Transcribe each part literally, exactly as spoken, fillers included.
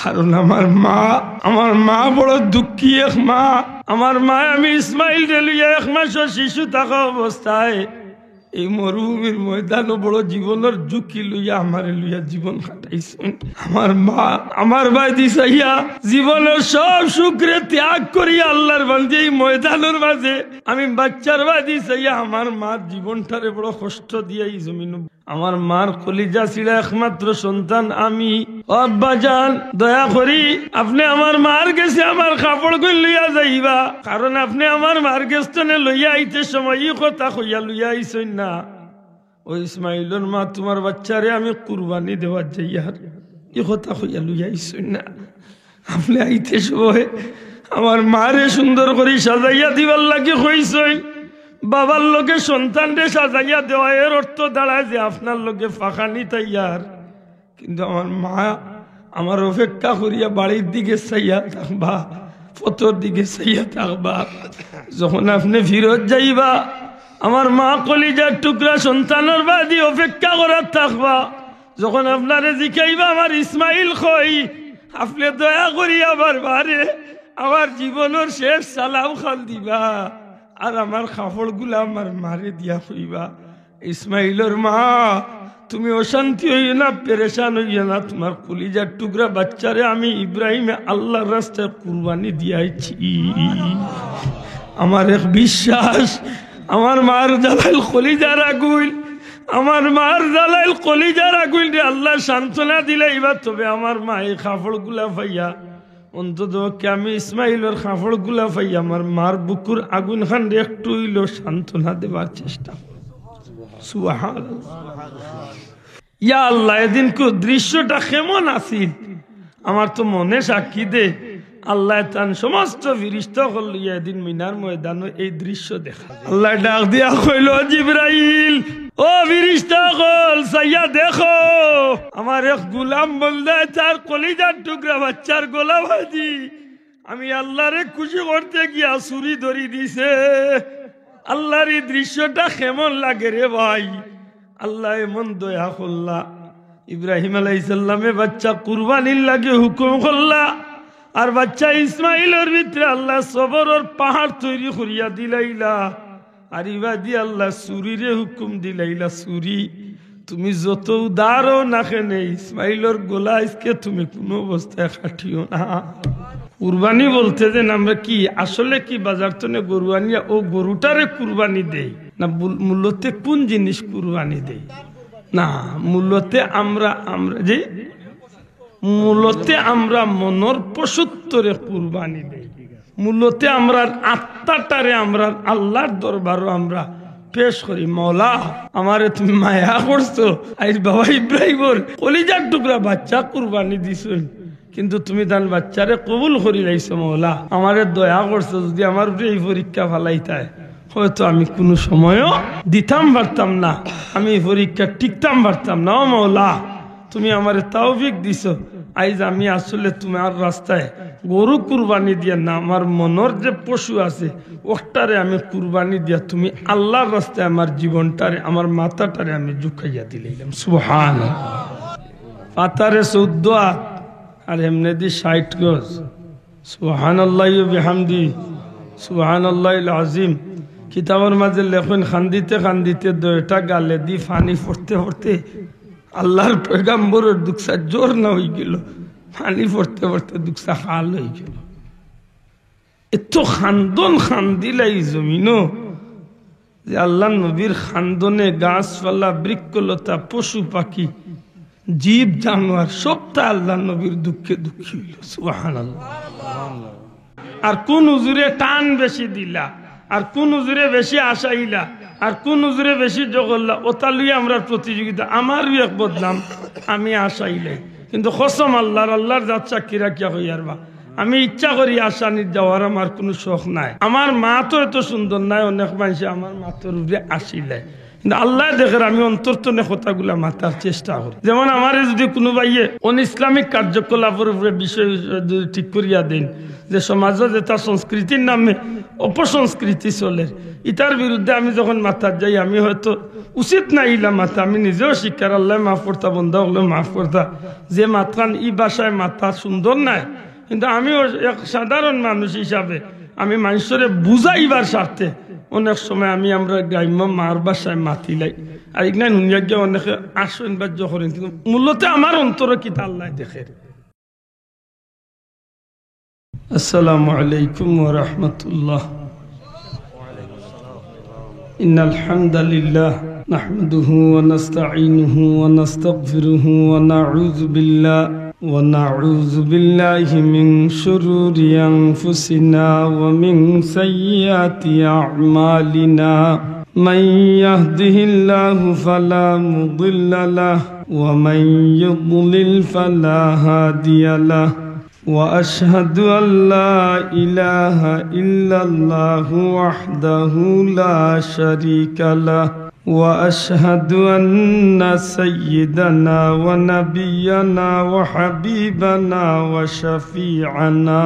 কারণ আমার মা, আমার মা বড় দুঃখী এক মা। আমার মা, আমি ইসমাইলরে লইয়া এক মাসর শিশু থাকা অবস্থায় এই মরুভূমির ময়দানো বড় জীবনর ঝুঁকি লইয়া আমারে লইয়া জীবন কাটাইছইন। আমার মা আমার বায়দি চাইয়া জীবনর সব সুখরে ত্যাগ করিয়া আল্লার বান্দি এই ময়দানর মাঝে আমি বাচ্চার বায়দি চাইয়া আমার মার জীবনটারে বড় কষ্ট দিয়া এই জমিনো। আমার মার কলিজা ছিঁড়া একমাত্র সন্তান আমি। ও আব্বাজান, দয়া করি আপনে আমার মার গেছে আমার কাপড়গুইন লইয়া যাইবা, কারণ আপনে আমার মার গেছ তনে লইয়া আইতে সময় ই কথা কইয়া লইয়া আইছইন না, "ও ইসমাইলর মা, তুমার বাচ্চারে আমি কুরবানি দেওয়ার যাইয়ার।" ই কথা কইয়া লইয়া আইছইন না। আপনে আইতে সময় আমার মারে সুন্দর করি সাজাইয়া দিবার লাগি কইছইন। বাবার লগে সন্তানরে সাজাইয়া দেওয়া, এর অর্থ দাঁড়ায় যে আপনার লগে ফাঁকানি তাইয়ার। কিন্তু আমার মা আমার অপেক্ষা করিয়া বাড়ির দিকে চাইয়া থাকবা, পথর দিকে চাইয়া থাকবা। যখন আপনে ফিরত যাইবা, আমার মা কলিজার টুকরা সন্তানর বায়দি অপেক্ষা করার থাকবা। যখন আপনারে জিকাইবা, "আমার ইসমাইল কই?" আপনে দয়া করি আমার মারে আমার জীবনর শেষ সালাম খান দিবা, আর আমার কাপড়গুলা আমার মারে দিয়া কইবা, "ইসমাইলর মা, তুমি অশান্তি অইও না, পেরেশান অইও না, তুমার কলিজার টুকরা বাচ্চারে আমি ইব্রাহিমে আল্লার রাস্তায় কুরবানি দিয়াইছি।" আমার এক বিশ্বাস, আমার মার জ্বালাইল কলিজার আগুইন, আমার মার জ্বালাইল কলিজার আগুইনরে আল্লায় সান্ত্বনা দিলাইবা। তবে আমার মা এই কাপড়গুলা পাইয়া, অন্তত পক্ষে আমি ইসমাইলর কাপড়গুলা পাইয়া আমার মার বুকুর আগুইন খানরে একটু অইলেও সান্ত্বনা দেবার চেষ্টা করো। সুবহানাল্লাহ। ইয়া আল্লাহ, এদিনকুর দৃশ্যটা কেমন আছিল? আমার তো মনে সাক্ষী দে, আল্লায় তান সমস্ত ফিরিস্তা অকল লইয়া এদিন মিনার ময়দানো এই দৃশ্য দেখা। আল্লায় ডাক দিয়া কইল, "জিব্রাইল, ও ফিরিস্তা অকল, চাইয়া দেখো, আমার এক গুলাম বন্দায় তার কলিজার টুকরা বাচ্চার গলা বাঁধি আমি আল্লারে খুশি করতে গিয়া ছুরি ধরি দিছে।" আল্লার এই দৃশ্যটা কেমন লাগে রে ভাই? আল্লায় এমন দয়া করলা, ইব্রাহিম আলাইহিস সালামে বাচ্চা কুরবানির লাগি হুকুম করলা, আর বাচ্চা ইসমাইলর ভিতরে আল্লায় সবরর পাহাড় তৈরি করিয়া দিলাইলা। আর ইবাদি আল্লায় ছুরিরে হুকুম দিলাইলা, "ছুরি, তুমি যত উদার অও না কেনে, ইসমাইলর গলা আইজকে তুমি কুনু অবস্থায় কাটিও না।" কুরবানি বলতে যেন আমরা কি, আসলে কি বাজার তনে গরু আনিয়া ও গরুটারে কুরবানি দেই না? বুল-, মূলতে কোন জিনিস কুরবানি দেই? না, মূলতে আমরা, আমরা যে মূলতে আমরা মনর পশুত্বরে কুরবানি দেই। মূলতে আমরার আত্মাটারে আমরার আল্লার দরবারো আমরা পেশ করি, "মওলা, আমারে তুমি মায়া করছো, আইজ বাবা ইব্রাহিমর কলিজার টুকরা বাচ্চা কুরবানি দিছইন, কিন্তু তুমি তান বাচ্চারে কবুল করি লাইছো। মওলা, আমারে দয়া করছো, যদি আমার উপরে এই পরীক্ষা ফালাইতায়, হয়তো আমি কুনু সময়ও দিতাম পারতাম না, আমি এই পরীক্ষা টিকতাম পারতাম না। ও মওলা, তুমি আমারে তৌফিক দিছো, আইজ আমি আসলে তুমার রাস্তায় গরু কুরবানি দিয়া না, আমার মনর যে পশু আছে, ওটারে আমি কুরবানি দিয়া তুমি আল্লার রাস্তায় আমার জীবনটারে, আমার মাথাটারে আমি ঝুঁকাইয়া দিলাইলাম।" সুবহানাল্লাহ। পাতারে চৌদ্দ আত আর এমনেদি ষাইট গজ। সুবহানাল্লাহি ওয়া বিহামদি, সুবহানাল্লাহিল আজিম। কিতাবর মাঝে লেখইন, কান্দিতে কান্দিতে দুইটা গালেদি পানি পড়তে পড়তে আল্লার পয়গাম্বরর দুকসা ঝর্ণা অইগেলো, পানি পড়তে পড়তে দুকসা খাল অইগেলো। এত কান্দন কান্দিলা ই জমিনো যে আল্লার নবীর কান্দনে গাছপালা, বৃক্ষলতা, পশু পাখি, জীব জানোয়ার সবটা আল্লার নবীর দুঃখে দুঃখী অইলো। সুবহানাল্লাহ। আর কুন হুজুরে টান বেশি দিলা, আর কুন হুজুরে বেশি আশাইলা, আর কুন হুজুরে বেশি জগল্লা, ওটা লইয়া আমরার প্রতিযোগিতা। আমারও এক বদনাম, আমি আশাইলাই, কিন্তু কসম আল্লার, আল্লার জাত সাক্ষী রাখিয়া কইয়ার বা, আমি ইচ্ছা করি আশানিত যাওয়ার, আমার কুনু শখ নাই। আমার মাত অত সুন্দর নায়, অনেক মানষে আমার মাতর উপরে আশাইলায়। কিন্তু আল্লায় দেখের আমি অন্তর তনে কথাগুলা মাতার চেষ্টা করি। যেমন আমারে যুদি কুনু ভাইয়ে অন ইসলামিক কার্যকলাপর উপরে বিষয় যুদি ঠিক করিয়া দেইন, যে সমাজো যেতা সংস্কৃতির নামে অপসংস্কৃতি চলের, ইতার বিরুদ্ধে আমি যখন মাতার যাই, আমি হয়তো উচিত না ইলা মাতা, আমি নিজেও শিকার, আল্লায় মাফ করতা, বন্দা অকলে মাফ করতা, যে মাতখান ই ভাষায় মাতা সুন্দর নায়। কিন্তু আমিও এক সাধারণ মানুষ হিসাবে আমি মানষরে বুঝাইবার স্বার্থে অনেক সময় আমি আমরার গ্রাম্য মার ভাষায় মাতিলাই। আর ইখান হুনিয়া গিয়া অনেকে আশ্চর্য করেন, কিন্তু মূলত আমার অন্তরো কিতা আল্লায় দেখের। السلام عليكم ورحمة الله. إن الحمد لله نحمده ونستعينه ونستغفره ونعوذ بالله، ونعوذ بالله من شرور أنفسنا ومن سيئات أعمالنا. من يهده الله فلا مضل له، ومن يضلل فلا هادي له. وأشهد أن لا إله إلا الله وحده لا شريك له، وأشهد أن سيدنا ونبينا وحبيبنا وشفيعنا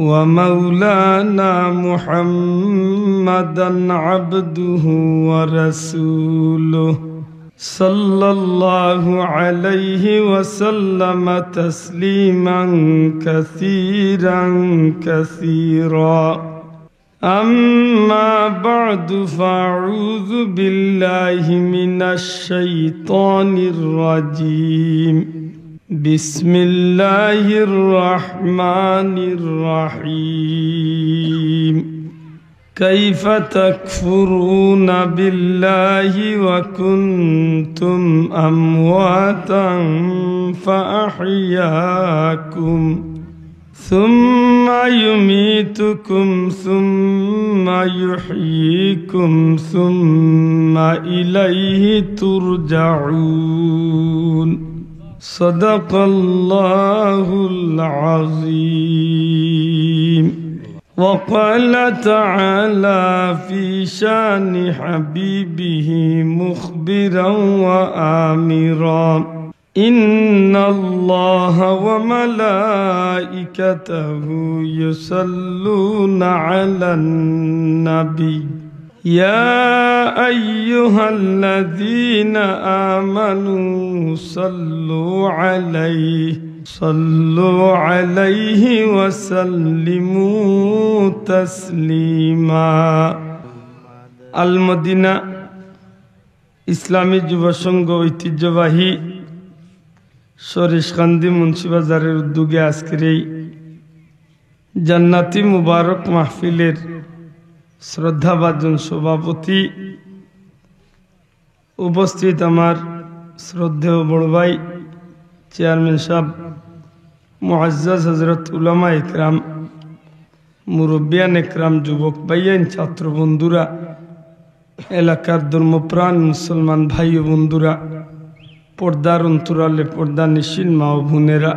ومولانا محمدا عبده ورسوله، صلى الله عليه وسلم تسليما كثيرا كثيرا. أما بعد، فأعوذ بالله من الشيطان الرجيم. بسم الله الرحمن الرحيم. كيف تكفرون بالله وكنتم أمواتا فأحياكم، ثم يميتكم ثم يحييكم ثم إليه ترجعون. صدق الله العظيم. وقال تعالى في شان حبيبه مخبرا وآمرا: إن الله وملائكته يصلون على النبي، يا أيها الذين آمنوا صلوا عليه، صلوا عليه وسلموا تسليما. আল মদিনা ইসলামী যুব সংঘ ঐতিহ্যবাহী সরিষকান্দি মুন্সিবাজারের উদ্যোগে আজকের এই জান্নাতি মুবারক মাহফিলের শ্রদ্ধাভাজন সভাপতি, উপস্থিত আমার শ্রদ্ধেয় বড় ভাই চেয়ারম্যান সাহেব, মুআজ্জাজ হযরত উলামা একরাম, মুরব্বিয়ান একরাম, যুবক ভাইয়াইন, ছাত্র বন্ধুরা, এলাকার ধর্মপ্রাণ মুসলমান ভাই ও বন্ধুরা, পর্দার অন্তরালে পর্দানিশীন মা ও বোনেরা,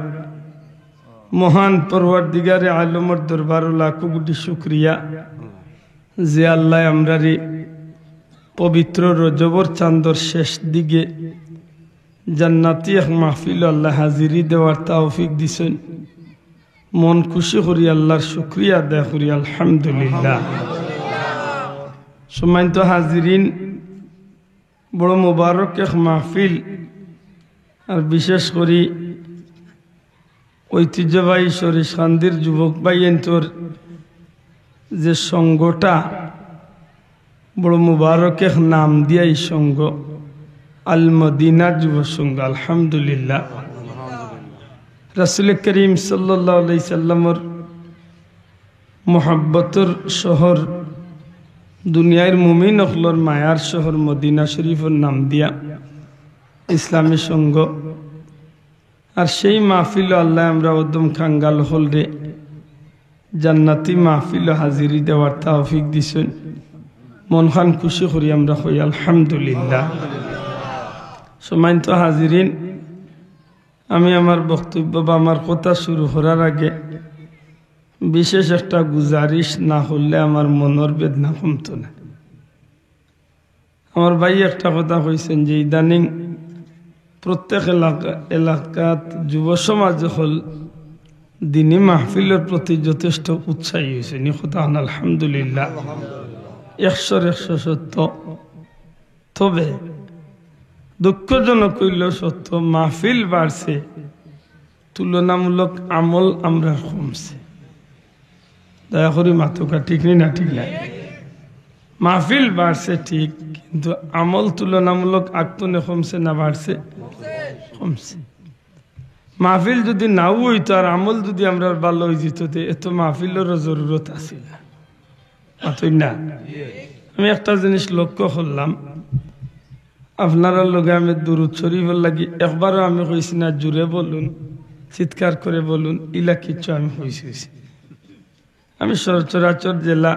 মহান পরওয়ারদিগারে আলমর দরবারো লাখো কোটি শুকরিয়া যে আল্লায় আমরারে পবিত্র রজবর চান্দর শেষ দিকে জান্নাতি এক মাহফিলো আল্লায় হাজিরি দেওয়ার তৌফিক দিছইন। মন খুশি করি আল্লার শুকরিয়া আদায় করি, আলহামদুলিল্লাহ। সম্মানিত হাজিরিন, বড় মোবারক এক মাহফিল, আর বিশেষ করি ঐতিহ্যবাহী সরিষকান্দির যুবক ভাইয়াইন্তর যে সংঘটা, বড় মুবারক এক নাম দিয়া এই সংঘ, আল মদিনা যুব সংঘ, আলহামদুলিল্লাহ। রাসূল করিম সাল্লাল্লাহু আলাইহি সাল্লামর মহব্বতর শহর, দুনিয়ার মুমিন অকলর মায়ার শহর মদিনা শরীফর নাম দিয়া ইসলামী সংঘ। আর সেই মাহফিলো আল্লায় আমরা অদম কাঙ্গাল অকলরে জান্নাতি মাহফিলো হাজিরি দেওয়ার তৌফিক দিছইন। মনখান খুশি করি আমরা কই আলহামদুলিল্লাহ। সম্মানিত হাজিরিন, আমি আমার বক্তব্য বা আমার কথা শুরু করার আগে বিশেষ একটা গুজারিশ না করলে আমার মনর বেদনা কমতো না। আমার ভাই একটা কথা কইছেন যে ইদানিং প্রত্যেক এলাকা, এলাকাত যুব সমাজ অকল দিনী মাহফিলর প্রতি যথেষ্ট উৎসাহী অইছে। নি কথা হন আলহামদুলিল্লাহ, একশোর একশো সত্য। তবে দুঃখজনক অইল সত্য, মাহফিল বাড়ছে, তুলনামূলক আমল আমরার কমছে। দয়া করি মাতউক্কা, ঠিক নি না? ঠিক না? মাহফিল বাড়ছে ঠিক, কিন্তু আমল তুলনামূলক আগতনে কমছে না বাড়ছে? কমছে। মাহফিল যুদি নাও অইতো আর আমল যুদি আমরার ভালা অইযিতো, তে এত মাহফিলরও জরুরত আছিল না। মাতইন না? আমি একটা জিনিস লক্ষ্য করলাম, আপনারার লগে আমি দুরুদ শরিফর লাগি একবারও আমি কইছি না, জুরে বলুন, চিৎকার করে বলুন, ইলা কিচ্ছু আমি কইছি। আমি সচরাচর যেলা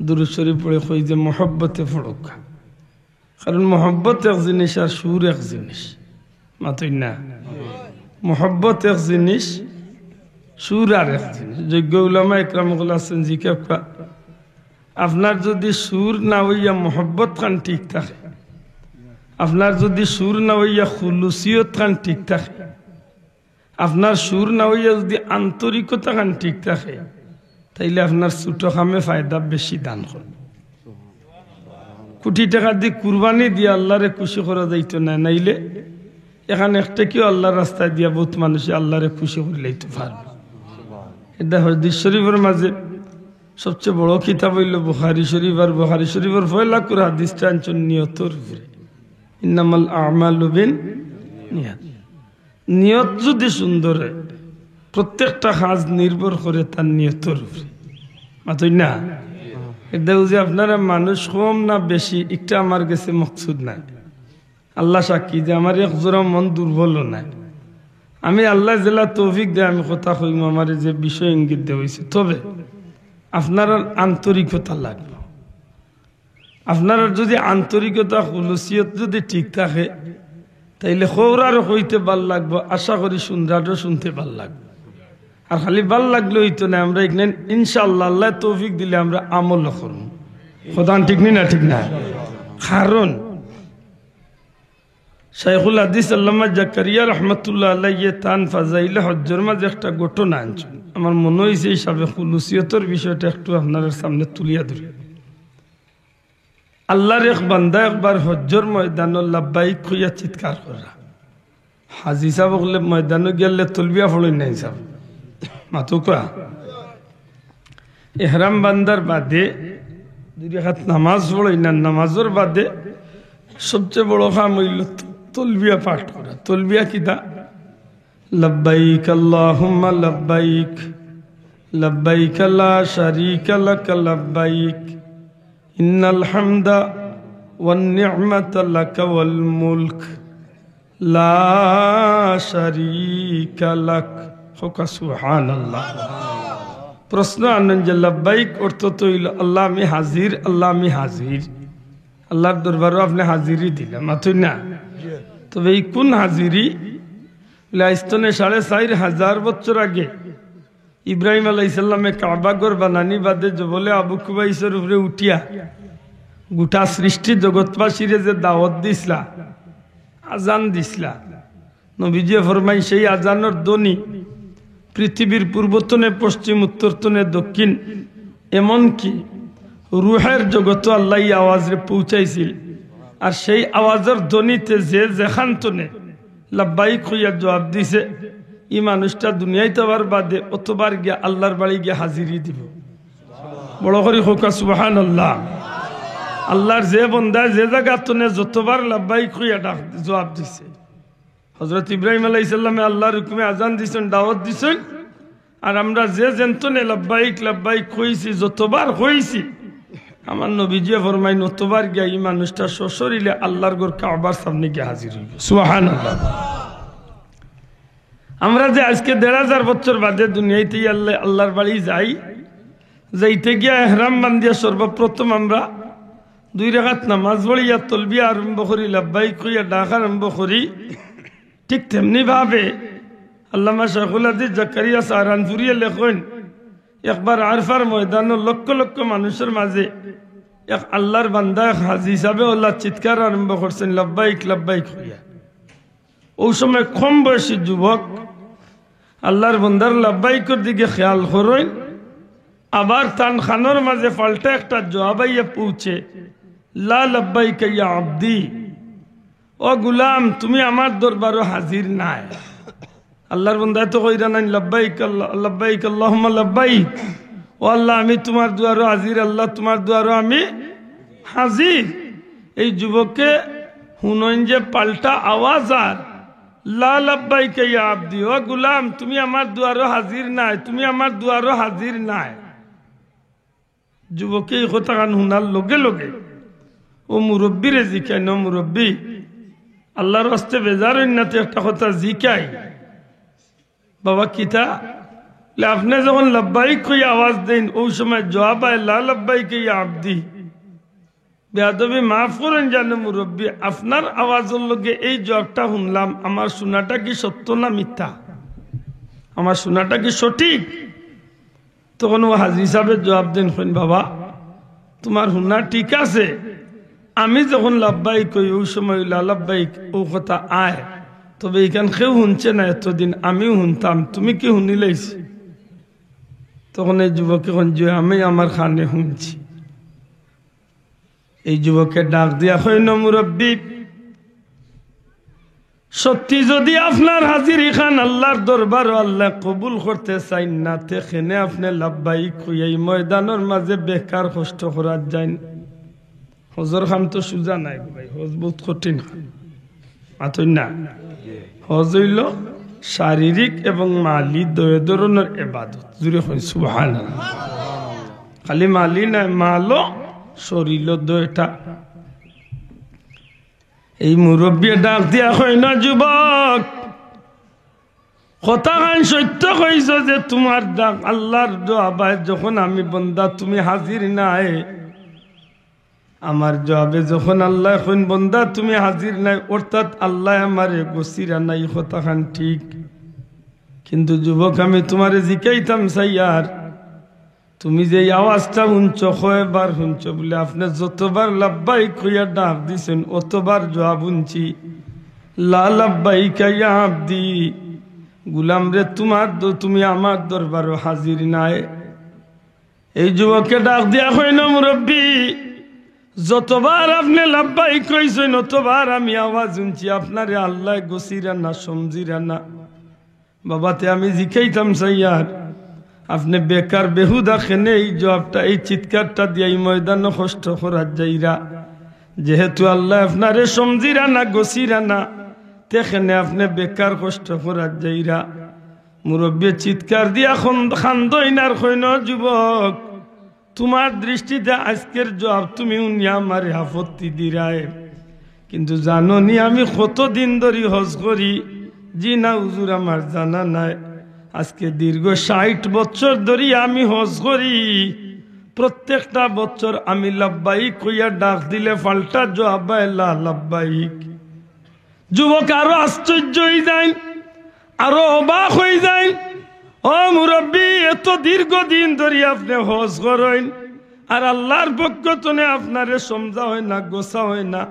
দুরুদ শরিফ পড়ে কই যে মহব্বতে পড়উক্কা। কারণ মহব্বত এক জিনিস আর সুর এক জিনিস। মাতইন না? মহব্বত এক জিনিস, সুর আর এক জিনিস। যোগ্য উলামা একরাম অকল আছেন, জিকাউক্কা, আপনার যুদি সুর না অইয়া মহব্বত খান ঠিক থাকে, আপনার যুদি সুর না অইয়া খুলুসিয়ত খান ঠিক থাকে, আপনার সুর না অইয়া যুদি আন্তরিকতা খান ঠিক থাকে, তাইলে আপনার ছোট কামে ফায়দা বেশি দান করবো। কোটি টেকা দি কুরবানি দিয়া আল্লারে খুশি করা যাইতো না, নাইলে এখান এক টেকাও আল্লার রাস্তায় দিয়া বউত মানুষে আল্লারে খুশি করিলাইতো পারবো। এটা হাদিস শরিফর মাঝে সবচেয়ে বড় কিতাব অইল বুখারী শরিফ, আর বুখারী শরিফর পয়লা করে হাদিসটা আনছইন নিয়তর উপরে, ইন্নামাল আমালু বিন নিয়াত। নিয়ত যুদি সুন্দর অয়, প্রত্যেকটা কাজ নির্ভর করে তার নিয়তর উপরে। মাতইন না? এটা বুঝি আপনারা মানুষ কম না বেশি, এটা আমার গেছে মকসুদ নাই। আল্লা সাক্ষী যে আমার এক জোড়া মন দুর্বলও নাই। আমি আল্লায় যেলা তৌফিক দেয় আমি কথা কইমু, আমারে যে বিষয় ইঙ্গিত দেওয়া অইছে। তবে আপনারার আন্তরিকতা লাগবো। আপনারার যুদি আন্তরিকতা, খুলুসিয়ত যুদি ঠিক থাকে, তাইলে কওরারও কইতে ভালা লাগবো, আশা করি শুনরারও শুনতে ভালা লাগবো। আর খালি ভালা লাগলে অইতো নায়, আমরা এখানে ইনশাআল্লাহ আল্লায় তৌফিক দিলে আমরা আমলও করমু। কথা ঠিক নি না? ঠিক না? কারণ শাইখুল হাদিস আল্লামা জাকারিয়া রহমতুল্লাহ আলাইহি তান ফাজাইলে হজ্জর মাঝে একটা ঘটনা আনছইন। আমার মনো অইছে হিসাবে খুলুসিয়তর বিষয়টা একটু আপনারার সামনে তুলিয়া ধরি। আল্লার এক বান্দা একবার হজ্জর ময়দানো লাব্বাইক কইয়া চিৎকার কররা। হাজি সাব অকলে ময়দানো গেলে তলবিয়া পড়ইন না হিসাব। মাতউক্কা। এহরাম বান্দার বাদে দুই রাকাত নামাজ পড়ইন না, নামাজর বাদে সবচেয়ে বড় কাম অইল তলবিয়া পাঠ করা। তলবিয়া কিতা? لبيك اللهم لبيك، لبيك لا شريك لك لبيك، إن الحمد والنعمة لك والملك، لا شريك لك। কউক্কা সুবহানাল্লাহ। প্রশ্ন আনইন যে লাব্বাইক অর্থ তো অইল, "আল্লাহ আমি হাজির, আল্লাহ আমি হাজির।" আল্লার দরবারো আপনে হাজিরি দিলা, মাতইন না? তবে ই কুন হাজিরি? বুলে, আইজ তনে সাড়ে চাইর হাজার বছর আগে ইব্রাহিম আলাইহিস সালামে কাবা ঘর বানানি বাদে জবলে আবু কুবাইসর উপরে উঠিয়া গুটা সৃষ্টি জগৎবাসীরে যে দাওয়াত দিছলা, আজান দিছলা, নবীজিয়ে ফরমাইন, সেই আজানর ধ্বনি পৃথিবীর পূর্ব তনে পশ্চিম, উত্তর তনে দক্ষিণ, এমনকি রুহের জগতো আল্লায় ই আওয়াজরে পৌঁছাইছিল। আর সেই আওয়াজর ধ্বনিতে যে যেখান তনে লাব্বাইক কইয়া জবাব দিছে, ই মানুষটা দুনিয়াইত আওয়ার বাদে অতবার গিয়া আল্লার বাড়ি গিয়া হাজিরি দিবো। বড় করি কউক্কা সুবহানাল্লাহ। আল্লার যে বন্দায় যে জাগা তনে যতবার লাব্বাইক কইয়া ডাক, জবাব দিছে। হজরত ইব্রাহিম আলাইহিস সালামে আল্লার হুকুমে আজান দিছইন, দাওয়াত দিছইন, আর আমরা যে যেন তনে লাব্বাইক লাব্বাইক কইছি, যতবার কইছি, আমার নবীজিয়ে ফরমাইন, অতবার গিয়া ই মানুষটা সশরীরে আল্লার ঘর কাবার সামনে গিয়া হাজির অইবো। সুবহানাল্লাহ। আমরা যে আইজকে দেড় হাজার বছর বাদে দুনিয়াইত আল্লাহ, আল্লার বাড়ি যাই, যাইতে গিয়া এহরাম বান্ধিয়া সর্বপ্রথম আমরা দুই রাকাত নামাজ পড়িয়া তলবিয়া আরম্ভ করি, লাব্বাইক কইয়া ডাক আরম্ভ করি। ঠিক তেমনি ভাবে আল্লামা শাইখুল হাদিস জাকারিয়া সাহারানপুরিয়ে লেখইন, একবার আরফার ময়দানো লক্ষ লক্ষ মানুষর মাঝে এক আল্লাহর বান্দা, এক হাজী হিসাবে আল্লাহ চিৎকার আরম্ভ করছেন, "লাব্বাইক, লাব্বাইক" কইয়া। ওই সময় কম বয়সী যুবক আল্লাহর বান্দার লাব্বাইকর দিকে খেয়াল করইন, আবার তান খানোর মাঝে পাল্টা একটা জবাব আইয়া পৌঁছে, "লা লাব্বাইকা ইয়া আব্দি, ও গুলাম, তুমি আমার দরবারও হাজির নায়।" আল্লাহর বান্দায় তো কইরা নাইন, "লাব্বাইক আল্লাহ, লাব্বাইক আল্লাহুম্মা লাব্বাইক, ও আল্লাহ, আমি তোমার দুয়ারও হাজির, আল্লাহ, তোমার দুয়ারও আমি হাজির।" এই যুবকে হুনইন যে পাল্টা আওয়াজ আর, "লা লাব্বাইকা ইয়া আব্দি, ও গুলাম, তুমি আমার দুয়ারও হাজির নায়, তুমি আমার দুয়ারও হাজির নায়।" যুবকে এই কথাখান হুনার লগে লগে ও মুরব্বিরে জিকাইন, "ও মুরব্বি, আল্লাহর ওয়াস্তে বেজার অইন না, তে একটা কথা জিকাই।" "বাবা, কিতা?" "লে, আপনে যখন লাব্বাইক কইয়া আওয়াজ দেইন, ওই সময় জবাব আয়, 'লা লাব্বাইকা ইয়া আব্দি।'" বেয়াদবি মাফ করইন জানে মুরব্বি, আপনার আওয়াজর লগে এই জবাবটা হুনলাম, আমার হুনাটা কি সত্য না মিথ্যা? আমার হুনাটা কি সঠিক? তখন ও হাজী হিসাবে জবাব দেইন, কইন, "বাবা, তোমার হুনা ঠিক আছে, আমি যখন লাব্বাইক কই, ওই সময় লা লাব্বাইক ও কথা আয়, তবে ইখান কেউ হুনছে না এতদিন, আমিও হুনতাম, তুমি কি হুনিলাইছো?" তখন এই যুবকে কইন যে, "আমি আমার কানে হুনছি।" এই যুবকে ডাক দিয়া কইন, "মুরব্বি, সত্যি যদি আপনার হাজিরিখান আল্লাহর দরবারও আল্লায় কবুল করতে চাইন না, তে কেনে আপনে লাব্বাইক কইয়া ই ময়দানর মাঝে বেকার কষ্ট করার যাইন?" হজর কাম তো সুজা নায় গো ভাই, হজ বউত কঠিন কাম। মাতইন না? হজ অইলো শারীরিক এবং মালি দুই ধরনর ইবাদত। জুরে কইন সুবহানাল্লাহ। খালি মালি নায়, মালও, শরীরও দুইটা। এই মুরব্বিয়ে ডাক দিয়া কইন, "যুবক, কথাখান সত্য কইছো যে তোমার ডাক আল্লাহর জবাব আয়, যখন আমি বন্দা তুমি হাজির নায়, আমার জবাবে যখন আল্লায় কইন, 'বন্দা তুমি হাজির নায়,' অর্থাৎ আল্লায় আমারে গছিরা না, ই কথাখান ঠিক। কিন্তু যুবক, আমি তোমারে জিকাইতাম চাইয়ার, তুমি যে এই আওয়াজটা হুনছো, কয়বার হুনছো?" বলে, "আপনে যতবার লাব্বাইক কইয়া ডাক দিছইন, অতবার জবাব হুনছি, 'লা লাব্বাইকা ইয়া আব্দি, গুলাম রে, তোমার দ-, তুমি আমার দরবারও হাজির নায়।'" এই যুবকে ডাক দিয়া কইন, "মুরব্বি, যতবার আপনে লাব্বাইক কইছইন, অতবার আমি আওয়াজ হুনছি, আপনারে আল্লায় গছিরা না, সমঝিরা না। বাবা, তে আমি জিকাইতাম চাইয়ার, আপনে বেকার বেহুদা কেনে এই জবাবটা, এই চিৎকারটা দিয়া ই ময়দানও কষ্ট করার যাইরা? যেহেতু আল্লায় আপনারে সমঝিরা না, গছিরা না, তে কেনে আপনে বেকার কষ্ট করার যাইরা?" মুরব্বিয়ে চিৎকার দিয়া খন-, কান্দইন আর কইন, "যুবক, তোমার দৃষ্টিতে আজকের জবাব তুমি হুনিয়া আমারে আপত্তি দিরায়, কিন্তু জানো নি আমি কতদিন ধরি হজ করি?" "জি না হুজুর, আমার জানা নাই।" "আজকে দীর্ঘ ষাইট বছর ধরি আমি হজ করি, প্রত্যেকটা বছর আমি লাব্বাইক কইয়া ডাক দিলে পাল্টা জবাব আয় লা লাব্বাইক।" যুবক আরো আশ্চর্য অইযাইন, আরো অবাক অইযাইন। "ও মুরব্বি, এত দীর্ঘদিন ধরি আপনে হজ করইন, আর আল্লাহর পক্ষ তনে আপনারে সমঝা অয় না, গছা অয় না,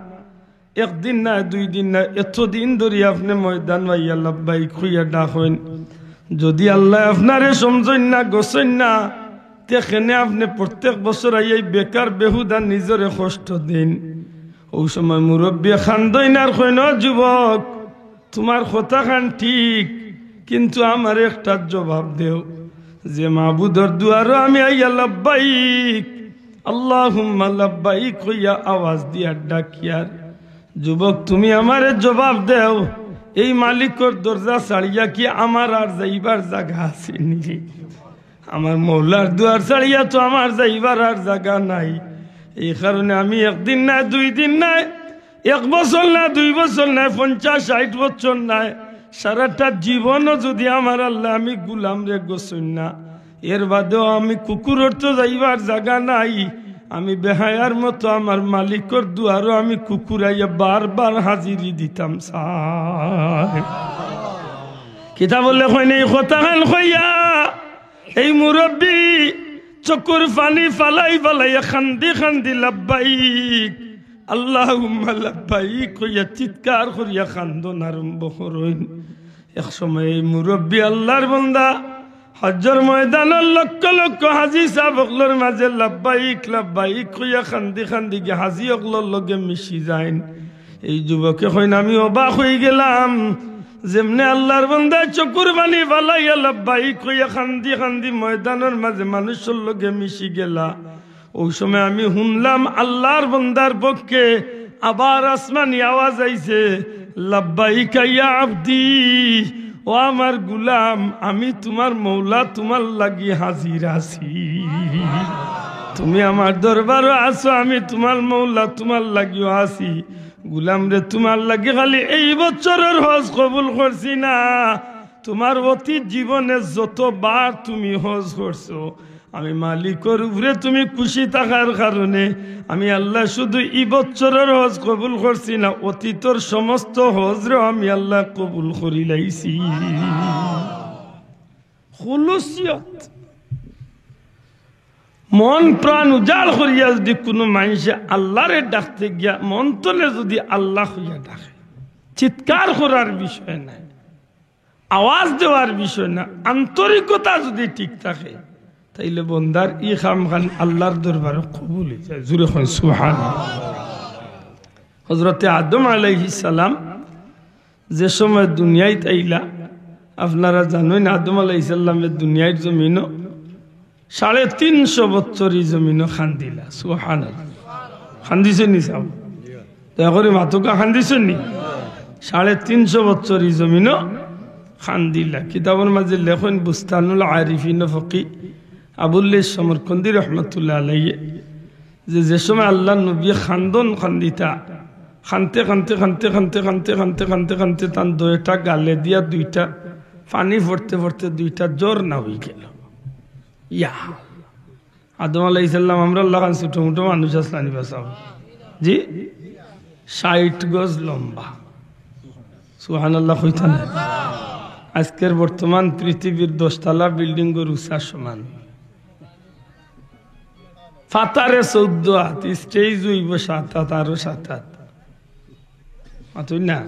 একদিন নায়, দুই দিন নায়, এতদিন ধরি আপনে ময়দান আইয়া লাব্বাইক কইয়া ডাকইন। যদি আল্লায় আপনারে সমঝইন না, গছইন না, তে কেনে আপনে প্রত্যেক বছর আইয়া ই বেকার বেহুদা নিজরে কষ্ট দেইন?" অউ সময় মুরব্বিয়ে কান্দইন আর কইন, "যুবক, তোমার কথাখান ঠিক, কিন্তু আমারে একটা জবাব দেও, যে মাবুদর দুয়ারো আমি আইয়া লাব্বাইক, আল্লাহুম্মা লাব্বাইক কইয়া আওয়াজ দিয়া ডাকিয়ার, যুবক, তুমি আমারে জবাব দেও, এই মালিকর দরজা ছাড়িয়া কি আমার আর যাইবার জাগা আছে নি? আমার মৌলার দুয়ার ছাড়িয়া তো আমার যাইবার আর জাগা নাই। এই কারণে আমি একদিন নায়, দুই দিন নায়, এক বছর নায়, দুই বছর নায়, পঞ্চাশ ষাইট বছর নায়, সারাটা জীবনও যদি আমার আল্লায় আমি গুলামরে গছইন না, এর বাদেও আমি কুকুরর তো যাইবার জাগা নাই, আমি বেহায়ার মতো আমার মালিকর দুয়ারো আমি কুকুর আইয়া বারবার হাজিরি দিতাম চাই।" কিতা বলে কইন, এই কথাখান কইয়া এই মুরব্বি চকুর পানি ফালাই ফালাইয়া কান্দি কান্দি "লাব্বাইক, আল্লাহুম্মা লাব্বাইক" কইয়া চিৎকার করিয়া কান্দন আরম্ভ করইন। এক সময় এই মুরব্বি আল্লার বন্দা হজ্জর ময়দানর লক্ষ লক্ষ হাজি সাব অকলর মাঝে "লাব্বাইক, লাব্বাইক" কইয়া কান্দি কান্দি গিয়া হাজি অকলর লগে মিশি যাইন। এই যুবকে কইন, "আমি অবাক অইগেলাম, যেমনে আল্লার বন্দায় চকুর পানি ফালাইয়া লাব্বাইক কইয়া কান্দি কান্দি ময়দানর মাঝে মানুষর লগে মিশি গেলা, অউ সময় আমি হুনলাম আল্লার বন্দার পক্ষে আবার আসমানি আওয়াজ আইছে, 'লাব্বাইকা ইয়া আবদি, ও আমার গুলাম, আমি তুমার মৌলা, তুমার লাগি হাজির আছি। তুমি আমার দরবারো আছো, আমি তুমার মৌলা, তুমার লাগিও আছি। গুলাম রে, তুমার লাগি খালি এই বছরর হজ কবুল করছি না, তুমার অতীত জীবনে যতবার তুমি হজ করছো, আমি মালিকর উপরে তুমি খুশি থাকার কারণে আমি আল্লায় শুধু ই বছরর হজ কবুল করছি না, অতীতর সমস্ত হজরেও আমি আল্লায় কবুল করিলাইছি।'" খুলুসিয়ত, মন প্রাণ উজাড় করিয়া যুদি কুনু মানষে আল্লারে ডাকতে গিয়া মন তনে যুদি আল্লা কইয়া ডাকে, চিৎকার করার বিষয় নায়, আওয়াজ দেওয়ার বিষয় না, আন্তরিকতা যুদি ঠিক থাকে, তাইলে বন্দার ই কামখান আল্লার দরবারো কবুল অইযায়। জুরে কইন সুবহানাল্লাহ। হজরতে আদম আলাইহিস সালাম যে সময় দুনিয়াত আইলা, আপনারা জানইন, আদম আলাইহিস সালামে দুনিয়ার জমিনো সাড়ে তিনশো বছর ই জমিনো কান্দিলা। সুবহানাল্লাহ। কান্দিছইন নি সাব? দয়া করি মাতউক্কা, কান্দিছইন নি? সাড়ে তিনশো বছর ই জমিনো কান্দিলা। কিতাবর মাঝে লেখইন, বুস্তানুল আরিফিন ফকি আবুল লেইস সমরকন্দি রহমতুল্লাহ আলাইহি, যে, যে সময় আল্লার নবী কান্দন কান্দিতা, কানতে, কানতে, কানতে তান দুইটা গালে দিয়া দুইটা পানি পড়তে পড়তে দুইটা ঝর্ণা অইগেলো। ইয়া আল্লাহ। আদম আলাইহিস সালাম আমরার লাখান ছোট মোটো মানুষ আছলা নি বা সাব? জি, ষাইট গজ লম্বা। সুবহানাল্লাহ কইতা না? আজকের বর্তমান পৃথিবীর দশতলা বিল্ডিংর উচ্চা সমান। পাতারে চৌদ্দ আত, stage অইবো সাত আত, আরো সাত আত। মাতইন না?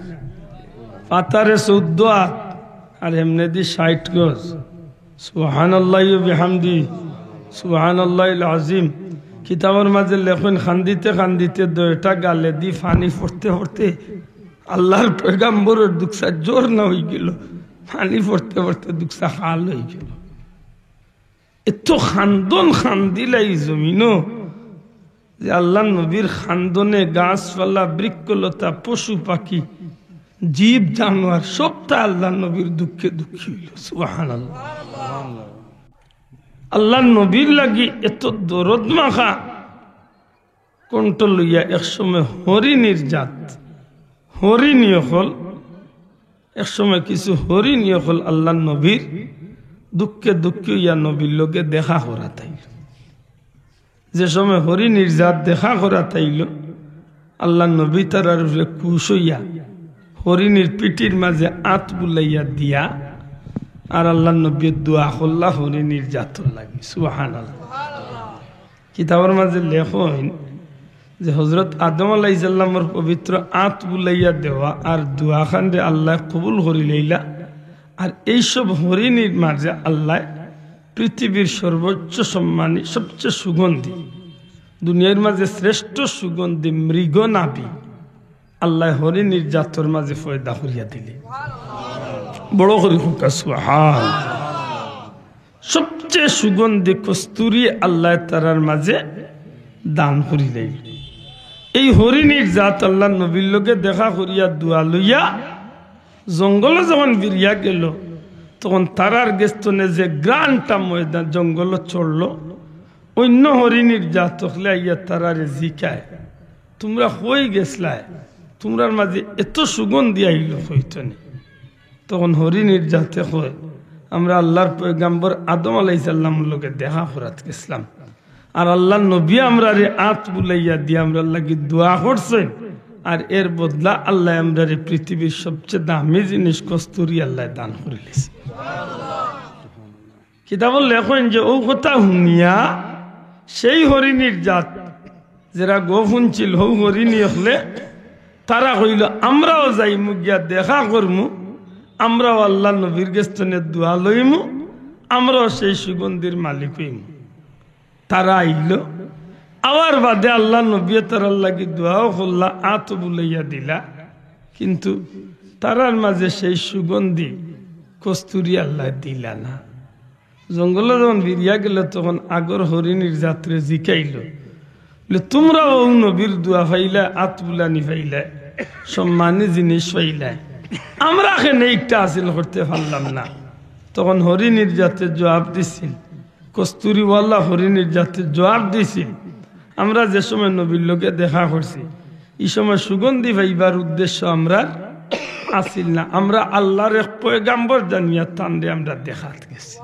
পাতারে চৌদ্দ আত, আর এমনেদি ষাইট গজ। সুবহানাল্লাহি ওয়া বিহামদি, সুবহানাল্লাহিল আজিম। কিতাবর মাঝে লেখইন, কান্দিতে কান্দিতে দুইটা গালেদি পানি পড়তে পড়তে আল্লার পয়গাম্বরর দুকসা ঝর্ণা অইগেলো, পানি পড়তে পড়তে দুকসা খাল অইগেলো। এত কান্দন কান্দিলা ই জমিনো যে আল্লার নবীর কান্দনে গাছপালা, বৃক্ষলতা, পশু পাখি, জীব জানোয়ার সবটা আল্লার নবীর দুঃখে দুঃখী অইলো। সুবহানাল্লাহ। আল্লার নবীর লাগি এত দরদ মাখা কণ্ঠ লইয়া এক সময় হরিণীর জাত, হরিণী অকল, এক সময় কিছু হরিণী অকল আল্লার নবীর দুঃখে দুঃখী অইয়া নবীর লগে দেখা করাত আইলো। যে সময় হরিণীর জাত দেখা করাত আইলো, আল্লার নবী তারার উপরে খুশ অইয়া হরিণীর পিঠির মাঝে আত বুলাইয়া দিয়া আর আল্লার নবীয়ে দোয়া করলা হরিণীর জাতর লাগি। সুবহানাল্লাহ। কিতাবর মাঝে লেখইন যে হজরত আদম আলাইহিস সালামর পবিত্র আত বুলাইয়া দেওয়া আর দোয়াখানরে আল্লায় কবুল করিলাইলা। আর এইসব হরিণীর মাঝে আল্লায় পৃথিবীর সর্বোচ্চ সম্মানী, সবচেয়ে সুগন্ধি, দুনিয়ার মাঝে শ্রেষ্ঠ সুগন্ধি মৃগ নাভি আল্লায় হরিণীর জাতর মাঝে পয়দা করিয়া দিলে। বড় করি কউক্কা সুবহান। সবচেয়ে সুগন্ধি কস্তুরি আল্লায় তারার মাঝে দান করিলাইল। এই হরিণীর জাত আল্লার নবীর লগে দেখা করিয়া দোয়া লইয়া জঙ্গলো যখন ফিরিয়া গেলো, তখন তারার গেছ থনে যে ঘ্রাণটা ময়দান জঙ্গলো ছড়লো, অইন্য হরিণীর জাত অকলে আইয়া তারারে জিকায়, "তুমরা কই গেছলায়? তুমরার মাঝে এত সুগন্ধি আইলো কই থনে?" তখন হরিণীর জাতে কয়, "আমরা আল্লার পয়গাম্বর আদম আলাইহিস সালামর লগে দেখা করাত গেছলাম, আর আল্লার নবী আমরারে আত বুলাইয়া দিয়া আমরার লাগি দোয়া করছইন, আর এর বদলা আল্লায় আমরারে পৃথিবীর সবচেয়ে দামি জিনিস কস্তুরি আল্লায় দান করিলিছে।" কিতাবো লেখইন যে অউ কথা হুনিয়া সেই হরিণীর জাত, যেরা গফ হুনছিল, হউ হরিণী অকলে, তারা কইল, "আমরাও যাইমু গিয়া দেখা করমু, আমরাও আল্লার নবীর গেছ থনে দোয়া লইমু, আমরাও সেই সুগন্ধির মালিক অইমু।" তারা আইল, আওয়ার বাদে আল্লার নবীয়ে তারার লাগি দোয়াও করলা, আত বুলাইয়া দিলা, কিন্তু তারার মাঝে সেই সুগন্ধি কস্তুরী আল্লায় দিলা না। জঙ্গলো যখন ফিরিয়া গেল, তখন আগর হরিণীর জাতরে জিকাইল, বলে, "তুমরা অউ নবীর দোয়া পাইলায়, আত বুলানি পাইলায়, সম্মানী জিনিস পাইলায়, আমরা কেনে ইকটা হাসিল করতে পারলাম না?" তখন হরিণীর জাতে জবাব দিছিল, কস্তুরীওয়ালা হরিণীর জাতে জবাব দিছিল, "আমরা যে সময় নবীর লগে দেখা করছি, ই সময় সুগন্ধি পাইবার উদ্দেশ্য আমরার আছিল না, আমরা আল্লার এক পয়গাম্বর জানিয়া তানরে আমরা দেখাত গেছি।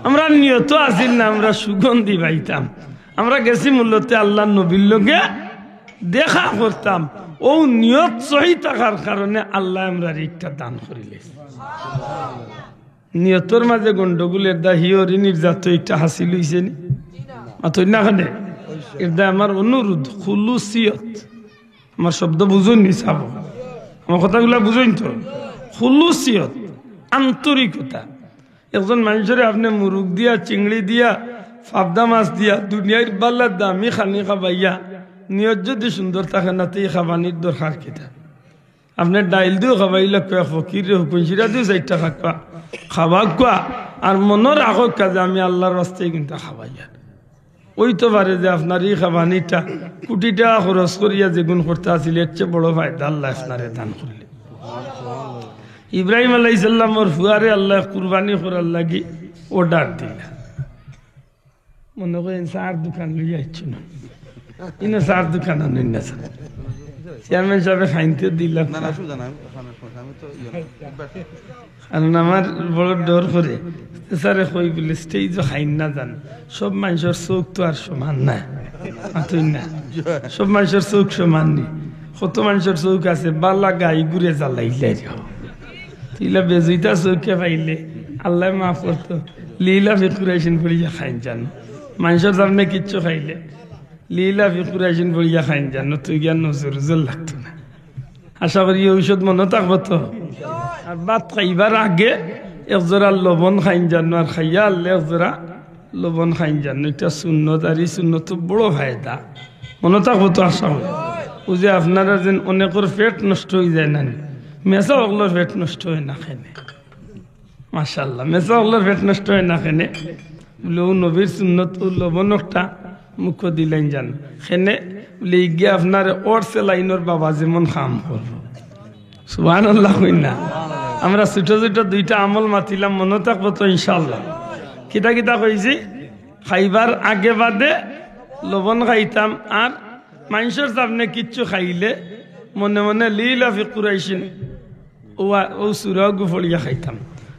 আমরার নিয়ত আছিল না আমরা সুগন্ধি পাইতাম, আমরা গেছি মূলত আল্লার নবীর লগে দেখা করতাম।" অউ নিয়ত সহি থাকার কারণে আল্লায় আমরারে ইকটা দান করিলে। নিয়তর মাঝে গন্ডগোল, এরদায় হি হরিণীর জাত ইকটা হাসিল অইছে নি? মাতইন না কেনে? এরদায় আমার অনুরোধ, খুলুসিয়ত। আমার শব্দ বুঝইন নি সাব? আমার কথাগুলা বুঝইন তো? খুলুসিয়ত, আন্তরিকতা। একজন মানষরে আপনে মুরুগ দিয়া, চিংড়ি দিয়া, পাবদা মাছ দিয়া, দুনিয়ার বালা দামি খানি খাবাইয়া, নিয়ত যদি সুন্দর থাকে না, তে ই খাবানির দরকার কিতা? আপনে ডাইল দিও খাবাইলা কয়া, ফকিররে হুকুন শিরা দিও চাইরটা খাক্কা, খাবাক্কা, আর মনো রাখক্কা যে আমি আল্লার ওয়াস্তে কিন্তু খাবাইয়ার। অইতো পারে যে আপনার ই খাবানিটা কুটি টেকা খরচ করিয়া যেগুন করতা আছিল, এর চেয়ে বড় ফায়দা আল্লায় আপনারে দান করলে। ইব্রাহিম আলাইহিস সালামর ফুয়ারে আল্লায় কুরবানি করার লাগি order দিলা। মনো করেন চার দোকান লইয়া আইছো না, ইনো চার দোকান আনইন না স্যার। চেয়ারম্যান সাবে খাইনতে দিলাম না, না, না। সুজা না, আমি, আমি, আমি তো ইয়ে না। কারণ আমার বড় ডর করে। স্যারে কই বলে, "স্টেজও খাইন না যান, সব মানষর চউখ তো আর সমান না।" মাতইন না, সব মানষর চউখ সমান নি। কত মানষর চউখ আছে, বালা গাই ঘুরে জ্বালাইলে রে। তিলা বেজুইতা চউখে পাইলে, আল্লায় মাফ করতো, লিলাফি কুরাইশিন পড়িয়া খাইন যান। মানষর সামনে কিচ্ছু খাইলে, লিলাফি কুরাইশিন পড়িয়া খাইন যান, তুই গিয়া নজর উজর লাগতো না। আশা করি ই ঔষধ মনো থাকবো তো। আর ভাত খাইবার আগে এক জোড়া লবণ খাইন যান, আর খাইয়া আরলে এক জোড়া লবণ খাইন যান, ইটা সুন্নত, আর ই সুন্নত তো বড় ফায়দা। মনো থাকবো তো আশা করি। অউ যে আপনারার যেন অনেকর পেট নষ্ট অইযায় না নি, মেছা অকলর পেট নষ্ট অয় না কেনে। মাশাআল্লাহ, মেছা অকলর পেট নষ্ট অয় না কেনে। বলে, অউ নবীর সুন্নত, অউ লবণ একটা মুখো দিলাইন যান। কেনে? বলে, ইগিয়ে আপনারে অর সেলাইনর বাবা যেমন কাম করবো। সুবহানাল্লাহ কইন না? আমরা ছোট ছোট দুইটা আমল মাতিলাম, মনো থাকবো তো ইনশাআল্লাহ? কিতা কিতা কইছি? খাইবার আগে বাদে লবণ খাইতাম, আর মানষর সামনে কিচ্ছু খাইলে মনে মনে লিলাফি কুরাইশিন অউ, অউ সুরা অগু পড়িয়া খাইতাম।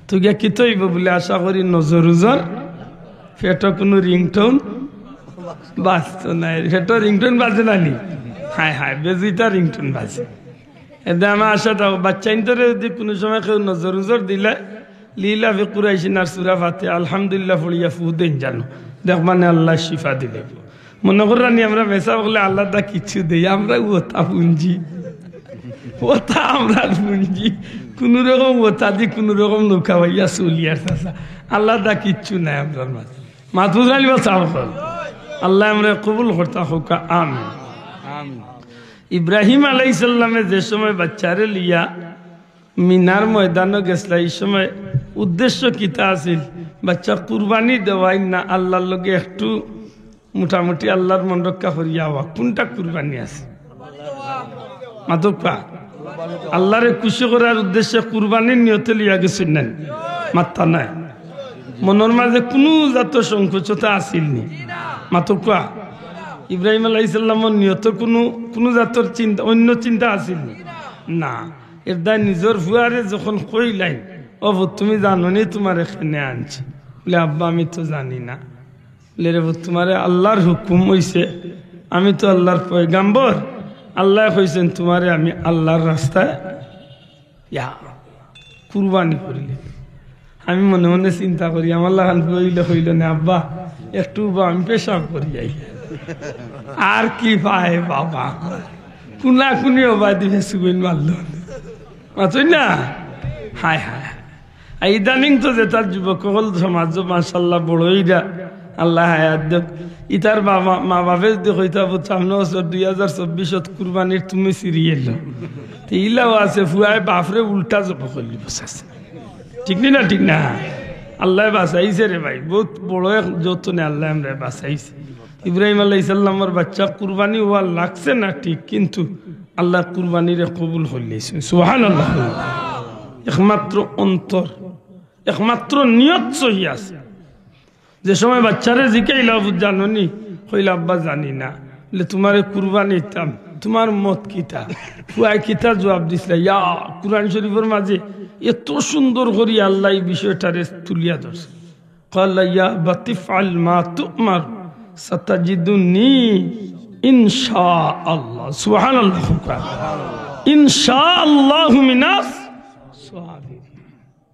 তো গিয়া কিতা অইবো বলে আশা করি নজর উজর, পেটো কুনু ringtone বাজতো নায়, পেটো ringtone বাজে না নি? হায় হায়, বেজুইতা ringtone বাজে। এরদায় আমার আশা থাকো, বাচ্চাইন্তরে যদি কুনু সময় কেউ নজর উজর দিলে, লিলাফি কুরাইশিন আর সুরা ফাতিহা, আলহামদুলিল্লাহ পড়িয়া ফু দেইন যানো, দেখবানে আল্লায় শিফা দিলে। মনো কররা নি আমরা মেছা অকলে আল্লার দা কিচ্ছু দেই, আমরা অতা পুঞ্জি, অতা আমরার পুঞ্জি, কুনু রকম অতা দি কুনু রকম নৌকা বাইয়া চলিয়ার চাচা, আল্লার দা কিচ্ছু নাই আমরার মাঝে। মাহফুজ আলী বা সাহেব অকল, আল্লায় আমরারে কবুল করতা কউক্কা, আমিন। আমিন। ইব্রাহিম আলাইহিস সালামে যে সময় বাচ্চারে লইয়া মিনার ময়দানো গেছলা, ই সময় উদ্দেশ্য কিতা আছিল? বাচ্চা কুরবানি দেওয়াইন না, আল্লার লগে একটু মোটামুটি আল্লার মন রক্ষা করিয়া আওয়া, কুনটা কুরবানি আছে? মাতউক্কা। আল্লারে খুশি করার উদ্দেশ্যে কুরবানির নিয়তে লইয়া গেছইন না নি? মাতরা নায়। মনর মাঝে কুনু জাতর সংকোচতা আছিল নি? মাতউক্কা। ইব্রাহিম আলাইহিস সালামর নিয়তে কুনু, কুনু জাতর চিন্তা, অইন্য চিন্তা আছিল নি? না। এরদায় নিজর ফুয়ারে যখন কইলাইন, "ও ফুত, তুমি জানো নি তুমারে কেনে আনছি?" বলে, "আব্বা, আমি তো জানি না।" বলে, "রে ফুত, তুমারে আল্লার হুকুম অইছে, আমি তো আল্লার পয়গাম্বর, আল্লায় কইছইন তুমারে আমি আল্লার রাস্তায়, ইয়া, কুরবানি করিলে।" আমি মনে মনে চিন্তা করি, আমার লাখান ফুয়া অইলে কইলো নে, "আব্বা, একটু উবা, আমি পেশাব করি আই।" আর কি পায় বাবা, কুনা কুনি উবা দিবে, সুবইন মারলো। মাতই না? হায় হায়। আর ইদানিং তো যেটা যুবক অকল সমাজ, মাশাআল্লাহ, বড় অইরা, আল্লাহ হায়াত দেউক। ইতার বাবা, মা বাপে যদি কইতা, "পুত, সামনে বছর দুই হাজার চব্বিশত কুরবানির তুমি সিরিয়াল।" তে ইলাও আছে, ফুয়ায় বাপরে উল্টা জব করলি বসাছে। ঠিক নি না? ঠিক না? আল্লায় বাঁচাইছে রে ভাই, বউত বড় এক যতনে আল্লায় আমরারে বাঁচাইছে। ইব্রাহিম আলাইহিস সালামর বাচ্চা কুরবানি অওয়া লাগছে না ঠিক, কিন্তু আল্লায় কুরবানিরে কবুল করলিছইন। সুবহানাল্লাহ। একমাত্র অন্তর, একমাত্র নিয়ত সহি আছে। যে সময় বাচ্চারে জিকাইলা, "পুত, জানো নি?" কইলা, "আব্বা, জানি না।" বলে, "তুমারে কুরবানি দিতাম, তুমার মত কিতা?" ফুয়ায় কিতা জুয়াব দিছলা, ইয়া, কুরআন শরিফর মাজে এত সুন্দর করি আল্লায় ই বিষয়টারে তুলিয়া ধরছে। قال يا أبت افعل ما تؤمر ستجدني إن شاء الله। সুবহানাল্লাহ। إن شاء الله من الصابرين।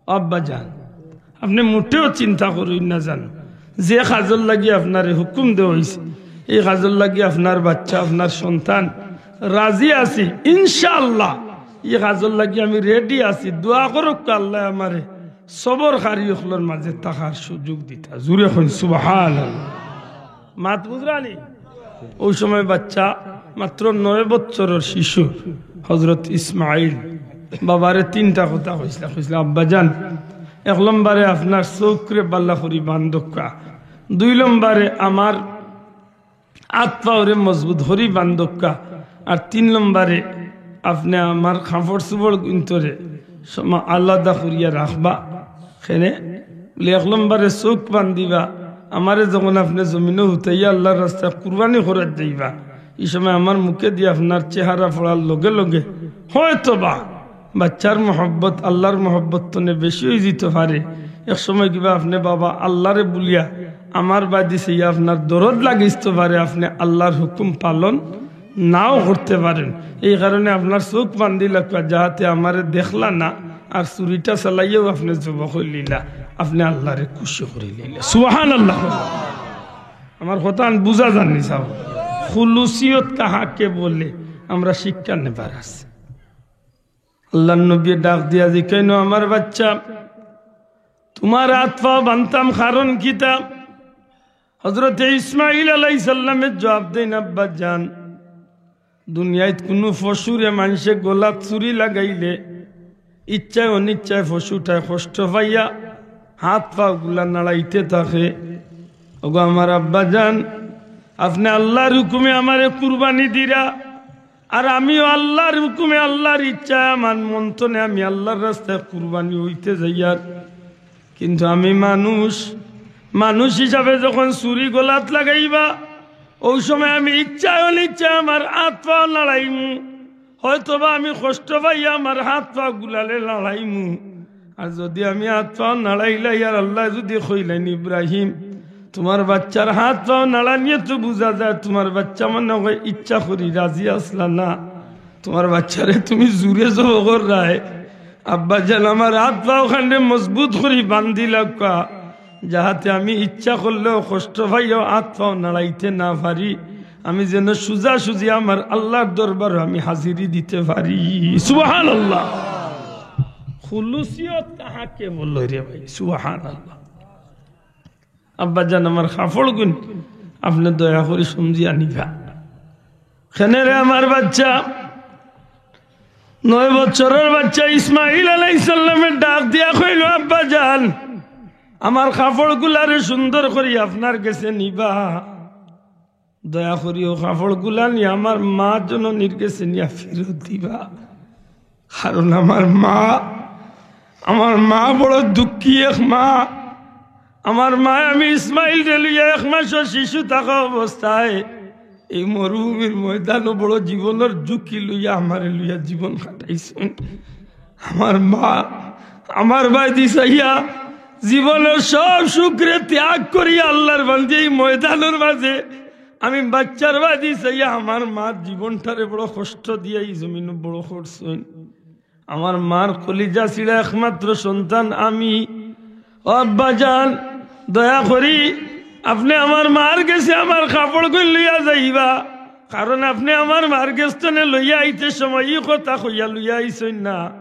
আব্বা জান, আপনে মোটেও চিন্তা করইন না জান, যে কাজর লাগি আপনারে হুকুম দেওয়া অইছে, ই কাজর লাগি আপনার বাচ্চা, আপনার সন্তান রাজি আছি, ইনশাআল্লাহ ই কাজর লাগি আমি রেডি আছি। দোয়া করউক্কা আল্লায় আমারে সবরকারী অকলর মাজে থাকার সুযোগ দিতা। জুরে কইন সুবহানাল্লাহ। মাত বুঝরা নি? অউ সময় বাচ্চা মাত্র নয় বছরর শিশু হযরত ইসমাইল বাবারে তিনটা কথা কইছলা। কইছলা, "আব্বা জান, এক লম্বরে আপনার চউখরে বালা করি বান্ধউক্কা, দুই লম্বরে আমার আত পাওরে মজবুত করি বান্ধউক্কা, আর তিন লম্বরে আপনে আমার কাপড় চোপড় গুইন্তরে সমা-, আলাদা করিয়া রাখবা।" কেনে? বলে, "এক লম্বরে চউখ বান্ধিবা, আমারে যখন আপনে জমিনো হুতাইয়া আল্লার রাস্তায় কুরবানি করাত যাইবা, ই সময় আমার মুখেদি আপনার চেহারা পড়ার লগে লগে হয়তো বা বাচ্চার মহব্বত আল্লার মহব্বত তনে বেশি অইযিতো পারে। এক সময় কিবা আপনে বাবা আল্লারে ভুলিয়া আমার বায়দি চাইয়া আপনার দরদ লাগিতো পারে, আপনে আল্লার হুকুম পালন নাও করতে পারেন। এই কারণে আপনার চউখ বান্ধি রাখবা, যাহাতে আমারে দেখলা না, আর ছুরিটা চালাইয়াও আপনে জব করিলিলা, আপনে আল্লারে খুশি করিলিলা।" সুবহানাল্লাহ। আমার কথাখান বুঝা যার নি সাব? খুলুসিয়ত কাহাকে বলে, আমরা শিক্ষা নেবার আছে। আল্লার নবীয়ে ডাক দিয়া জিকাইন, "আমার বাচ্চা, তুমার আত পাও বান্ধতাম কারণ কিতা?" হযরতে ইসমাইল আলাইহিস সালামে জুয়াব দেইন, "আব্বা জান, দুনিয়াত কুনু পশুরে মানষে গলাত ছুরি লাগাইলে ইচ্ছায় অনিচ্ছায় পশুটায় কষ্ট পাইয়া আত পাওগুলা নাড়াইতে থাকে। ওগো আমার আব্বা জান, আপনে আল্লার হুকুমে আমারে কুরবানি দিরা, আর আমিও আল্লার হুকুমে আল্লার ইচ্ছায় আমার মন তনে আমি আল্লার রাস্তায় কুরবানি অইতে যাইয়ার। কিন্তু আমি মানুষ, মানুষ হিসাবে যখন ছুরি গলাত লাগাইবা, অউ সময় আমি ইচ্ছায় অনিচ্ছায় আমার আত পাও নাড়াইমু, হয়তোবা আমি কষ্ট পাইয়া আমার আত পাও গুলালে নাড়াইমু। আর যুদি আমি আত পাও নাড়াইলাই, আর আল্লায় যুদি কইলাইন, 'ইব্রাহিম, তুমার বাচ্চার আত পাও নাড়ানিয়ে তো বুঝা যায় তুমার বাচ্চা মনে অয় ইচ্ছা করি রাজি আছলা না, তুমার বাচ্চারে তুমি জুরে জব কররায়, আব্বা জান আমার আত পাও খানরে মজবুত করি বান্ধি লাউক্কা, যাহাতে আমি ইচ্ছা করলেও কষ্ট পাইয়াও আত পাও নাড়াইতে না পারি, আমি যেন সুজাসুজি আমার আল্লার দরবারো আমি হাজিরি দিতে পারি।'" সুবহানাল্লাহ। খুলুসিয়ত কাহাকে বলে রে ভাই? সুবহানাল্লাহ। আব্বা জান আমার কাপড়গুইন আপনে দয়া করি সমঝিয়া নিবা। কেনে রে আমার বাচ্চা, নয় বছরর বাচ্চা ইসমাইল আলাইহিস সালামে ডাক দিয়া কইল, "আব্বা জান, আমার কাপড়গুলারে সুন্দর করি আপনার গেছে নিবা। দয়া করি অউ কাপড়গুলা নিয়া আমার মা জননীর গেছে নিয়া ফিরত দিবা। কারণ আমার মা, আমার মা বড় দুঃখী এক মা। আমার মায় আমি ইসমাইলরে লইয়া এক মাসর শিশু থাকা অবস্থায় এই মরুভূমির ময়দানো বড় জীবনর ঝুঁকি লইয়া আমারে লইয়া জীবন কাটাইছইন। আমার মা আমার বায়দি চাইয়া জীবনর সব সুখরে ত্যাগ করিয়া আল্লার বান্দি এই ময়দানর মাজে আমি বাচ্চার বায়দি চাইয়া আমার মার জীবনটারে বড় কষ্ট দিয়া ই জমিনো বড় করছইন।" আমার মার কলিজা ছিঁড়া একমাত্র সন্তান আমি। ও আব্বাজান, দয়া করি আপনে আমার মার গেছে আমার কাপড়গুইন লইয়া যাইবা, কারণ আপনে আমার মার গেছ তনে লইয়া আইতে সময় ই কথা কইয়া লইয়া আইছইন না,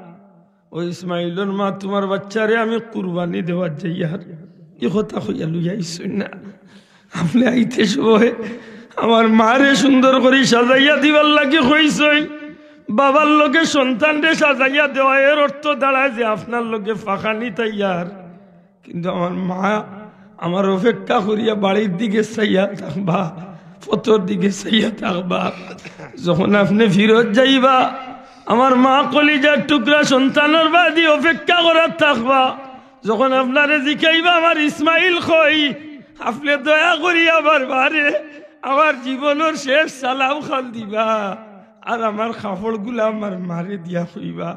"ও ইসমাইলর মা, তুমার বাচ্চারে আমি কুরবানি দেওয়াত যাইয়ার," ই কথা কইয়া লইয়া আইছইন না। আপনে আইতে সময় আমার মারে সুন্দর করি সাজাইয়া দিবার লাগি কইছইন। বাবার লগে সন্তানরে সাজাইয়া দেওয়া, এর অর্থ দাঁড়ায় যে আপনার লগে ফাঁকানি তাইয়ার। কিন্তু আমার মা আমার অপেক্ষা করিয়া বাড়ির দিকে চাইয়া থাকবা, পথর দিকে চাইয়া থাকবা। যখন আপনে ফিরত যাইবা, আমার মা কলিজার টুকরা সন্তানর বাদি অপেক্ষা করাত থাকবা। যখন আপনারে জিকাইবা, "আমার ইসমাইল কই?" আপনে দয়া করি আমার মারে আমার জীবনর শেষ সালাম খান দিবা, আর আমার কাপড়গুলা আমার মারে দিয়া কইবা,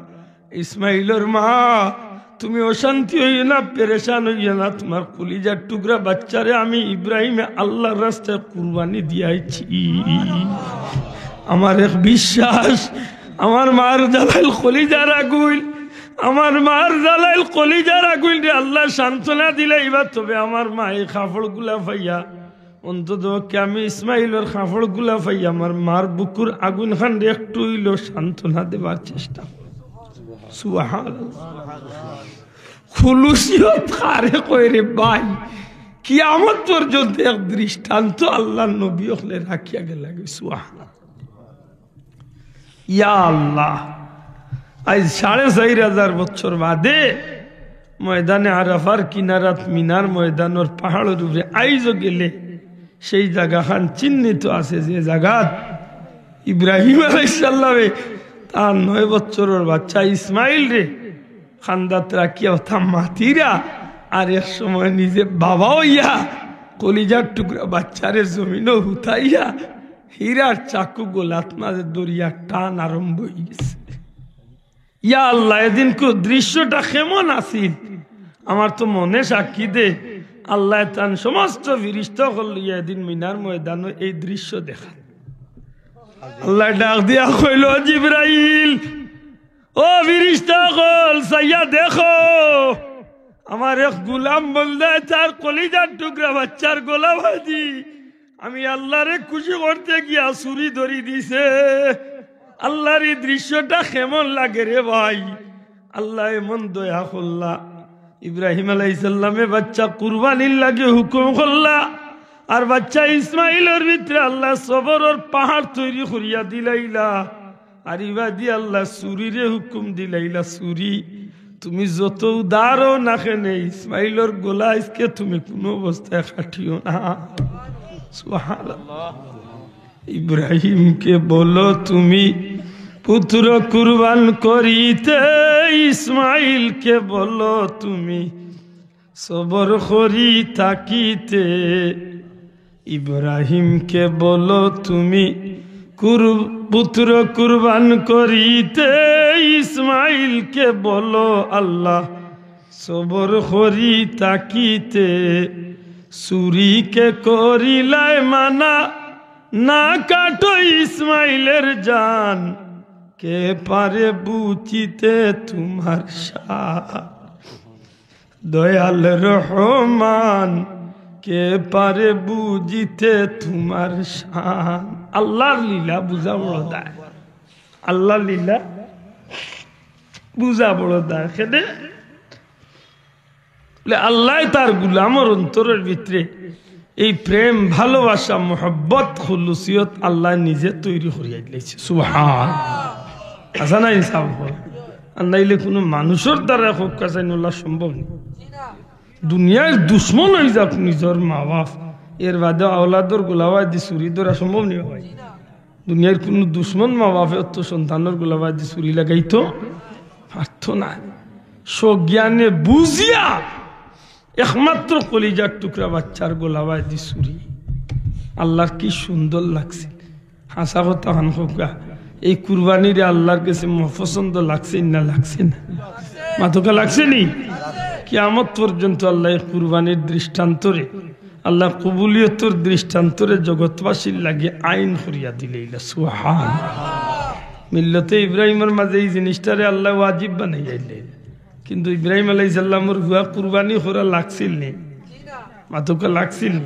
"ইসমাইলর মা, তুমি অশান্তি অইও না, পেরেশান অইও না, তুমার কলিজার টুকরা বাচ্চারে আমি ইব্রাহিমে আল্লাহর রাস্তায় কুরবানি দিয়াইছি।" আমার এক বিশ্বাস, আমার মার জ্বালাইল কলিজার আগুইন, আমার মার জ্বালাইল কলিজার আগুইনরে আল্লায় সান্ত্বনা দিলাইবা। তবে আমার মা এই কাপড়গুলা পাইয়া, অন্তত পক্ষে আমি ইসমাইলর কাপড়গুলা পাইয়া আমার মার বুকুর আগুইন খানরে একটু অইলেও সান্ত্বনা দেবার চেষ্টা করব। সুবহানাল্লাহ। খুলুসিয়ত কারে কয় রে ভাই? কিয়ামত পর্যন্ত এক দৃষ্টান্ত আল্লাহর নবী অকলে রাখিয়া গেলা গি। সুবহানাল্লাহ। ইয়া আল্লাহ, আইজ সাড়ে চাইর হাজার বছর বাদে ময়দানে আরাফার কিনারাত মিনার ময়দানর পাহাড়র উপরে আইজও গেলে সেই জাগাখান চিহ্নিত আছে, যে জাগাত ইব্রাহিম আলাইহিস সালামে তার নয় বছরর বাচ্চা ইসমাইলরে কান্দাত রাখিয়া অতা মাতিরা, আর এক সময় নিজে বাবা অইয়া কলিজার টুকরা বাচ্চারে জমিনো হুতাইয়া হীরার চাকু গলাত মাঝে ধরিয়া টান আরম্ভ অইগেছে। ইয়া আল্লাহ, এদিনকুর দৃশ্যটা কেমন আছিল? আমার তো মনে সাক্ষী দে, আল্লায় তান সমস্ত ফিরিস্তা অকল লইয়া এদিন মিনার ময়দানো এই দৃশ্য দেখান। আল্লায় ডাক দিয়া কইল, "জিব্রাইল, ও ফিরিস্তা অকল, চাইয়া দেখো, আমার এক গুলাম বন্দায় তার কলিজার টুকরা বাচ্চার গলা বাঁধি আমি আল্লারে খুশি করতে গিয়া ছুরি ধরি দিছে।" আল্লার এই দৃশ্যটা কেমন লাগে রে ভাই? আল্লায় এমন দয়া করলা, ইব্রাহিম আলাইহিস সালামে বাচ্চা কুরবানির লাগি হুকুম করলা, আর বাচ্চা ইসমাইলর ভিতরে আল্লায় সবরর পাহাড় তৈরি করিয়া দিলাইলা। আর ইবাদি আল্লায় ছুরিরে হুকুম দিলাইলা, "ছুরি, তুমি যত উদারও না কেনে, ইসমাইলর গলা আইজকে তুমি কুনু অবস্থায় কাটিও না।" সুবহানাল্লাহ। ইব্রাহিমকে বলো তুমি পুত্র কুরবান করিতে, ইসমাইলকে বলো তুমি সবর করি থাকিতে। ইব্রাহিমকে বলো তুমি কুর-, পুত্র কুরবান করিতে, ইসমাইলকে বলো আল্লাহ সবর করি থাকিতে। ছুরিকে করিলায় মানা, না কাটো ইসমাইলের জান, কে পারে বুঝিতে তোমার শান? দয়াল রহমান, কে পারে বুঝিতে তোমার শান? আল্লার লীলা বুঝা বড় দায়, আল্লার লীলা বুঝা বড় দায়। কেনে বলে, আল্লায় তার গুলামর অন্তরর ভিতরে এই প্রেম, ভালোবাসা, মহব্বত, খুলুসিয়ত আল্লায় নিজে তৈরি করিয়া দিলাইছে। সুবহান। আচ্ছা না, ইনসাফ কর। আর নাইলে কুনু মানুষর দ্বারা হক কাছে নোলা সম্ভব নেই। দুনিয়ার দুশমন অই যাক নিজর মা বাপ, এর বাদে আওলাদর গলাবায় দি ছুরি ধরা সম্ভব নেই ভাই। দুনিয়ার কুনু দুশমন মা বাপে অত সন্তানর গলাবায় দি ছুরি লাগাইতো পারতো না। সজ্ঞানে বুঝিয়া একমাত্র কলিজার টুকরা বাচ্চার গলাবায় দি ছুরি। আল্লার কি সুন্দর লাগছে। হাছা কথা খান কউক্কা, এই কুরবানিরে আল্লার গেছে মপছন্দ লাগছে না, লাগছে না? মাতকা লাগছে নি? কিয়ামত পর্যন্ত আল্লায় এই কুরবানির দৃষ্টান্তরে, আল্লার কবুলিয়তর দৃষ্টান্তরে জগতবাসীর লাগি আইন করিয়া দিলাইলা। সুবহান। মিল্লতে ইব্রাহিমর মাঝে এই জিনিসটারে আল্লায় ওয়াজিব বানাইয়া দিলাইলা। কিন্তু ইব্রাহিম আলাইহিস সালামর পুয়া কুরবানি করা লাগছিল নি? মাতুক্কা লাগছিল নি?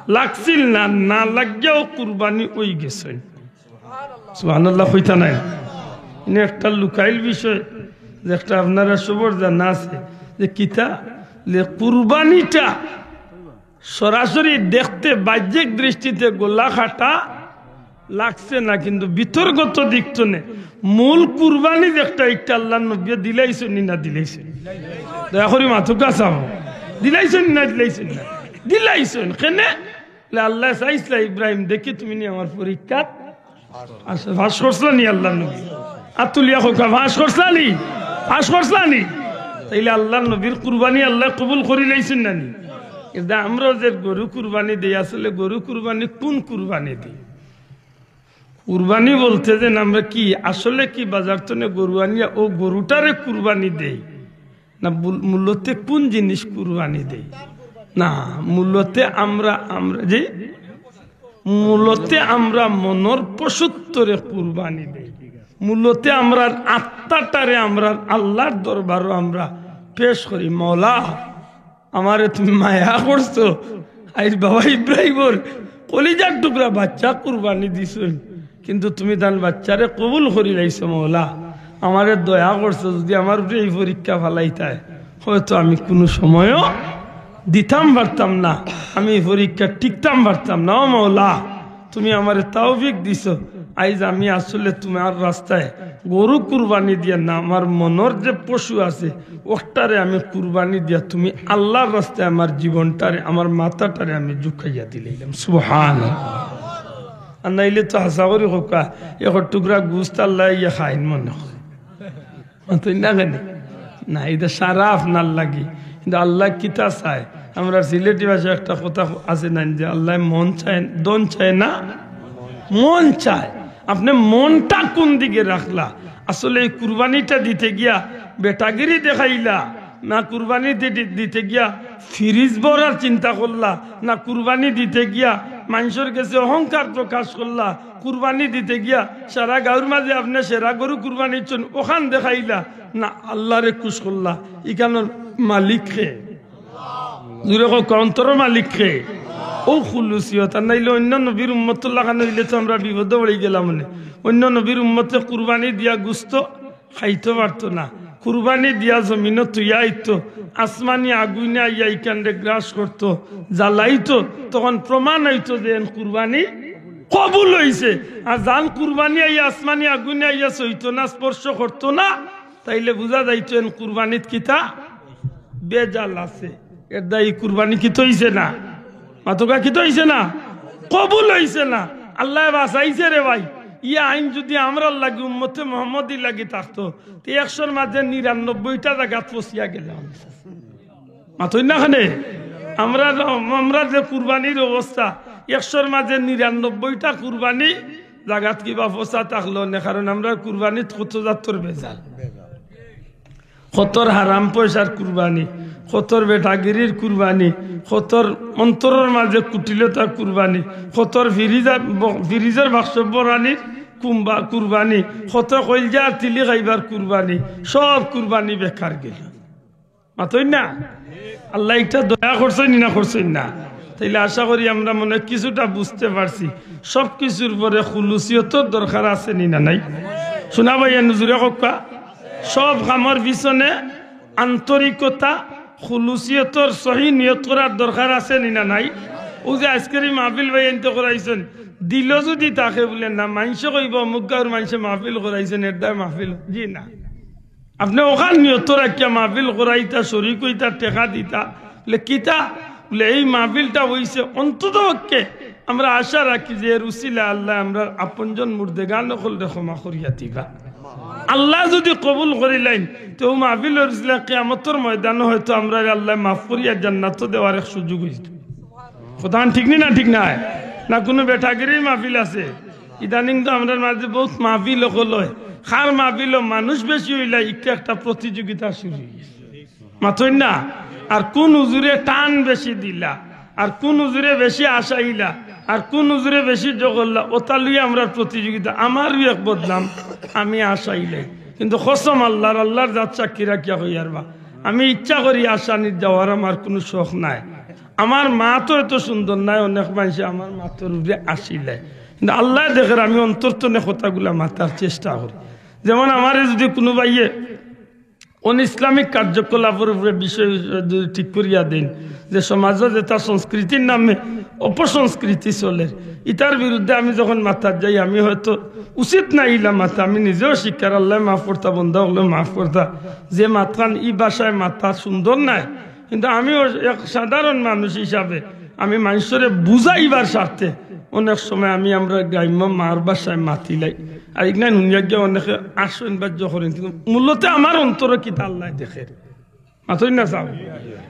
লাগছিল না, না লাগিয়াও কুরবানি অই গেছইন। সুবহানাল্লাহ কইতা নায়? ইনো একটা লুকাইল বিষয়, যে একটা আপনারা সবর জানা আছে, যে কিতা, যে কুরবানিটা সরাসরি দেখতে বাহ্যিক দৃষ্টিতে গলা কাটা লাগছে না, কিন্তু ভিতরগত দিক তনে মূল কুরবানি যে একটা, একটা আল্লাহর নবী দিলাইছইন নি না দিলাইছইন? দয়া করি মাতুক্কা চাও, দিলাইছইন নি না দিলাইছইন না? দিলাইছইন। কেনে? বলে, আল্লায় চাইছলা, ইব্রাহিম, দেখি তুমি নি আমার পরীক্ষাত আচ্ছা, পাশ করছলা নি আল্লাহর নবী? আত তুলিয়া কউক্কা, পাশ করছলা নি? পাশ করছলা নি? তাইলে আল্লাহর নবীর কুরবানি আল্লায় কবুল করিলাইছইন না নি? কিন্তু আমরাও যে গরু কুরবানি দেই, আসলে গরু কুরবানি কুন কুরবানি দেই? কুরবানি বলতে যে আমরা কি, আসলে কি বাজার তনে গরু আনিয়া অউ গরুটারে কুরবানি দেই? না, মূল-, মূলতে কুন জিনিস কুরবানি দেই? না, মূলতে আমরা, আমরা যে, মূলতে আমরা মনর পশুত্বরে কুরবানি দেই। মূলতে আমরার আত্মাটারে আমরার আল্লাহর দরবারো আমরা পেশ করি, "মওলা, আমারে তুমি মায়া করছো, আইজ বাবা ইব্রাহিমর কলিজার টুকরা বাচ্চা কুরবানি দিছইন।" কিন্তু তুমি তান বাচ্চারে কবুল করিলাইছো মওলা, আমারে দয়া করছো, যুদি আমার উপরে এই পরীক্ষা ফালাইতায়, হয়তো আমি কুনু সময়ও দিতাম পারতাম না, আমি এই পরীক্ষা টিকতাম পারতাম না। ও মওলা, তুমি আমারে তৌফিক দিছো, আইজ আমি আসলে তুমার রাস্তায় গরু কুরবানি দিয়া না, আমার মনর যে পশু আছে, ওটারে আমি কুরবানি দিয়া তুমি আল্লাহর রাস্তায় আমার জীবনটারে, আমার মাথাটারে আমি ঝুকাইয়া দিলাইলাম। সুবহানাল্লাহ। আর নাইলে তো হাছা করি কউক্কা, এক টুকরা গুস্ত আল্লায় ইয়া খাইন মনে করে। মাতইন না কেনে? না, ইটা সারা আপনার লাগি। কিন্তু আল্লায় কিতা চায়? আমরার সিলেটি ভাষায় একটা কথা আছে না যে, "আল্লায় মন চায়, ধন চায় না, মন চায়।" আপনে মনটা কুন দিকে রাখলা? আসলে এই কুরবানিটা দিতে গিয়া বেটাগিরি দেখাইলা, না কুরবানি দি-, দি-, দিতে গিয়া ফ্রিজ ভরার চিন্তা করলা, না কুরবানি দিতে গিয়া মানষর গেছে অহংকার প্রকাশ করলা, কুরবানি দিতে গিয়া সারা গাউর মাঝে আপনে সেরা গরু কুরবানি দিছইন, অখান দেখাইলা, না আল্লারে খুশ করলা? ইখানর মালিক কে? জুরে কউক্কা, অন্তরর মালিক কে? অউ খুলুসিয়ত। আর নাইলে অইন্য নবীর উম্মতর লাখান অইলে তো আমরা বিপদো পড়ি গেলাম অনে। অইন্য নবীর উম্মতে কুরবানি দিয়া গুস্ত খাইতো পারতো না, কুরবানি দিয়া জমিনো থুইয়া আইতো, আসমানি আগুইনে আইয়া ইখানরে গ্রাস করতো, জ্বালাইতো, তখন প্রমাণ অইতো যে এন কুরবানি কবুল অইছে। আর যান কুরবানি আইয়া আসমানি আগুইনে আইয়া ছইতো না, স্পর্শ করতো না, তাইলে বুঝা যাইতো এন কুরবানিত কিতা ভেজাল আছে। এর দায় ই কুরবানি কিতা অইছে না? মাতুক্কা, কিতা অইছে না? কবুল অইছে না। আল্লায় বাঁচাইছে রে ভাই। ই আইন যুদি আমরার লাগি, উম্মতে মুহাম্মদীর লাগি থাকতো, তে একশোর মাঝে নিরানব্বইটা জাগাত ফসিয়া গেলে। মাতইন না কেনে? আমরা, আমরা যে কুরবানির অবস্থা, একশোর মাঝে নিরানব্বইটা কুরবানি জাগাত কিবা ফসা থাকলো না, কারণ আমরার কুরবানিত কত জাতর ভেজাল। কতর হারাম পয়সার কুরবানি, কতর বেটাগিরির কুরবানি, কতর অন্তরর মাঝে কুটিলতার কুরবানি, কতর ফ্রিজার ব-, ফ্রিজর বাক্স বরানির কুম্বা-, কুরবানি, কত কইলজা আর তিলি খাইবার কুরবানি, সব কুরবানি বেকার গেল। মাতইন না? আল্লায় ইটা দয়া করছইন নি না করছইন না? তাইলে আশা করি আমরা মনে হয় কিছুটা বুঝতে পারছি। সব কিছুর পরে খুলুসিয়তর দরকার আছে নি না নাই? শুনা ভাই, এ নজুরে কউক্কা, সব কামর পিছনে আন্তরিকতা, খুলুসিয়তর সহি নিয়ত করার দরকার আছে নি না নাই? অউ যে আইজকের ই মাহফিল ভাইয়াইন্তে করাইছইন, দিলো যুদি থাকে বুলে না, মানষে কইবো অমুক গাউর মানষে মাহফিল করাইছইন, এর দায় মাহফিল। জি না। আপনে অখান নিয়ত রাখিয়া মাহফিল করাইতা, শরিক অইতা, টেকা দিতা, বুলে কিতা? বুলে এই মাহফিলটা অইছে অন্তত পক্ষে আমরা আশা রাখি যে এর উসিলায় আল্লায় আমরার আপনজন মুর্দেগান অকলরে ক্ষমা করিয়া দিবা। আল্লায় যুদি কবুল করিলাইন, তে অউ মাহফিলর উসিলায় কিয়ামতর ময়দানো হয়তো আমরারে আল্লায় মাফ করিয়া জান্নাতো দেওয়ার এক সুযোগ অইতো। কথাখান ঠিক নি না ঠিক নায়? না কুনু বেটাগিরির মাহফিল আছে? ইদানিং তো আমরার মাঝে বউত মাহফিল অকল অয়। কার মাহফিলো মানুষ বেশি অইলা, ইটা একটা প্রতিযোগিতা শুরু অইগেছে। মাতইন না? আর কুন হুজুরে টান বেশি দিলা, আর কুন হুজুরে বেশি আশাইলা, আর কুন হুজুরে বেশি জগল্লা, অতা লইয়া আমরার প্রতিযোগিতা। আমারও এক বদনাম, আমি আশাইলাই। কিন্তু কসম আল্লাহর, আল্লাহর জাত সাক্ষী রাখিয়া কইয়ার বা, আমি ইচ্ছা করি আশানিত যাওয়ার, আমার কুনু শখ নাই। আমার মাত অত সুন্দর নায়, অনেক মানষে আমার মাতর উপরে হাসিলায়, কিন্তু আল্লায় দেখের আমি অন্তর তনে কথাগুলা মাতার চেষ্টা করি। যেমন আমারে যুদি কুনু ভাইয়ে অন-ইসলামিক কার্যকলাপর উপরে বিষয় যদি ঠিক করিয়া দেইন, যে সমাজো যেটা সংস্কৃতির নামে অপসংস্কৃতি চলের, ইতার বিরুদ্ধে আমি যখন মাতাত যাই, আমি হয়তো উচিত না ইলা মাতা, আমি নিজেও শিকার, আল্লায় মাফ করতা, বন্দা অকলে মাফ করতা, যে মাতখান ই ভাষায় মাতা সুন্দর নায়, কিন্তু আমিও এক সাধারণ মানুষ হিসাবে আমি মানষরে বুঝাইবার স্বার্থে অনেক সময় আমি আমরার গ্রাম্য মার ভাষায় মাতিলাই। আর ইগনাইন হুনিয়া গিয়া অনেকে হাসইন, বাহ্য করইন, কিন্তু মূলত আমার অন্তরো কিতা আল্লায় দেখের। মাতইন না চাও?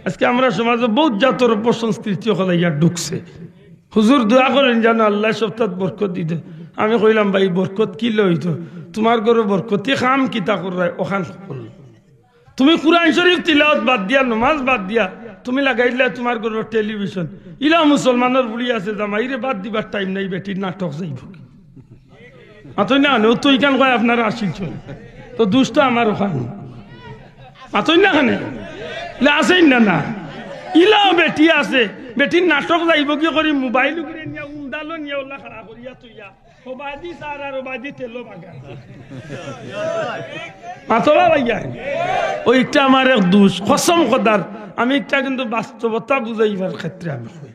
আজকে আমরার সমাজো বউত জাতর অপসংস্কৃতি অকল আইয়া ঢুকছে। হুজুর দোয়া করইন যেন আল্লায় সবটাত বরকত দিতো। আমি কইলাম, "ভাই, বরকত কিলা অইতো? তুমার ঘরো বরকতি কাম কিতা কররায়, অখান করো।" তুমি কুরআন শরীফ তিলাওয়াত বাদ দিয়া, নমাজ বাদ দিয়া, তুমি লাগাইলায় তুমার ঘরো টেলিভিশন। ইলা মুসলমানর ফুড়ি আছে, জামাইরে বাদ দিবার টাইম নাই, বেটির নাটক যাইবোগি। মাতইন না কেনে? ও তো ইখান কয় আপনারা আসিল চলে। তো দুষ তো আমার অখান। মাতইন না কেনে? ইলা আছইন না, না? ইলাও বেটি আছে, বেটির নাটক যাইবোগি করি মোবাইল উপরে নিয়া, উন্দালো নিয়া, ওলা খাড়া করিয়া থইয়া। ওবায়দি সার আর ওবায়দি তেলো বাগা। মাতবা ভাইয়া। ওইটা আমার এক দুষ, কসম খোদার। আমি একটা কিন্তু বাস্তবতা বুঝাইবার ক্ষেত্রে আমি কই।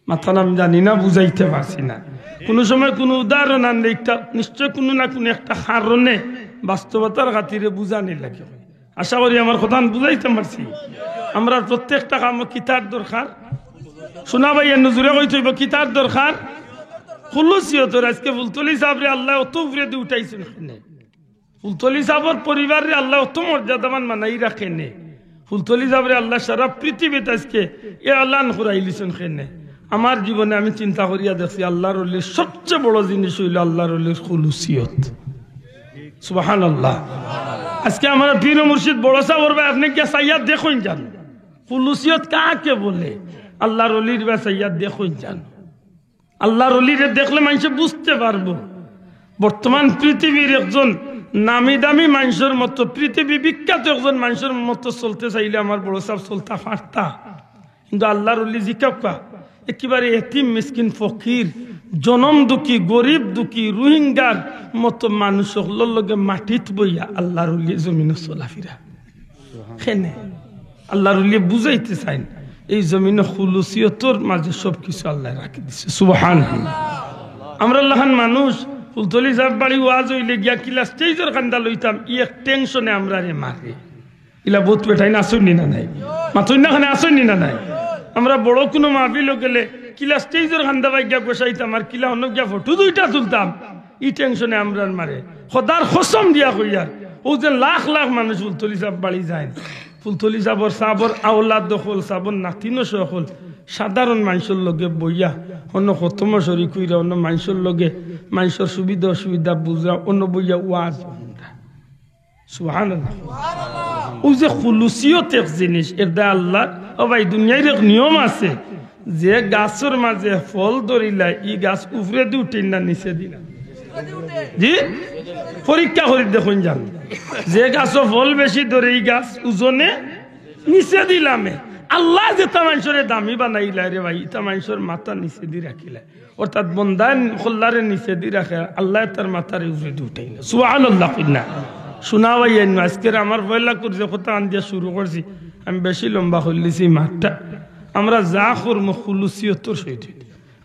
মাতইন না, আমি জানি না, বুঝাইতে পারছি না। কুনু সময় কুনু উদাহরণ আনলে একটা, নিশ্চয় কুনু না কুনু একটা কারণে বাস্তবতার খাতিরে বুঝানি লাগে। আশা করি আমার কথা আমি বুঝাইতে পারছি। আমরার প্রত্যেকটা কামো কিতার দরকার? শুনা ভাই, এর নজরে কইতে অইবো, কিতার দরকার? খুলুসিয়তর। আজকে ফুলতলি সাবরে আল্লায় অত উপরেদি উঠাইছইন কেনে? ফুলতলি সাবর পরিবাররে আল্লায় অত মর্যাদাবান বানাই রাখে নে। ফুলতলি সাবরে আল্লায় সারা পৃথিবীত আজকে এলান করাইলিছইন কেনে? আমার জীবনে আমি চিন্তা করিয়া দেখছি, আল্লার অলির সবচেয়ে বড় জিনিস অইলো আল্লার অলির খুলুসিয়ত। সুবহানাল্লাহ। আজকে আমরার পীর ও মুর্শিদ বড় সাবর বায় আপনে গিয়া চাইয়া দেখইন যান, খুলুসিয়ত কাকে বলে? আল্লার অলির বায় চাইয়া দেখইন যান। আল্লার অলিরে দেখলে মানষে বুঝতে পারবো। বর্তমান পৃথিবীর একজন নামি দামি মানষর মতো, পৃথিবী বিখ্যাত একজন মানষর মতো চলতে চাইলে আমার বড় সাব চলতা পারতা। কিন্তু আল্লার অলি জিকাউক্কা, একেবারে এতিম, মিসকিন, ফকির, জনম দুঃখী, গরিব দুঃখী, রোহিঙ্গার মতো মানুষ অকলর লগে মাটিত বইয়া আল্লার অলি জমিনো চলাফিরা। কেনে? আল্লার অলিয়ে বুঝাইতে চাইন, এই জমিনো খুলুসিয়তর মাঝে সব কিছু আল্লায় রাখি দিছে। সুবহানাল্লাহ। আমরার লাখান মানুষ ফুলতলি সাব বাড়ি ওয়াজ অইলে গিয়া কিলা স্টেজর কান্দা লইতাম, ই এক টেনশনে আমরারে মারে। ইলা বউত বেটাইন আছইন নি না নাই? মাতইন না কেনে, আছইন নি না নাই? আমরা বড় কুনু মাহফিলো গেলে কিলা স্টেজর কান্দা বায় গিয়া গোসাইতাম, আর কিলা অনো গিয়া ফটো দুইটা তুলতাম, ই টেনশনে আমরার মারে। খোদার কসম দিয়া কইয়ার, অউ যে লাখ লাখ মানুষ ফুলতলি সাব বাড়ি যাইন, ফুলতলি সাবর, সাবর আওলাদ অকল, সাবর নাতিন অকল সাধারণ মানষর লগে বইয়া, অনো খতমো শরিক অইরা, অনো মানষর লগে, মানষর সুবিধা অসুবিধা বুঝরা, অনো বইয়া ওয়াজ হুনরা। সুবহানাল্লাহ। অউ যে খুলুসিয়ত এক জিনিস, এরদায় আল্লার, ও ভাই, দুনিয়ার এক নিয়ম আছে, যে গাছর মাঝে ফল ধরিলায়, ই গাছ উপরেদি উঠের না নিচেদি না? জি, পরীক্ষা করি দেখইন যান, যে গাছো ফল বেশি ধরে, ই গাছ ওজনে নিচেদি লামে। আল্লায় যেতা মানষরে দামি বানাইলায় রে ভাই, ইতা মানষর মাথা নিচেদি রাখিলায়। অর্থাৎ বন্দায় কল্লারে নিচেদি রাখে, আল্লায় তার মাথারে উপরেদি উঠাইন না। সুবহানাল্লাহ কইন না। শুনা ভাই, আইন আজকের আমার পয়লা কুরসি কথা আন দিয়া শুরু করছি, আমি বেশি লম্বা করিলিছি মাতটা। আমরা যা করমু খুলুসিয়তর সহিত।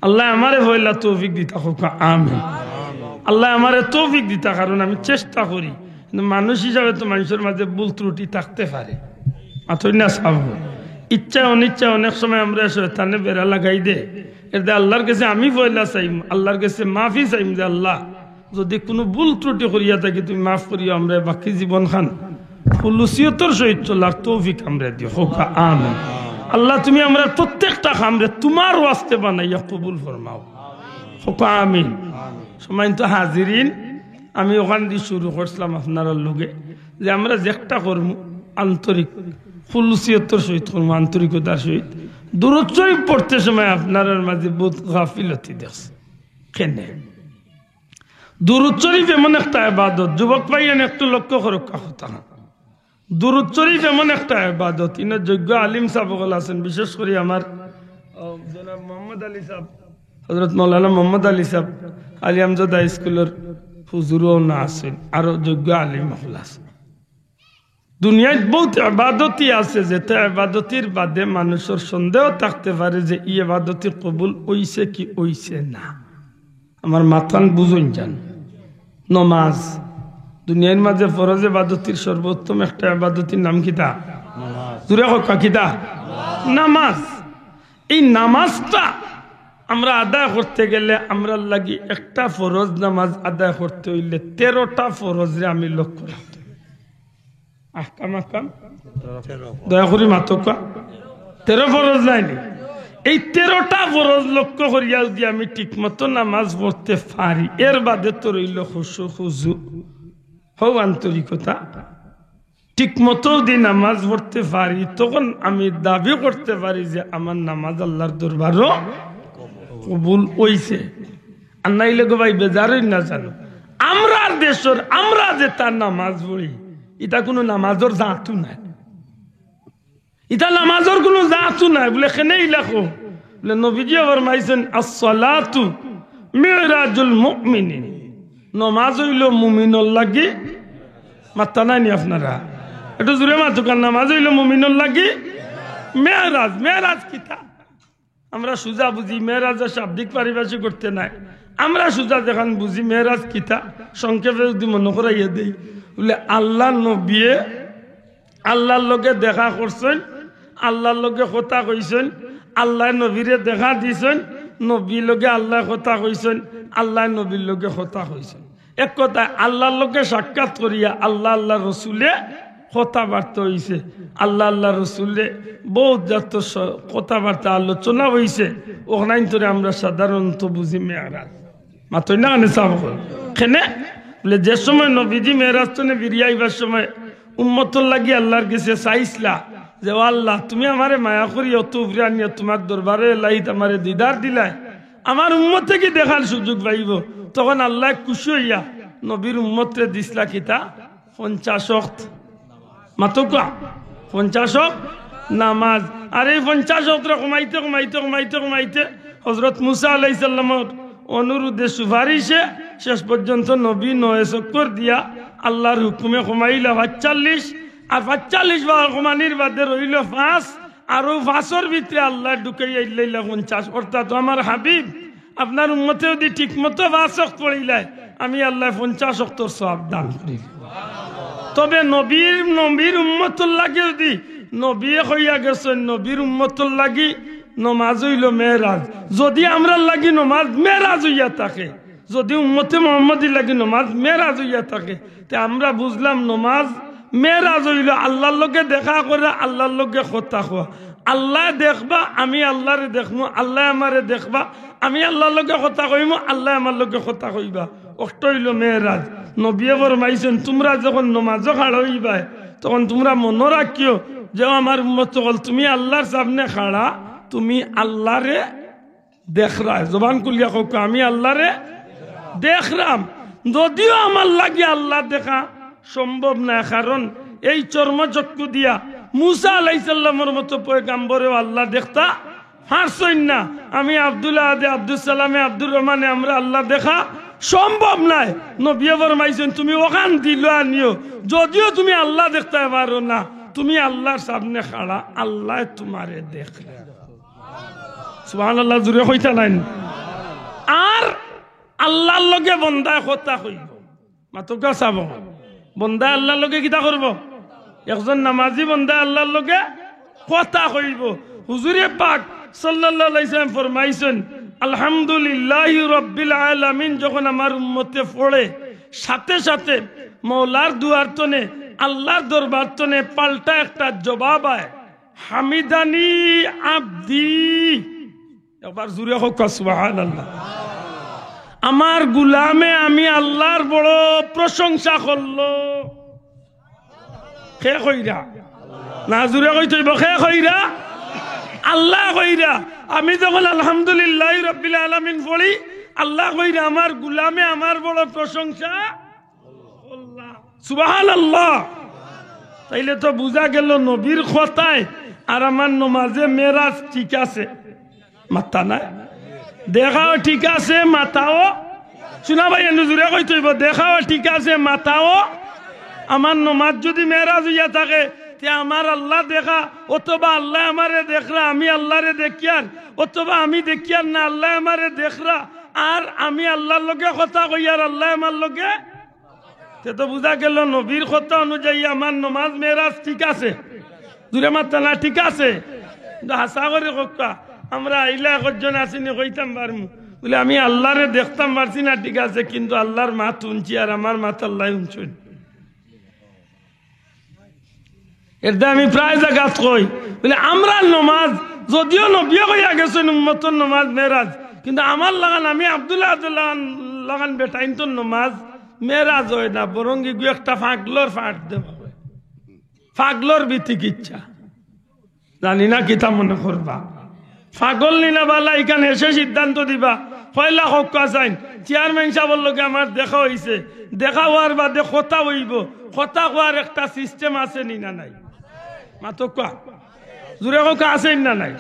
আল্লায় আমারে পয়লা তৌফিক দিতা কউক্কা, আমিন। আল্লায় আমারে তৌফিক দিতা, কারণ আমি চেষ্টা করি, কিন্তু মানুষ হিসাবে তো মানষর মাঝে ভুল ত্রুটি থাকতে পারে। মাতইন না সাব, ইচ্ছা অনিচ্ছা অনেক সময় আমরারে শয়তানে বেড়া লাগাই দে। এরদায় আল্লার গেছে আমি পয়লা চাইমু, আল্লার গেছে মাফি চাইমু যে, "আল্লাহ, যুদি কুনু ভুল ত্রুটি করিয়া থাকি, তুমি মাফ করিও, আমরারে বাকি জীবনখান খুলুসিয়তর সহিত চলার তৌফিক আমরারে দিও।" কউক্কা আমিন। আল্লাহ, তুমি আমরার প্রত্যেকটা কামরে তুমার ওয়াস্তে বানাইয়া কবুল ফরমাও। কউক্কা আমিন। সম্মানিত হাজিরিন, আমি অখানদি শুরু করছিলাম আপনারার লগে, যে আমরা যেকটা করমু আন্তরিক খুলুসিয়তর সহিত করমু, আন্তরিকতার সহিত। দুরূদ শরিফ পড়তে সময় আপনারার মাঝে বউত গাফিলতি দেখছি। কেনে? দুরূদ শরিফ এমন একটা ইবাদত, যুবক ভাইয়াইন একটু লক্ষ্য করউক্কা কথা। দুরুদ শরীফ এমন একটা ইবাদত, ইনো যোগ্য আলিম সাব অকল আছেন, বিশেষ করি আমার, আহ, জনাব মোহাম্মদ আলী সাব, হযরত মাওলানা মোহাম্মদ আলী সাব, আলী আমজাদ হাই স্কুলর হুজুরও না আছেন, আরো যোগ্য আলিম অকল আছেন। দুনিয়াত বহুত ইবাদতই আছে, যেটা ইবাদতির বাদে মানুষর সন্দেহ থাকতে পারে যে ই ইবাদতি কবুল অইছে কি অইছে না। আমার মাতখান বুঝইন যান। নমাজ, দুনিয়ার মাঝে ফরজ ইবাদতির সর্বোত্তম একটা ইবাদতির নাম কিতা? জুরে কউক্কা, কিতা? নামাজ। এই নামাজটা আমরা আদায় করতে গেলে আমরার লাগি একটা ফরজ নামাজ আদায় করতে অইলে তেরোটা ফরজরে আমি লক্ষ্য রাখতে অইবো। আহকাম, আহকাম। দয়া করি মাতউক্কা। তেরো ফরজ নায়নি? এই তেরোটা ফরজ লক্ষ্য করিয়া যদি আমি ঠিকমতো নামাজ পড়তে পারি, এর বাদে তো রইল খুশু, খুজু, হউ আন্তরিকতা। ঠিকমতো যদি নামাজ পড়তে পারি, তখন আমি দাবি করতে পারি যে আমার নামাজ আল্লার দরবারো কবুল অইছে। আর নাইলে গো ভাই, বেজার অইন না জানো, আমরার দেশর, আমরা যেতা নামাজ পড়ি, ইতা কুনু নামাজর জাতউ নায়। ইতা নামাজর কুনু জাতউ নায়। বুলে, "কেনে ইলা কও?" বুলে, "নবীজিয়ে ফরমাইছইন, 'আস-সালাতু মিরাজুল মুমিনিন।'" নমাজ অইলো মুমিনর লাগি, মাত্তা নায়নি আপনারা? একটু জুরে মাতউক্কা, নামাজ অইলো মুমিনর লাগি মেরাজ। মেরাজ কিতা? আমরা সুজা বুঝি মেরাজর শাব্দিক পারিভাষিক করতে নায়। আমরা সুজা যেখান বুঝি মেরাজ কিতা, সংক্ষেপে যদি মনো করাইয়া দেই, বুলে আল্লার নবিয়ে আল্লার লগে দেখা করছইন, আল্লার লগে কথা কইছইন, আল্লায় নবীরে দেখা দিছইন, নবীর লগে আল্লায় কথা কইছইন, আল্লায় নবীর লগে কথা কইছইন। এক কথায় আল্লার লগে সাক্ষাৎ করিয়া আল্লা, আল্লার রসুলে কথাবার্তা অইছে। আল্লা, আল্লার রসুলে বউত জাতর স-, কথাবার্তা আলোচনা অইছে। অখানইন্তরে আমরা সাধারণত বুঝি মেরাজ। মাতইন না কেনে সাব অকল? কেনে? বুলে, যে সময় নবীজি মেরাজ তনে ফিরিয়া আইবার সময় উম্মতর লাগি আল্লার গেছে চাইছলা যে, "ও আল্লা, তুমি আমারে মায়া করি অত উপরে আনিয়া তুমার দরবারো এলাইত আমারে দিদার দিলায়, আমার উম্মতে কি দেখার সুযোগ পাইবো?" তখন আল্লায় খুশি অইয়া নবীর উম্মতরে দিছলা কিতা? পঞ্চাশ ওয়াক্ত। মাতউক্কা, পঞ্চাশ ওয়াক্ত নামাজ। আর এই পঞ্চাশ ওয়াক্তরে কমাইতে, কমাইতে, কমাইতে, কমাইতে হজরত মুসা আলাইহিস সালামর অনুরোধে, সুপারিশে শেষ পর্যন্ত নবী নয় চক্কর দিয়া আল্লার হুকুমে কমাইলা পাঁচচল্লিশ। আর পাঁচচল্লিশ বার কমানির বাদে রইলো পাঁচ। আর অউ পাঁচর ভিতরে আল্লায় ঢুকাইয়া দিলাইলা পঞ্চাশ। অর্থাৎ, ও আমার হাবিব, আপনার উম্মতে যদি ঠিকমতো পাঁচ ওয়াক্ত পড়িলায়, আমি আল্লায় পঞ্চাশ ওয়াক্তর সওয়াব দান করি। তবে নবীর, নবীর উম্মতর লাগি যদি নবীয়ে কইয়া গেছইন, নবীর উম্মতর লাগি নমাজ অইলো মেরাজ, যদি আমরার লাগি নমাজ মেরাজ অইয়া থাকে, যদি উম্মতে মুহাম্মদীর লাগি নমাজ মেরাজ অইয়া থাকে, তে আমরা বুঝলাম নমাজ মেরাজ অইলো আল্লার লগে দেখা করা, আল্লার লগে কথা কওয়া। আল্লায় দেখবা, আমি আল্লারে দেখমু, আল্লায় আমারে দেখবা, আমি আল্লার লগে কথা কইমু, আল্লায় আমার লগে কথা কইবা। অটা অইলো মেরাজ। নবীয়ে ফরমাইছইন, তুমরা যখন নমাজো খাড়া অইবায়, তখন তুমরা মনো রাখিও যে, ও আমার উম্মত অকল, তুমি আল্লার সামনে খাড়া, তুমি আল্লারে দেখরায়। জবান খুলিয়া কউক্কা, আমি আল্লারে দেখরাম। যদিও আমার লাগি আল্লা দেখা সম্ভব নায়, কারণ এই চর্মচক্ষু দিয়া মুসা আলাইহিস সালামর মতো পয়গাম্বরেও আল্লা দেখতা পারছইন না। আমি আব্দুল আহাদে, আব্দুস সালামে, আব্দুর রহমানে আমরা আল্লা দেখা সম্ভব নায়। নবীয়ে ফরমাইছইন, তুমি অখান দিলো আনিও, যদিও তুমি আল্লা দেখতায় পারো না, তুমি আল্লার সামনে খাড়া, আল্লায় তুমারে দেখরা। সুবহানাল্লাহ, জুরে কইতা নাইন। আর আল্লার লগে বন্দায় কথা কইবো। মাতউক্কা সাব অকল। বন্দায় আল্লার লগে কিতা করবো? একজন নামাজি বন্দায় আল্লার লগে কথা কইবো। হুজুরে পাক সাল্লাল্লাহু আলাইহি ওয়াসাল্লাম ফরমাইছইন, "আলহামদুলিল্লাহি রাব্বিল আলামিন" যখন আমার উম্মতে পড়ে, সাথে সাথে মওলার দুয়ার তনে, আল্লার দরবার তনে পাল্টা একটা জবাব আয়, "হামিদানি আব্দি।" একবার জুরে কউক্কা, সুবহানাল্লাহ। আমার গুলামে আমি আল্লার বড় প্রশংসা করলো। কে কইরা? না, জুরে কইতে অইবো, কে কইরা? আল্লায় কইরা। আমি যখন আলহামদুলিল্লাহি রাব্বিল আলামিন পড়ি, আল্লায় কইরা, আমার গুলামে আমার বড় প্রশংসা করলা। সুবহানাল্লাহ। তাইলে তো বুঝা গেল নবীর কথায় আর আমার নমাজে মেরাজ ঠিক আছে। মাত্তা নাই? দেখাও ঠিক আছে, মাতাও। শুনা ভাই, এনু জুরে কইতে অইবো, দেখাও ঠিক আছে, মাতাও। আমার নমাজ যদি মেরাজ অইয়া থাকে, তে আমার আল্লাহ দেখা, অথবা আল্লায় আমারে দেখরা, আমি আল্লারে দেখিয়ার, অথবা আমি দেখিয়ার না, আল্লায় আমারে দেখরা, আর আমি আল্লার লগে কথা কইয়ার, আল্লায় আমার লগে। তে তো বুঝা গেল নবীর কথা অনুযায়ী আমার নমাজ মেরাজ ঠিক আছে। জুরে মাত্তা না, ঠিক আছে? কিন্তু হাছা করি কউক্কা, আমরা আইলা একজন আছি নি কইতাম পারমু। বুলে, "আমি আল্লারে দেখতাম পারছি না, ঠিক আছে, কিন্তু আল্লার মাত হুনছি আর আমার মাত আল্লায় হুনছইন।" এরদায় আমি প্রায় জাগাত কই, বুলে, "আমরার নমাজ, যদিও নবীয়ে কইয়া গেছইন উম্মতর নমাজ মেরাজ, কিন্তু আমার লাখান, আমি আব্দুল্লাহ আব্দুল্লাহ লাখান বেটাইন্তর নমাজ মেরাজ অয় না, বরং ইগু একটা ফাগলর ফাট দেওয়া অয়।" ফাগলর বিতিকিচ্ছা। জানি না কিতা মনে করবা। ফাগল নি না বালা, ইখান হেষে সিদ্ধান্ত দিবা। পয়লা কউক্কা চাইন, চেয়ারম্যান সাবর লগে আমার দেখা অইছে, দেখা অওয়ার বাদে কথা অইবো, কথা কওয়ার একটা সিস্টেম আছে নি না নাই? মাতউক্কা। জুরে কউক্কা, আছে নি না নাই?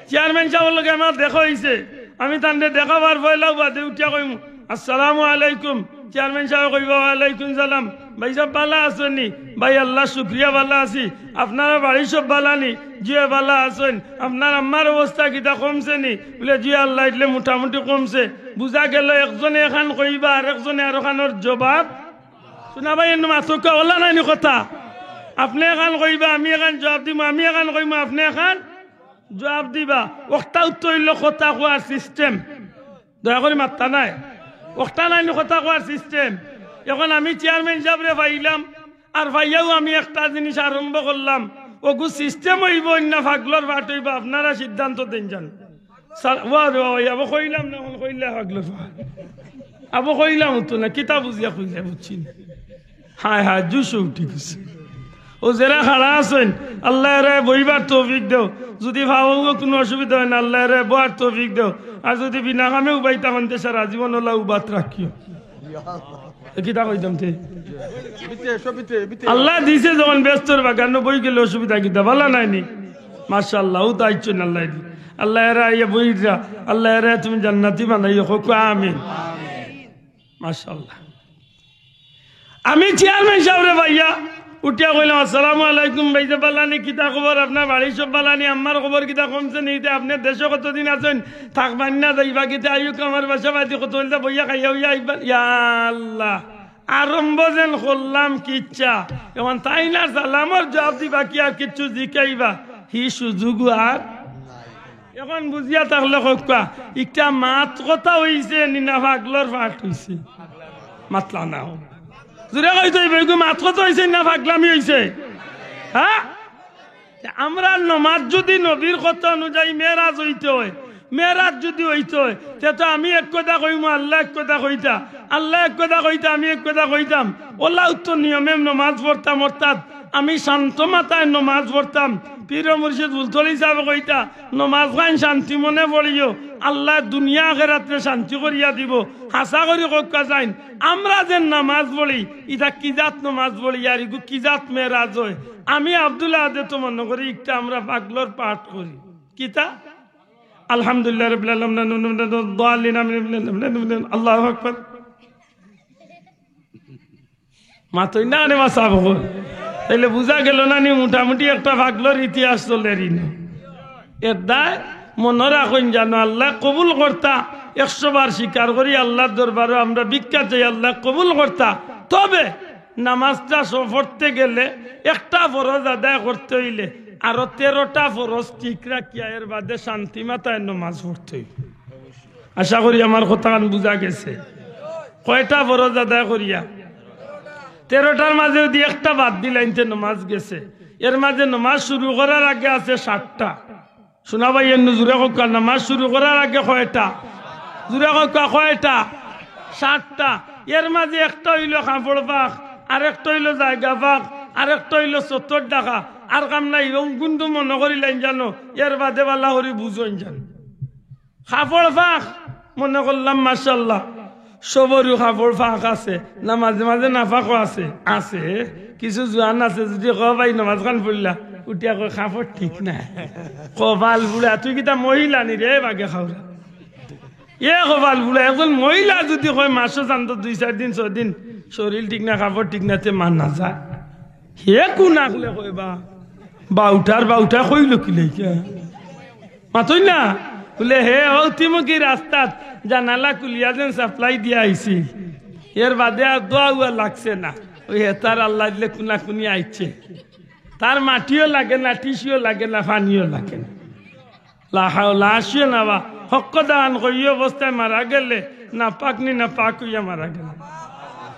চেয়ারম্যান সাবর লগে আমার দেখা অইছে, আমি তানরে দেখা অওয়ার পয়লাউ বাদে উঠিয়া কইমু, "আসসালামু আলাইকুম।" চেয়ারম্যান সাবে কইবা, "ওয়ালাইকুম সালাম।" "ভাইসাব বালা আছইন নি?" "ভাই আল্লার শুকরিয়া বালা আছি।" "আপনারার বাড়ির সব বালা নি?" "জি অয় বালা আছইন।" "আপনার আম্মার অবস্থা কিতা কমছে নি?" বুলে, "জি আল্লায় দিলে মোটামুটি কমছে।" বুঝা গেল একজনে এখান কইবা আর একজনে আরোখানর জবাব। শুনা ভাই, এনু মাতউক্কা, অলা নায় নি কথা? আপনে এখান কইবা, আমি এখান জবাব দিমু, আমি এখান কইমু, আপনে এখান জবাব দিবা। অখটাউ তো অইলো কথা কওয়ার সিস্টেম। দয়া করি মাত্তা নাই। অখটা নায় নি কথা কওয়ার সিস্টেম। এখন আমি চেয়ারম্যান সাবরে পাইলাম, আর পাইয়াউ আমি একটা জিনিস আরম্ভ করলাম। অগু সিস্টেম অইবো না ফাগলর ফাট অইবো, আপনারা সিদ্ধান্ত দেইন যান। স্যার, ওয়া রে বাবা, আবো কইলাম না, এখন কইলা ফাগলর ফাট। আবো কইলাম তো না, কিতা বুঝিয়া কইলা, বুঝছি না। হায় হায়, জুশ উঠি গেছে। অউ যেরা খাড়া আছইন, আল্লায় এরারে বইবার তৌফিক দেও। যুদি পাওগো কুনু অসুবিধা অয় না, আল্লায় এরারে বওয়ার তৌফিক দেও। আর যুদি বিনা কামে উবাইতা অইন তে সারা জীবন অলা উবাত রাখিও। এ কিতা কইতাম তে? আল্লায় দিছে যখন বেহেস্তর বাগানো বই গেলে অসুবিধা কিতা? বালা নায় নি? মাশাআল্লাহ, অউ তো আইছইন আল্লায় দি। আল্লায় এরা আইয়া বইরা, আল্লায় এরারে তুমি জান্নাতি বানাইও, কউক্কা আমিন। মাশাআল্লাহ। আমি চেয়ারম্যান সাবরে পাইয়া উঠিয়া কইলাম, "আসসালামু আলাইকুম, ভাইসাব বালা নি, কিতা খবর? আপনার বাড়ির সব বালা নি? আম্মার খবর কিতা, কমছে নি? তে আপনে দেশো কতদিন আছইন? থাকবা নি না যাইবা কিতা? আইউক্কা আমার বাসা বাড়িত, কত অইলে বইয়া খাইয়া অইয়া আইবা।" ইয়া আল্লাহ, আরম্ভ যেন করলাম কিচ্ছা। এখন তাইন আর সালামর জবাব দিবা কি আর কিচ্ছু জিকাইবা? হি সুযোগ আর এখন বুঝিয়া থাকলে কউক্কা, ইটা মাত কথা অইছে নি না ফাগলর ফাট অইছে? মাতলা না। জুরে কইতে অইবো, ইগু মাত কথা অইছে নি না ফাগলামি অইছে? হ্যাঁ? আমরার নমাজ যুদি নবীর কথা অনুযায়ী মেরাজ অইতে অয়, মেরাজ যুদি অইতে অয়, তে তো আমি এক কথা কইমু, আল্লায় এক কথা কইতা, আল্লায় এক কথা কইতা, আমি এক কথা কইতাম। অলাউ তো নিয়মে নমাজ পড়তাম, অর্থাৎ আমি শান্ত মাথায় নমাজ পড়তাম। পীর মুর্শিদ ফুলতলি সাবে কইতা, "নমাজ খান শান্তি মনে পড়িও, আল্লায় দুনিয়া আখেরাতরে শান্তি করিয়া দিবো।" হাছা করি কউক্কা যাইন, আমরা যে নমাজ পড়ি, ইটা কি জাত নমাজ পড়ি, আর ইগু কি জাত মেরাজ অয়? আমি আব্দুল আহাদে তো মনো করি ইটা আমরা ফাগলর ফাট করি। কিতা? আলহামদুলিল্লাহ রাব্বিল আলামিন, আমিন, আমিন, আমিন, আমিন, আমিন, আল্লাহু আকবার। মাতইন না রে মাসাব অকল। তাইলে বুঝা গেল না নি, মোটামুটি একটা ফাগলর ইতিহাস চলের ইনো। এরদায় মনো রাখইন জানো, আল্লায় কবুল করতা, একশো বার স্বীকার করি আল্লার দরবারো আমরা ভিক্ষা চাই, আল্লায় কবুল করতা। তবে নামাজটা স-, পড়তে গেলে একটা ফরজ আদায় করতে অইলে আরো তেরোটা ফরজ ঠিক রাখিয়া এর বাদে শান্তি মাথায় নামাজ পড়তে অইবো। আশা করি আমার কথাখান বুঝা গেছে। কয়টা ফরজ আদায় করিয়া? তেরোটার মাঝে যুদি একটা বাদ দিলাইন তে নামাজ গেছে। এর মাঝে নামাজ শুরু করার আগে আছে সাতটা। শুনা ভাই, এনু জুরে কউক্কা, নামাজ শুরু করার আগে কয়টা? জুরে কউক্কা, কয়টা? সাতটা। এর মাঝে একটা অইলো কাপড় ফাক, আরেকটা অইলো জাগা ফাক, আরেকটা অইলো সত্তর টাকা। আর কাম নাই, অগুইন তো মনো করিলাইন জানো, এর বাদে বালা করি বুঝইন জানো। কাপড় ফাক, মনো করলাম মাশাআল্লাহ। সবরও কাপড় ফাঁক আছে না, মাঝে মাঝে নাফাকও আছে। আছে কিছু জোয়ান আছে, যদি কও, "ভাই, নামাজ খান পড়লা?" উঠিয়া কয়, "কাপড় ঠিক না।" কপাল পুড়া, তুই কিতা মহিলা নি রে, বাগে খাওরা। এ কপাল পুড়া, একজন মহিলা যদি কয়, "মাসো জানতো দুই চার দিন, ছয় দিন, শরীর ঠিক না, কাপড় ঠিক না", তে মানা যায়। হে কোন আকলে কয় বা, বাউটার বাউটা কইল কি লেখা? মাতই না। বলে, "হে, অউ তিমুখী রাস্তাত জানালা খুলিয়া যেন সাপ্লাই দিয়া আইছি, এর বাদে আর দোয়া উয়া লাগছে না।" ওই হে তার আল্লাহ দিলে কুনাকুনি আইছে, তার মাটিও লাগে না, টিসিও লাগে না, পানিও লাগে না। লা হাওলা, আসিও না বা, হক্ক দান করি অবস্থায় মারা গেলে না পাক নি, না পাক হইয়া মারা গেলে।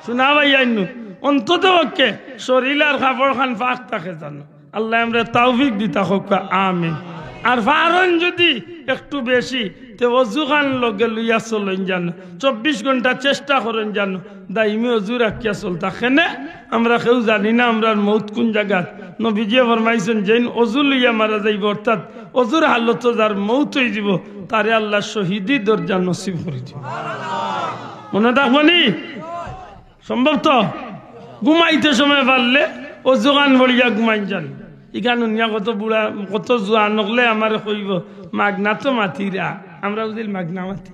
শোনা ভাই আইনু, অন্তত পক্ষে শরীর আর কাপড় খান পাক থাকে জানো। আল্লাহ আমরা তৌফিক দিতা হক্কা, আমিন। আর ফারন যদি একটু বেশি, তে অজু খান লগে লইয়া চলইন জানো, চব্বিশ ঘন্টা চেষ্টা করইন জানো, দাইমি অজু রাখিয়া চলতা। কেনে? আমরা কেউ জানি না আমরার মউত কোন জাগাত। নবীজিয়ে ফরমাইছেন, "যেইন অজু লইয়া মারা যাইব, অর্থাৎ অজুর হালতো যার মউত হই দিব, তারে আল্লাহ শহীদি দরজা নসিব করি দিব।" মনে থাকবো নি? সম্ভব তো? ঘুমাইতে সময় পারলে অজু খান পড়িয়া ঘুমাইন জানো। ইখান হুনিয়া কত বুড়া, কত জোয়ান অকলে আমারে কইব, "মাগনা তো মাতিরা, আমরা বুঝিল মাগনা মাতি।"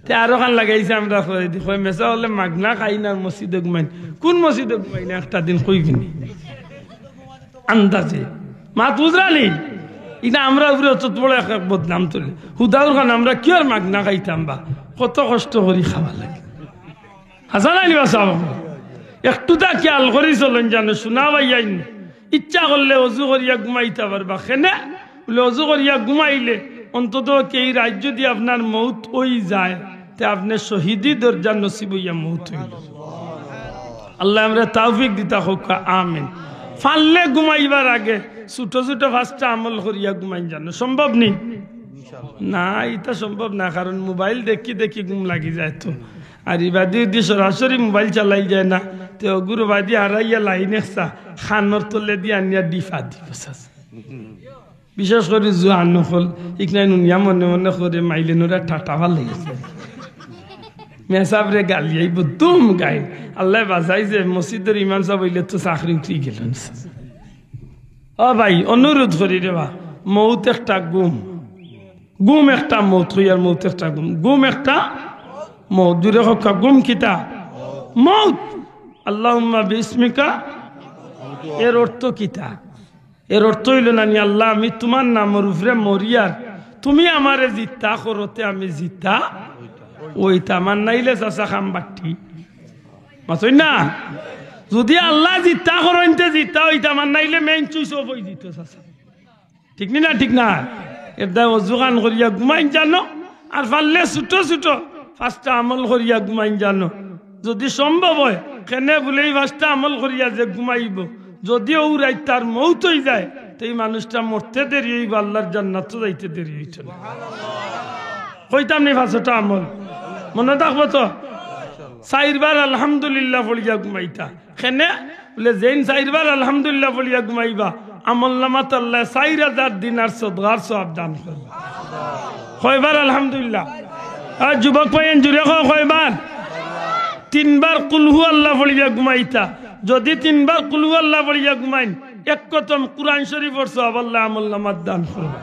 তে আরো খান লাগাইছে, আমরা কই দি, কই, "মেসা অকলে মাগনা খাইন আর মসজিদো ঘুমাইন।" কোন মসজিদো ঘুমাইন একটা দিন কইবি নি? আন্দাজে। মাত বুঝরা নি? ইনা আমরা উপরে অত বড় এক বদনাম তুলে। হুদাউর খান আমরা কিওর মাগনা খাইতাম বা? কত কষ্ট করি খাওয়া লাগে। হাছা নানি বা সাব? একটু তা খেয়াল করি চলইন জানো, শোনা ভাই আইন। ইচ্ছা করলে অজু করিয়া ঘুমাইতা পারবা। কেনে? বলে, অজু করিয়া ঘুমাইলে অন্তত কেই রাইত যদি আপনার মউত হই যায়, তে আপনে শহীদি দরজা নসিব হইয়া মউত হইল। আল্লাহ আমরা তৌফিক দিতা হক্কা, আমিন। পারলে ঘুমাইবার আগে ছোট ছোট পাঁচটা আমল করিয়া ঘুমাইন জানো, সম্ভব নি? না, ইটা সম্ভব না, কারণ মোবাইল দেখি দেখি ঘুম লাগি যায় তো। আর ইবাদি যদি সরাসরি মোবাইল চালাই যায় না, তে অগুর বাদি হারাইয়া লাইন একসা খানোর তলে দি আনিয়া ডিফা দিব। বিশেষ করি জোয়ান অকল, ইকনাই নুনিয়া মনে মনে করে মাইলে নুরা টাটা ভালো লাগছে। মেসাবরে গালি আইব, দুম গাই। আল্লাহ বাঁচাই যে মসজিদর ইমাম সাব হইলে তো চাকরি উঠি গেল। ও ভাই, অনুরোধ করি রে বা, মউত একটা ঘুম, ঘুম একটা মউত, কইয়ার মউত একটা ঘুম, ঘুম একটা মউত। জুরে হক্কা, ঘুম কিতা? মউত। আল্লাহুম্মা বিসমিকা, এর অর্থ কিতা? এর অর্থ হইল নানি, "আল্লাহ, আমি তোমার নামর উপরে মরিয়ার, তুমি আমারে জিতা করতে আমি জিতা ওইতা, আমার নাইলে চাচা খাম বাট্টি।" মাতই না? যদি আল্লাহ জিতা করইনতে জিতা ওইতা, আমার নাইলে মেইন চুইস অফ হই দিত চাচা। ঠিক নি না? ঠিক না? এর দায় অজু খান করিয়া ঘুমাইন জানো, আর পারলে ছোট ছোট পাঁচটা আমল করিয়া ঘুমাইন জানো। যদি সম্ভব হয়, কেনে বলে এই পাঁচটা আমল করিয়া যে ঘুমাইব, যদি ও রাইত তার মউত হই যায়, তে এই মানুষটা মরতে দেরি হইব, আল্লাহর জান্নাত যাইতে দেরি হইত না। কইতাম নি পাঁচটা আমল, মনে থাকবো তো? চাইরবার আলহামদুলিল্লাহ পড়িয়া ঘুমাইতা। কেনে? বলে, "যেইন চাইরবার আলহামদুলিল্লাহ পড়িয়া ঘুমাইবা, আমল নামাত আল্লাহ চাইর হাজার দিনার সদগার সওয়াব দান করবা।" কয়বার আলহামদুলিল্লাহ? আর যুবক ভাইয়াইন জুরে কও, কয়বার? তিনবার কুলহু আল্লাহ পড়িয়া ঘুমাইতা। যদি তিনবার কুলহু আল্লাহ পড়িয়া ঘুমাইন, এক খতম কুরআন শরীফর সওয়াব আল্লাহ আমল নামাত দান করবা।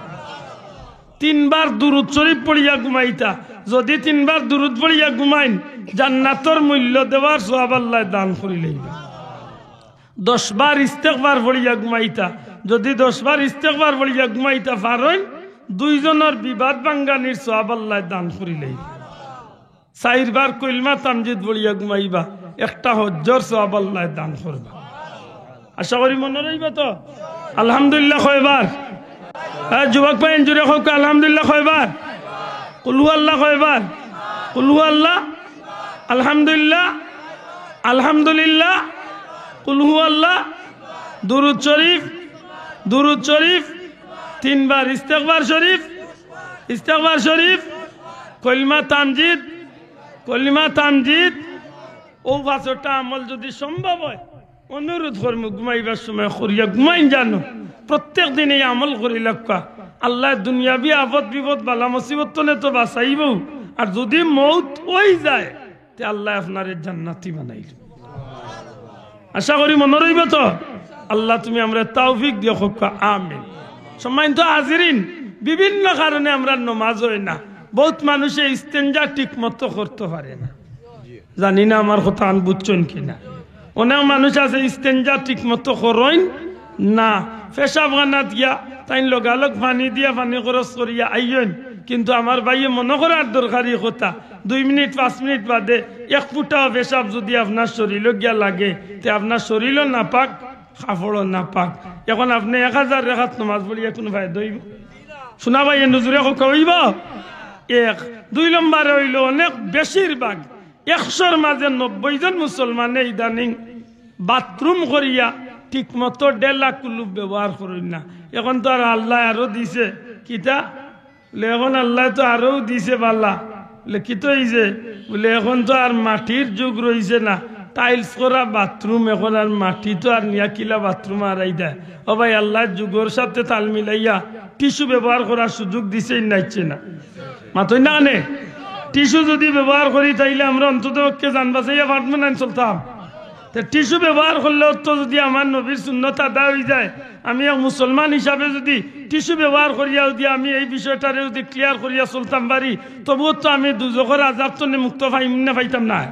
তিনবার দুরুদ শরীফ পড়িয়া ঘুমাইতা। যদি তিনবার দুরুদ পড়িয়া ঘুমাইন, জান্নাতর মূল্য দেওয়ার সওয়াব আল্লাহ দান করি লইবা। দশ বার ইস্তেগফার পড়িয়া ঘুমাইতা। যদি দশ বার ইস্তেগফার পড়িয়া ঘুমাইতা পারইন, দুইজনর বিবাদ ভাঙ্গানির সওয়াব আল্লাহ দান করি লইবা। চাইরবার কলমা তামজিদ পড়িয়া ঘুমাইবা, একটা হজ্জর সওয়াব আল্লাহ দান করবা। আশা করি মনে রইবা তো। আলহামদুলিল্লাহ কয়বার? হ্যাঁ, যুবক ভাইয়াইন জুরে কও, আলহামদুলিল্লাহ কয়বার? কুলহু আল্লাহ কয়বার? কুলহু আল্লাহ, আলহামদুলিল্লাহ, আলহামদুলিল্লাহ, কুলহু আল্লাহ, দুরুদ শরীফ, দুরুদ শরীফ, তিনবার ইস্তেগফার শরীফ, ইস্তেগফার শরীফ, কলমা তামজিদ, কলমা তামজিদ। ও পাঁচটা আমল যদি সম্ভব হয়, অনুরোধ করমু, ঘুমাইবার সময় করিয়া ঘুমাইন জানো। প্রত্যেক দিন এই আমল করি লাগবা। আল্লাহ দুনিয়াবি আফত বিপদ বালা মুসিবত তনে তো বাঁচাইবো। আর যদি মউত হই যায়, তে আল্লায় আপনারে জান্নাতি বানাইল। আশা করি মনো রইবো তো। আল্লাহ, তুমি আমরারে তৌফিক দিও, কউক্কা আমিন। সম্মানিত হাজিরিন, বিভিন্ন কারণে আমরার নমাজ অয় না। বউত মানুষে ইস্তেঞ্জা ঠিক মতো করতো পারে না। জানি না আমার কথাখান বুঝছইন কি না। অনেক মানুষ আছে ইস্তেঞ্জা ঠিক মতো করইন না, পেশাবখানাত গিয়া তাইন লগালগ পানি দিয়া পানি খরচ করিয়া আইয়ইন। কিন্তু আমার ভাইয়ে মনো করার দরকারি কথা, দুই মিনিট পাঁচ মিনিট বাদে এক ফুটাও পেশাব যুদি আপনার শরীলো গিয়া লাগে, তে আপনার শরীলও নাপাক, কাপড়ও নাপাক। এখন আপনে এক হাজার রেকাত নমাজ পড়িয়া কুনু ফায়দা অইবো? শুনা ভাইয়ে, নজরে কউক্কা অইবো? এক। দুই নম্বরে অইলো, অনেক বেশিরভাগ একশোর মাঝে নব্বই জন মুসলমানে ইদানিং বাথরুম করিয়া ঠিক মতো ডেলা কুলুপ ব্যবহার করইন না। এখন তো আর আল্লায় আরো দিছে, কিতা? বুলে, এখন আল্লায় তো আরো দিছে বালা। বুলে, কিতা অইছে? বুলে, এখন তো আর মাটির যুগ রইছে না, টাইলস করা বাথরুম, এখন আর মাটি তো আর নিয়া কিলা বাথরুম আরাই দেয়। ও ভাই, আল্লায় যুগর সাথে তাল মিলাইয়া টিস্যু ব্যবহার করার সুযোগ দিছে না, দিছে না? মাতইন না কেনে? টিস্যু যুদি ব্যবহার করি, তাইলে আমরা অন্তত পক্ষে জান বাঁচাইয়া পারমু না, চলতাম। তে টিস্যু ব্যবহার করলেও তো যুদি আমার নবীর সুন্নত আদায় অইযায়, আমি এক মুসলমান হিসাবে যুদি টিস্যু ব্যবহার করিয়া যুদি আমি এই বিষয়টারে যুদি ক্লিয়ার করিয়া চলতাম পারি, তবুও তো আমি দুজখর আজাব তনে মুক্ত পাইমু না পাইতাম নায়?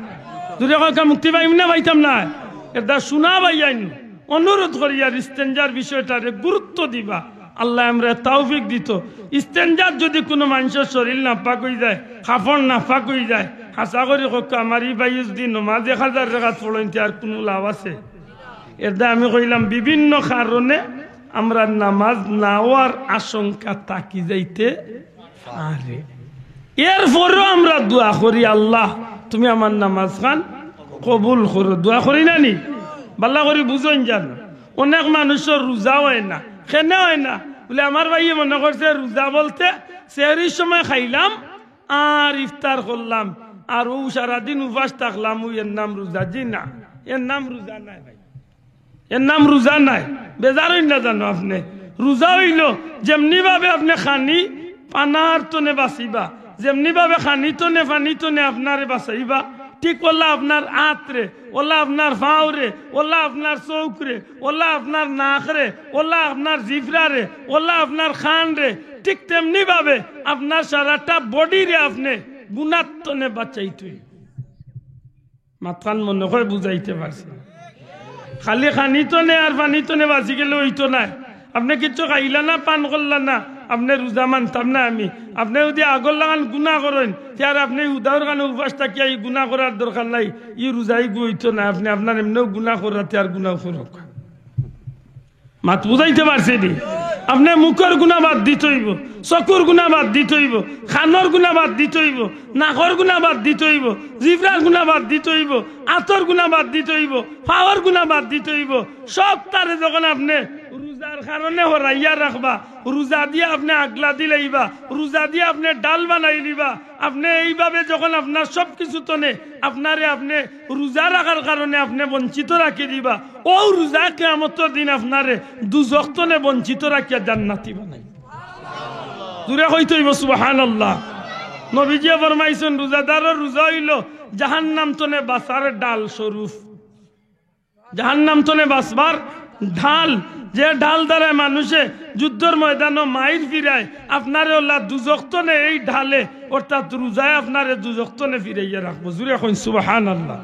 জুরে কউক্কা, মুক্তি পাইমু না পাইতাম নায়? এরদায় শুনা ভাইয়াইন, অনুরোধ করিয়ার ইস্তেঞ্জার বিষয়টারে গুরুত্ব দিবা। আল্লায় আমরারে তৌফিক দিতো। ইস্তেঞ্জাত যুদি কুনু মানষর শরীল নাপাক অইযায়, কাপড় নাপাক অইযায়, হাছা করি কউক্কা, আমার ই ভাইয়ে যুদি নমাজ এক হাজার রেকাত পড়ইন, তে আর কুনু লাভ আছে? এরদায় আমি কইলাম, বিভিন্ন কারণে আমরার নমাজ না অওয়ার আশঙ্কা থাকি যাইতে পারে। এরপরেও আমরা দোয়া করি, "আল্লাহ, তুমি আমার নমাজখান কবুল করো।" দোয়া করি না নি? বালা করি বুঝইন যান। অনেক মানষর রোজা অয় না। কেনে অয় না? বুলে, আমার ভাইয়ে মনো করছে রোজা বলতে সেহরির সময় খাইলাম আর ইফতার করলাম, আর অউ সারাদিন উপাস থাকলাম, অউ এর নাম রোজা? জি না, এর নাম রোজা নায় ভাই। এর নাম রোজা নায়। বেজার অইন না জানো আপনে। রোজা অইলো যেমনি ভাবে আপনে খানি পানার তনে বাঁচিবা, যেমনি ভাবে খানি তনে পানি তনে আপনারে বাঁচাইবা, ঠিক অলা আপনার আতরে, অলা আপনার পাওরে, অলা আপনার চউখরে, অলা আপনার নাকরে, অলা আপনার জিফরারে, অলা আপনার কানরে, ঠিক তেমনি ভাবে আপনার সারাটা বডিরে আপনে গুনার তনে বাঁচাইতই। মাতখান মনো কয় বুঝাইতে পারছি না। খালি খানি তনে আর পানি তনে বাঁচি গেলে অইতো নায়। আপনে কিচ্ছু খাইলা না, পান করলা না, আপনে রোজা মানতাম না আমি। আপনে যুদি আগর লাখান গুনা করইন, তে আর আপনে হুদাউর কানো উপাস থাকিয়া ই গুনা করার দরকার নাই, ই রোজাই গু অইতো নায়। আপনে আপনার এমনেও গুনা করাতে আর গুনা করউক। মাত বুঝাইতে পারছি নি? আপনে মুখর গুনা বাদ দিতে অইবো, চকুর গুনা বাদ দিতে অইবো, কানর গুনা বাদ দিতে অইবো, নাকর গুনা বাদ দিতে অইবো, জিফরার গুনা বাদ দিতে অইবো, আতর গুনা বাদ দিতে অইবো, পাওর গুনা বাদ দিতে অইবো। সবতারে যখন আপনে রোজার কারণে হরাইয়া রাখবা, রোজা দিয়া আপনে আগলা দিলাইবা, রোজা দিয়া আপনে ঢাল বানাইলিবা, আপনে এইভাবে যখন আপনার সব কিছু তনে আপনারে আপনে রোজা রাখার কারণে আপনে বঞ্চিত রাখি দিবা, অউ রোজা কিয়ামতর দিন আপনারে দুজখ তনে বঞ্চিত রাখিয়া জান্নাতি বানাইবো। জুরে কইতে অইবো সুবহানাল্লাহ। নবীজিয়ে ফরমাইছইন, রোজাদারর রোজা অইলো জাহান্নাম তনে বাঁচার ঢাল স্বরূপ। জাহান্নাম তনে বাঁচবার ঢাল, যে ঢাল দ্বারায় মানষে যুদ্ধর ময়দানো মাইর ফিরায়, আপনারে অলা দুজখ তনে এই ঢালে, অর্থাৎ রোজায় আপনারে দুজখ তনে ফিরাইয়া রাখবো। জুরে কইন সুবহানাল্লাহ।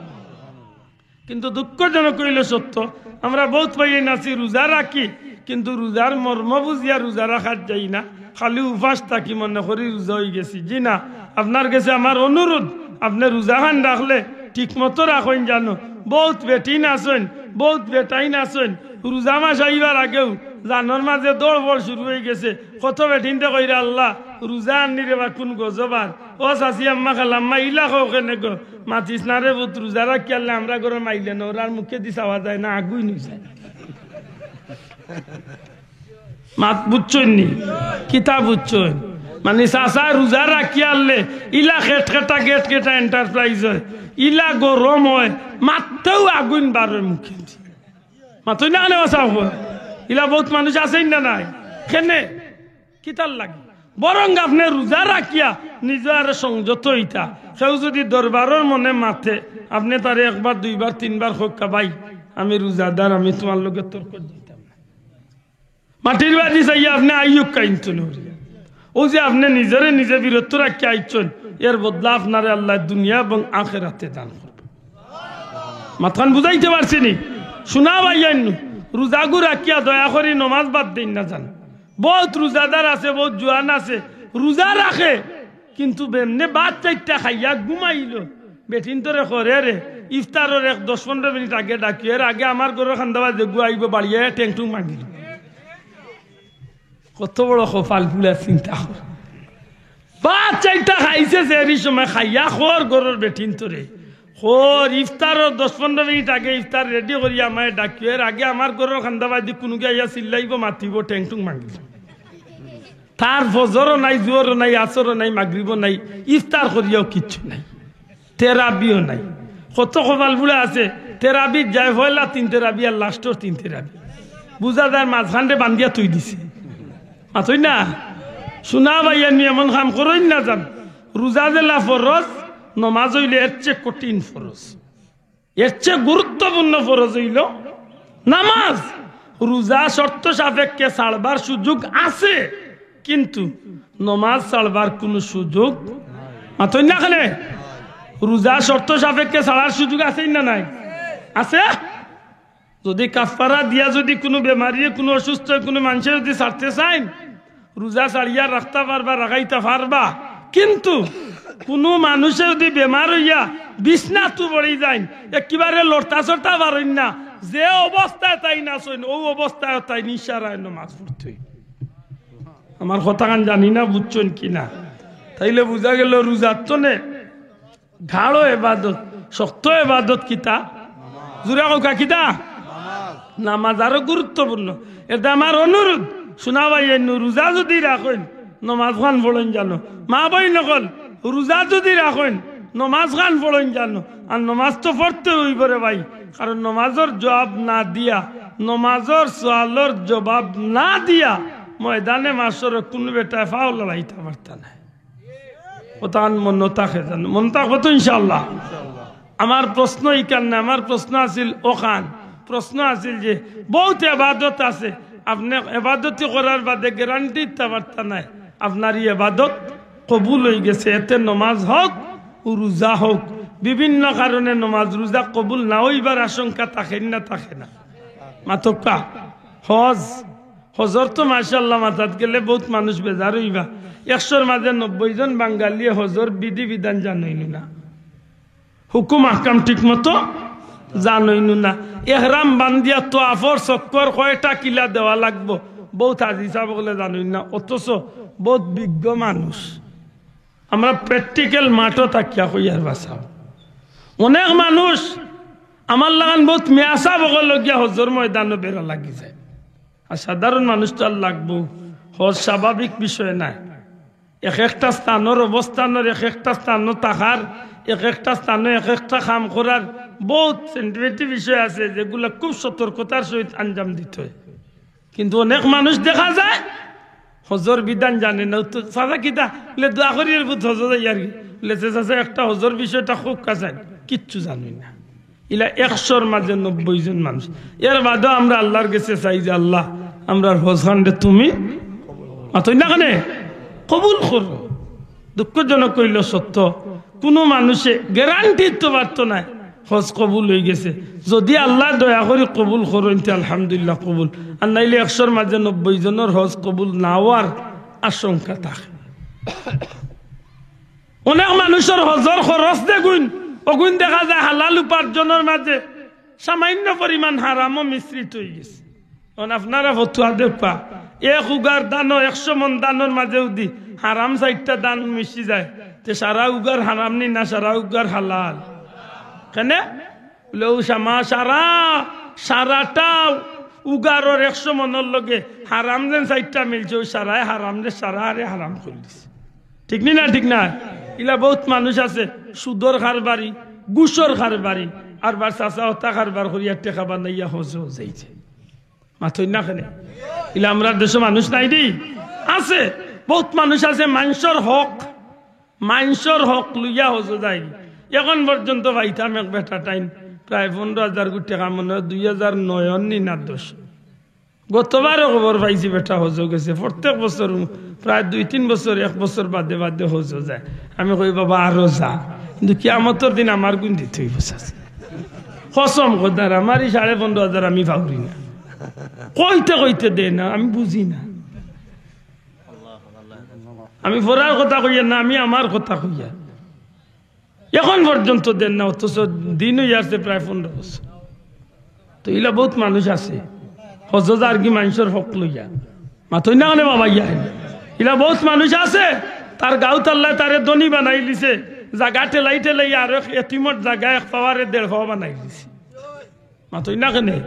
কিন্তু দুঃখজনক অইলো সত্য, আমরা বউত ভাইয়াইন আছি রোজা রাখি, কিন্তু রোজার মর্ম বুঝিয়া রোজা রাখাত যাই না, খালি উপাস থাকি মনে করি রোজা অইগেছি। জি না, আপনার গেছে আমার অনুরোধ, আপনে রোজাখান রাখলে ঠিক মতো রাখইন জানো। বউত বেটিন আছইন, বউত বেটাইন আছইন, রোজা মাস আইবার আগেউ জানর মাঝে দৌড়-ফড় শুরু অইগেছে। কত বেটিনতে কইরা, "আল্লাহ, রোজা আননি রেবা, কুন গজব আর।" ও চাচি আম্মা খালাম্মা, ইলা কও কেনে গো? মাতিস না রে পুত, রোজা রাখিয়ারলে আমরার ঘরর মাইলে নরর মুখেদি চাওয়া যায় না, আগুইন অইযায়। মাত বুঝছইন নি? কিতা বুঝছইন? মানি চাচায় রোজা রাখিয়ারলে ইলা খেটখেটা গেটখেটা enterprise অয়, ইলা গরম অয়, মাততেউ আগুইন বারয় মুখেদি। মাতইন না কেনে বা চাও? ইলা বউত মানুষ আছইন না নাই? কেনে? কিতার লাগি? বরং আপনে রোজা রাখিয়া নিজে আরো সংযত অইতা। কেউ যুদি দরবারর মনে মাতে, আপনে তারে একবার, দুইবার, তিনবার কউক্কা, "ভাই, আমি রোজাদার, আমি তুমার লগে তর্কো যাইতাম না।" মাটির বাড়ি চাইয়া আপনে আইউক্কা ইনতু নরিয়া। অউ যে আপনে নিজরে নিজে বিরত রাখিয়া আইছইন, এর বদলা আপনারে আল্লায় দুনিয়া এবং আখেরাতে দান করবা। মাতখান বুঝাইতে পারছি নি? শুনা ভাইয়াইন, রোজাগু রাখিয়া দয়া করি নমাজ বাদ দেইন না যান। বউত রোজাদার আছে, বউত জোয়ান আছে, রোজা রাখে, কিন্তু বেমনে ভাত চাইরটা খাইয়া ঘুমাইলো। বেটিন্তরে কয়, "রে, ইফতারর এক দশ পনরো মিনিট আগে ডাকিও, এর আগে আমার ঘরর কান্দাবায় যেগু আইবো, বাড়িয়া ঠেংঠুং ভাঙ্গিলো।" কত বড় কপাল পুড়া, চিন্তা কর। ভাত চাইরটা খাইছে, সেহরির সময় খাইয়া কর ঘরর বেটিন্তরে, কর, "ইফতারর দশ পনরো মিনিট আগে ইফতার রেডি করিয়া আমারে ডাকিও, এর আগে আমার ঘরর কান্দাবায়দি কুনুগি আইয়া চিল্লাইবো, মাতিবো, ঠেংঠুং ভাঙ্গিলো।" তার ফজরও নাই, জোহরও নাই, আসরও নাই, মাগরিবও নাই, ইফতার করিয়াও কিচ্ছু নাই, তেরাবিও নাই। কত কপাল পুড়া আছে, তেরাবিত যায় পয়লা তিন তেরাবি আর লাস্টর তিন তেরাবি। বুঝা যায় মাঝখানরে বান্ধিয়া থুই দিছে। মাতইন না? শুনা ভাইয়াইন, এমন কাম করইন না যান। রোজা যেলা ফরজ, নমাজ অইলে এর চেয়ে কঠিন ফরজ। এর চেয়ে গুরুত্বপূর্ণ ফরজ অইলো নমাজ। রোজা শর্ত সাপেক্ষে ছাড়বার সুযোগ আছে, কিন্তু নমাজ ছাড়বার কুনু সুযোগ, মাতইন না কেনে? রোজা শর্ত সাপেক্ষে ছাড়ার সুযোগ আছে না নাই? আছে। যুদি কাফফারা দিয়া যুদি কুনু বেমারিয়ে, কুনু অসুস্থ, কুনু মানষে যুদি ছাড়তে চাইন, রোজা ছাড়িয়া রাখতা পারবা, রাখাইতা পারবা। কিন্তু কুনু মানুষে যুদি বেমার অইয়া বিছনাত পড়ি যাইন, একেবারে লড়তা চড়তা পারইন না, যে অবস্থায় তাইন আছইন, অউ অবস্থায় তাইন ইশারায় নমাজ পড়তে অইবো। আমার কথাখান জানি না বুঝছইন কি না। তাইলে বুঝা গেলো রোজার তনে গাঢ় এবাদত, শক্ত এবাদত কিতা? জুরে কউক্কা কিতা? নামাজ আরো গুরুত্বপূর্ণ। এতে আমার অনুরোধ, শুনা ভাইয়াইন, রোজা যুদি রাখইন, নমাজখান পড়ইন যানো। মা বইন অকল, রোজা যুদি রাখইন, নমাজখান পড়ইন যানো। আর নমাজ তো পড়তে অইবো রে ভাই, কারণ নমাজর জবাব না দিয়া, নমাজর সওয়ালর জবাব না দিয়া ময়দানে মাশরো কুনু বেটায় পাও লড়াইতা পারতা নায়। কথাখান মনো থাকে যানো, মনো থাকবো তো ইনশাআল্লাহ? আমার প্রশ্ন ইখান না, আমার প্রশ্ন আছিল অখান। প্রশ্ন আছিল যে বউত এবাদত আছে, আপনে এবাদতি করার বাদে গ্যারান্টি দিতা পারতা নায় আপনার ই এবাদত কবুল অইগেছে। এতে নমাজ হউক, রোজা হউক, বিভিন্ন কারণে নমাজ রোজা কবুল না অইবার আশঙ্কা থাকে না, থাকে না? মাতউক্কা। হজ, হজর তো মাশাআল্লাহ মাতাত গেলে বউত মানুষ বেজার অইবা। একশোর মাঝে নব্বই জন বাঙালিয়ে হজর বিধি বিধান জানইন না, হুকুম আহকাম ঠিক মতো জানইন না। এহরাম বান্ধিয়া তোয়াফর চক্কর কয়টা কিলা দেওয়া লাগবো, বউত হাজি সাব অকলে জানইন না, অথচ বউত বিজ্ঞ মানুষ। আমরা practical মাঠো থাকিয়া কইয়ার বাসাও। অনেক মানুষ আমার লাখান বউত মেয়াসাব অকল লগিয়া হজর ময়দানো বেড়া লাগি যায়। আর সাধারণ মানুষ তো আর লাগবো, হজ স্বাভাবিক বিষয় নায়। এক একটা স্থানর অবস্থানর, এক একটা স্থানো থাকার, এক একটা স্থানো এক একটা কাম করার বউত sensitive বিষয় আছে, যেগুলা খুব সতর্কতার সহিত আঞ্জাম দিতে হয়। কিন্তু অনেক মানুষ দেখা যায় হজর বিধান জানে না। তো চাচা কিতা? বলে, "দোয়া করি এর পুত হজো যাই আর কি।" বলে, "চাচা, একটা হজর বিষয়টা খুব কাছে, কিচ্ছু জানি না।" ইলা একশোর মাঝে নব্বই জন মানুষ। এর বাদেও আমরা আল্লাহর গেছে চাই যে, "আল্লাহ, আমরার হজ খানরে তুমি মাতইন না কেনে কবুল করো।" দুঃখজনক অইলো সত্য, কুনু মানুষে গ্যারান্টি দিতো পারতো নায় হজ কবুল অইগেছে। যুদি আল্লায় দয়া করি কবুল করইন, তে আলহামদুলিল্লাহ কবুল, আর নাইলে একশোর মাঝে নব্বই জনর হজ কবুল না অওয়ার আশঙ্কা থাকে। অনেক মানুষর হজর খরচ যেগুইন, অগুইন দেখা যায় হালাল উপার্জনর মাঝে সামান্য পরিমাণ হারামও মিশ্রিত অইগেছে। অখন আপনারা ফতুয়া দেউক্কা, এক উগার ধানো, একশো মণ ধানর মাঝে যুদি হারাম চাইরটা ধান মিশি যায়, তে সারা উগার হারাম নি না সারা উগার হালাল? কেনে? বলে, "ও সামা, সারা, সারাটা উগারর একশো মণর লগে হারাম যেন চাইরটা মিলছে, অউ সারায় হারাম রে, সারারে হারাম করি দিছে।" ঠিক নি না? ঠিক না? ইলা বউত মানুষ আছে, সুদর কারবারি, ঘুষর কারবারি, আর বার চাচা হতা কারবার করিয়া টেকা বানাইয়া হজো যাইছে। মাতইন না কেনে? ইলা আমরার দেশো মানুষ নাই নি? আছে। বউত মানুষ আছে মানষর হক, মানষর হক লইয়া হজো যায়। এখন পর্যন্ত পাইতাম এক বেটা টাইন প্রায় পনেরো হাজার কোটি টেকা, মনে অয় দুই হাজার নয় নি না দশ। গতবারও খবর পাইছি বেটা হজো গেছে, প্রত্যেক বছর প্রায় দুই তিন বছর, এক বছর বাদে বাদে হজো যায়। আমি কই, "বাবা, আরো যা, কিন্তু কিয়ামতর দিন আমার গুণ দিতে অইবো।" কসম খোদার, আমার ই সাড়ে পনেরো হাজার আমি পাউরি না। কইতে কইতে দেয় না, আমি বুঝি না। আমি ফরার কথা কইয়ার না, আমি আমার কথা কইয়ার। এখন পর্যন্ত দেন না, অথচ দিন অইয়ারছে প্রায় পনেরো বছর। তো ইলা বউত মানুষ আছে, হজো যারগি মানষর হক লইয়া। মাতইন না কেনে বাবা, ইয়া ইলা বউত মানুষ আছে, তার গাউত আল্লায় তারে ধনী বানাইলিছে, জাগা ঠেলাই ঠেলাই আরো এক এতিমর জাগা এক পাওয়ারে দেড় পাওয়া বানাইলিছে। মাতইন না কেনে?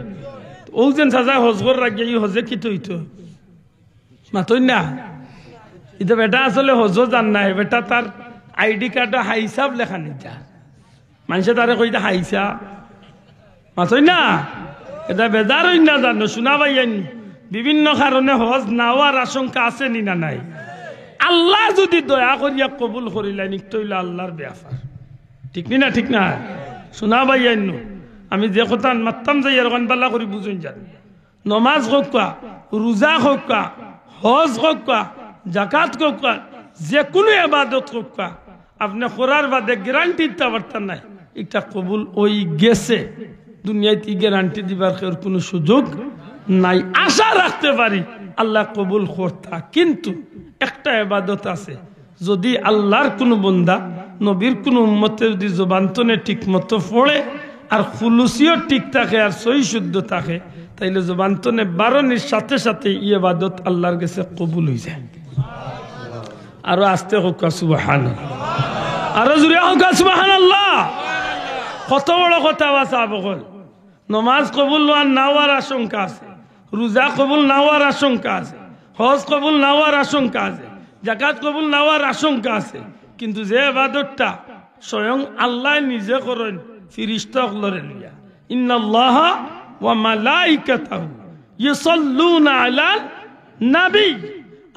অউ যেন চাচায় হজ করার আগে ই হজে কিতা অইতো? মাতইন না। ইতা বেটা আসলে হজো যার না, হে বেটা তার আইডি কার্ডো হাইসাব লেখা নিতা। মানষে তারে কইতা হাইসাব। মাতইন না। ইতা বেজার অইন না জানো, শুনা ভাইয়াইন, বিভিন্ন কারণে হজ না অওয়ার আশঙ্কা আছে নি না নাই? আল্লায় যুদি দয়া করিয়া কবুল করিলাইন, ইকটা অইলো আল্লার ব্যাপার। ঠিক নি না? ঠিক না? শুনা ভাইয়াইন, আমি যে কথা মাততাম যাইয়ার অখান ভালা করি বুঝইন যান। নমাজ কউক্কা, রুজা কউক্কা, হজ কউক্কা, জাকাত কউক্কা, যেকুনু এবাদত কউক্কা, আপনে করার বাদে গ্যারান্টি দিতা পারতা নায় ইটা কবুল অইগেছে। দুনিয়াত ই গ্যারান্টি দিবার কেউর কুনু সুযোগ নাই। আশা রাখতে পারি আল্লায় কবুল করতা, কিন্তু একটা এবাদত আছে, যুদি আল্লার কুনু বন্দা, নবীর কুনু উম্মতে যুদি জবান তনে ঠিক মতো পড়ে, আর খুলুসিও ঠিক থাকে, আর সহি শুদ্ধ থাকে, তাইলে জবান তনে বারনির সাথে সাথে ই এবাদত আল্লার গেছে কবুল অইযায়। আরো আস্তে কউক্কা সুবহানাল্লাহ, আরো জুরে কউক্কা সুবহানাল্লাহ। কত বড় কথা বা সাব অকল। নমাজ কবুল অওয়ার না অওয়ার আশঙ্কা আছে, রুজা কবুল না অওয়ার আশঙ্কা আছে, হজ কবুল না অওয়ার আশঙ্কা আছে, জাকাত কবুল না অওয়ার আশঙ্কা আছে, কিন্তু যে এবাদতটা স্বয়ং আল্লায় নিজে করইন ফিরিস্তা অকলরে লইয়া, ইন্নাল্লাহা ওয়া মালাইকাতাহু ইউসাল্লুনা আলান নাবী।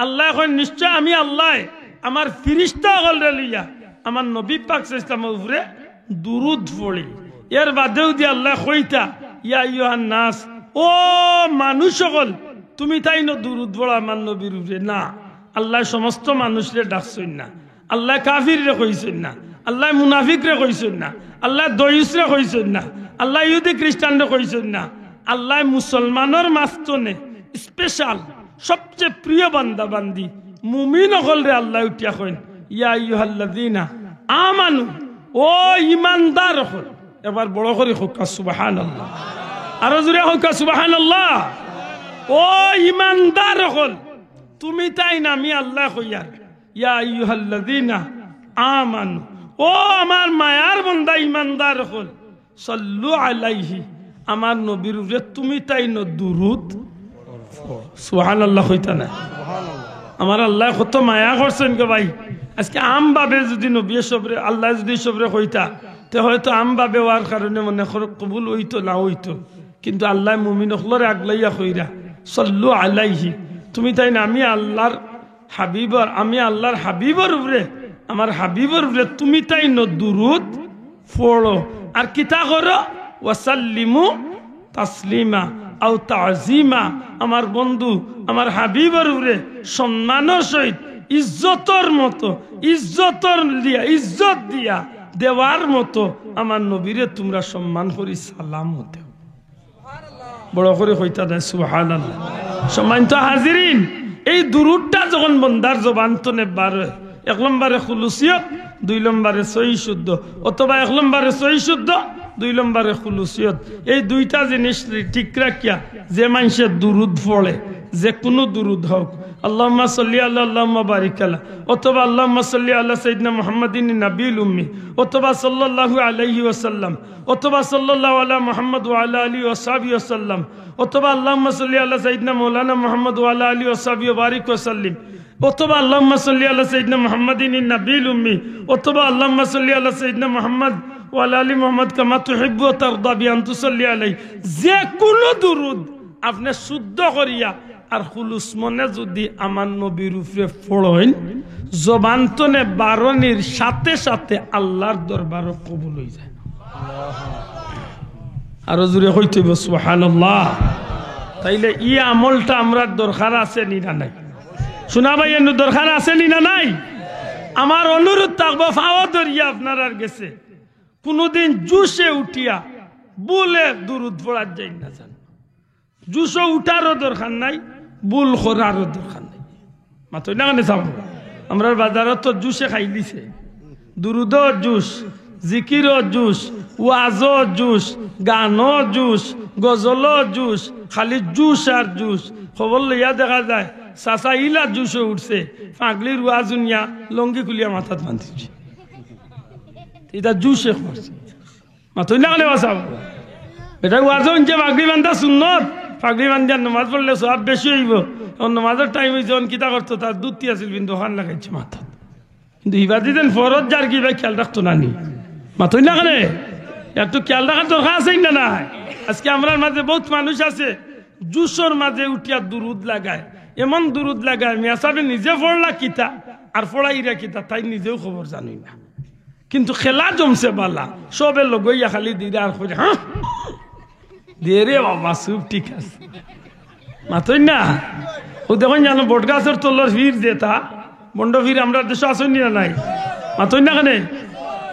আল্লায় কইন, নিশ্চয় আমি আল্লায় আমার ফিরিস্তা অকলরে লইয়া আমার নবী পাক সাল্লাল্লাহু আলাইহি ওয়াসাল্লামর উপরে দুরুদ পড়ি। এর বাদেও দি আল্লায় কইতা, ইয়া আইয়ুহান নাস, ও মানুষ অকল, তুমি তাইন দুরুদ পড়ো আমার নবীর উপরে। না, আল্লায় সমস্ত মানুষরে ডাকছইন না। আল্লায় কাফিররে কইছইন না, আল্লায় মুনাফিকরে কইছইন না, আল্লায় দয়ুসরে কইছইন না, আল্লায় ইহুদি খ্রিস্টানরে কইছইন না, আল্লায় মুসলমানর মাঝখানে স্পেশাল সবচেয়ে প্রিয় বান্দা বান্দি মুমিন অকলরে আল্লায় উঠিয়া কইন, ইয়া আইয়ুহাল্লাযীনা আমানু, ও ইমানদার অকল। এবার বড় করি কউক্কা সুবহানাল্লাহ, আরো জুরে কউক্কা সুবহানাল্লাহ। ও ইমানদার অকল, তুমি তাইন আমি আল্লায় কইয়ার, ইয়া আইয়ুহাল্লাযীনা আমানু, ও আমার মায়ার বন্দা ইমানদার অকল, সাল্লু আলাইহি, আমার নবীর উপরে তুমি তাইন দুরুদ। সুবহানাল্লাহ কইতা না? আমার আল্লায় কত মায়া করছইন গো ভাই। আজকে আমভাবে যুদি নবীয়ে সবরে, আল্লায় যুদি সবরে কইতা, তে হয়তো আমভাবে অওয়ার কারণে মনে করো কবুল অইতো না অইতো, কিন্তু আল্লায় মুমিন অকলরে আগলাইয়া কইরা, সাল্লু আলাইহি, তুমি তাইন আমি আল্লার হাবিবর, আমি আল্লার হাবিবর উপরে, আমার হাবিবর উপরে তুমি তাইন দুরুদ পড়ো। আর কিতা করো? ওয়াসাল্লিমু তাসলিমা আও তাজিমা। আমার বন্ধু, আমার হাবিবর উপরে সম্মানর সহিত, ইজ্জতর মতো, ইজ্জতর দিয়া, ইজ্জত দিয়া দেওয়ার মতো আমার নবীরে তুমরা সম্মান করি সালাম দেও। বড় করি কইতা নায় সুবহানাল্লাহ। সম্মানিত হাজিরিন, এই দুরুদটা যখন বন্দার জবান তনে বার অয়, এক নম্বরে খুলুসিয়ত, দুই নম্বরে সহি শুদ্ধ, অথবা এক নম্বরে সহি শুদ্ধ, দুই নম্বরে খুলুসিয়ত, এই দুইটা জিনিস ঠিক রাখিয়া যে মানষে দুরুদ পড়ে, যে কুনু দুরুদ হউক, আল্লাহুম্মা সাল্লি আলা, আল্লাহুম্মা বারিক আলা, অথবা আল্লাহুম্মা সাল্লি আলা সাইয়্যিদিনা মুহাম্মাদিন নাবিয়্যিল উম্মি, অথবা সাল্লাল্লাহু আলাইহি ওয়াসাল্লাম, অথবা সাল্লাল্লাহু আলা মুহাম্মাদ ওয়া আলা আলিহি ওয়া সাহবিহি ওয়াসাল্লাম, অথবা আল্লাহুম্মা সাল্লি আলা সাইয়্যিদিনা মাওলানা মুহাম্মাদ ওয়া আলা আলিহি ওয়া সাহবিহি ওয়া বারিক ওয়া সাল্লিম, অথবা আল্লাহুম্মা সাল্লি আলা সাইয়্যিদিনা মুহাম্মাদিন নাবিয়্যিল উম্মি, অথবা আল্লাহুম্মা সাল্লি আলা সাইয়্যিদিনা মুহাম্মাদ ওয়া আলা আলি মুহাম্মাদ কামা তুহিব্বু ওয়া তারদা বি আন তুসাল্লি আলাইহি। যে কুনু দুরুদ আপনে শুদ্ধ করিয়া আর খুলুস মনে যুদি আমার নবীর উপরে পড়ইন, জবান তনে বারনির সাথে সাথে আল্লার দরবারো কবুল অইযায়। আরো জোরে কইতে অইবো সুবহানাল্লাহ। তাইলে ই আমলটা আমরার দরকার আছে নি না নাই? শুনা ভাই, এনু দরকার আছে নি না নাই? আমার অনুরোধ থাকবো, পাও ধরিয়া আপনারার গেছে, কুনুদিন জুশে উঠিয়া ভুলে দুরুদ পড়ার যাইন না যান। জুশো উঠারও দরকার নাই, ভুল করারও দরকার নাই। মাতইন না কেনে চাও? আমরার বাজারো তো জুশে খাইলিছে। দুরুদও জুশ, জিকিরও জুশ, ওয়াজও জুশ, গানও জুশ, গজলও জুশ, খালি জুশ আর জুশ। খবর লইয়া দেখা যায়, চাচা ইলা জুশো উঠছে, পাগড়ির ওয়াজ হুনিয়া লুঙ্গি খুলিয়া মাথাত বান্ধিছে। ইটা জুশে করছে। মাতইন না কেনে বা চাও? বেটা ওয়াজো হুনছে পাগড়ি বান্ধা সুন্নত, পাগড়ি বান্ধিয়া নমাজ পড়লে সওয়াব বেশি অইবো। অখন নমাজর টাইম অইছে, অখন কিতা করতো, তার ধুতি আছিল কিন্তু অখান লাগাইছে মাথাত। কিন্তু ইবাদি যেন ফরজ যার কি ভাই খেয়াল রাখতো না নি? মাতইন না কেনে? একটু খেয়াল রাখার দরকার আছে না নাই? আজকে আমরার মাঝে বউত মানুষ আছে, জুশর মাঝে উঠিয়া দুরুদ লাগায়, এমন দুরুদ লাগায়, মিয়া সাবে নিজে পড়লা কিতা আর পড়াইরা কিতা, তাইন নিজেও খবর জানইন না। কিন্তু খেলা জমছে বালা, সবে লগইয়া খালি দিরা আর কইরা, "হ্যাঁ?" দে রে বাবা, চুপ, ঠিক আছে। মাতইন না। অউ দেখইন জানো, বটগাছর তলর পীর যেটা, ভন্ড পীর আমরার দেশো আছইন নি না নাই? মাতইন না কেনে?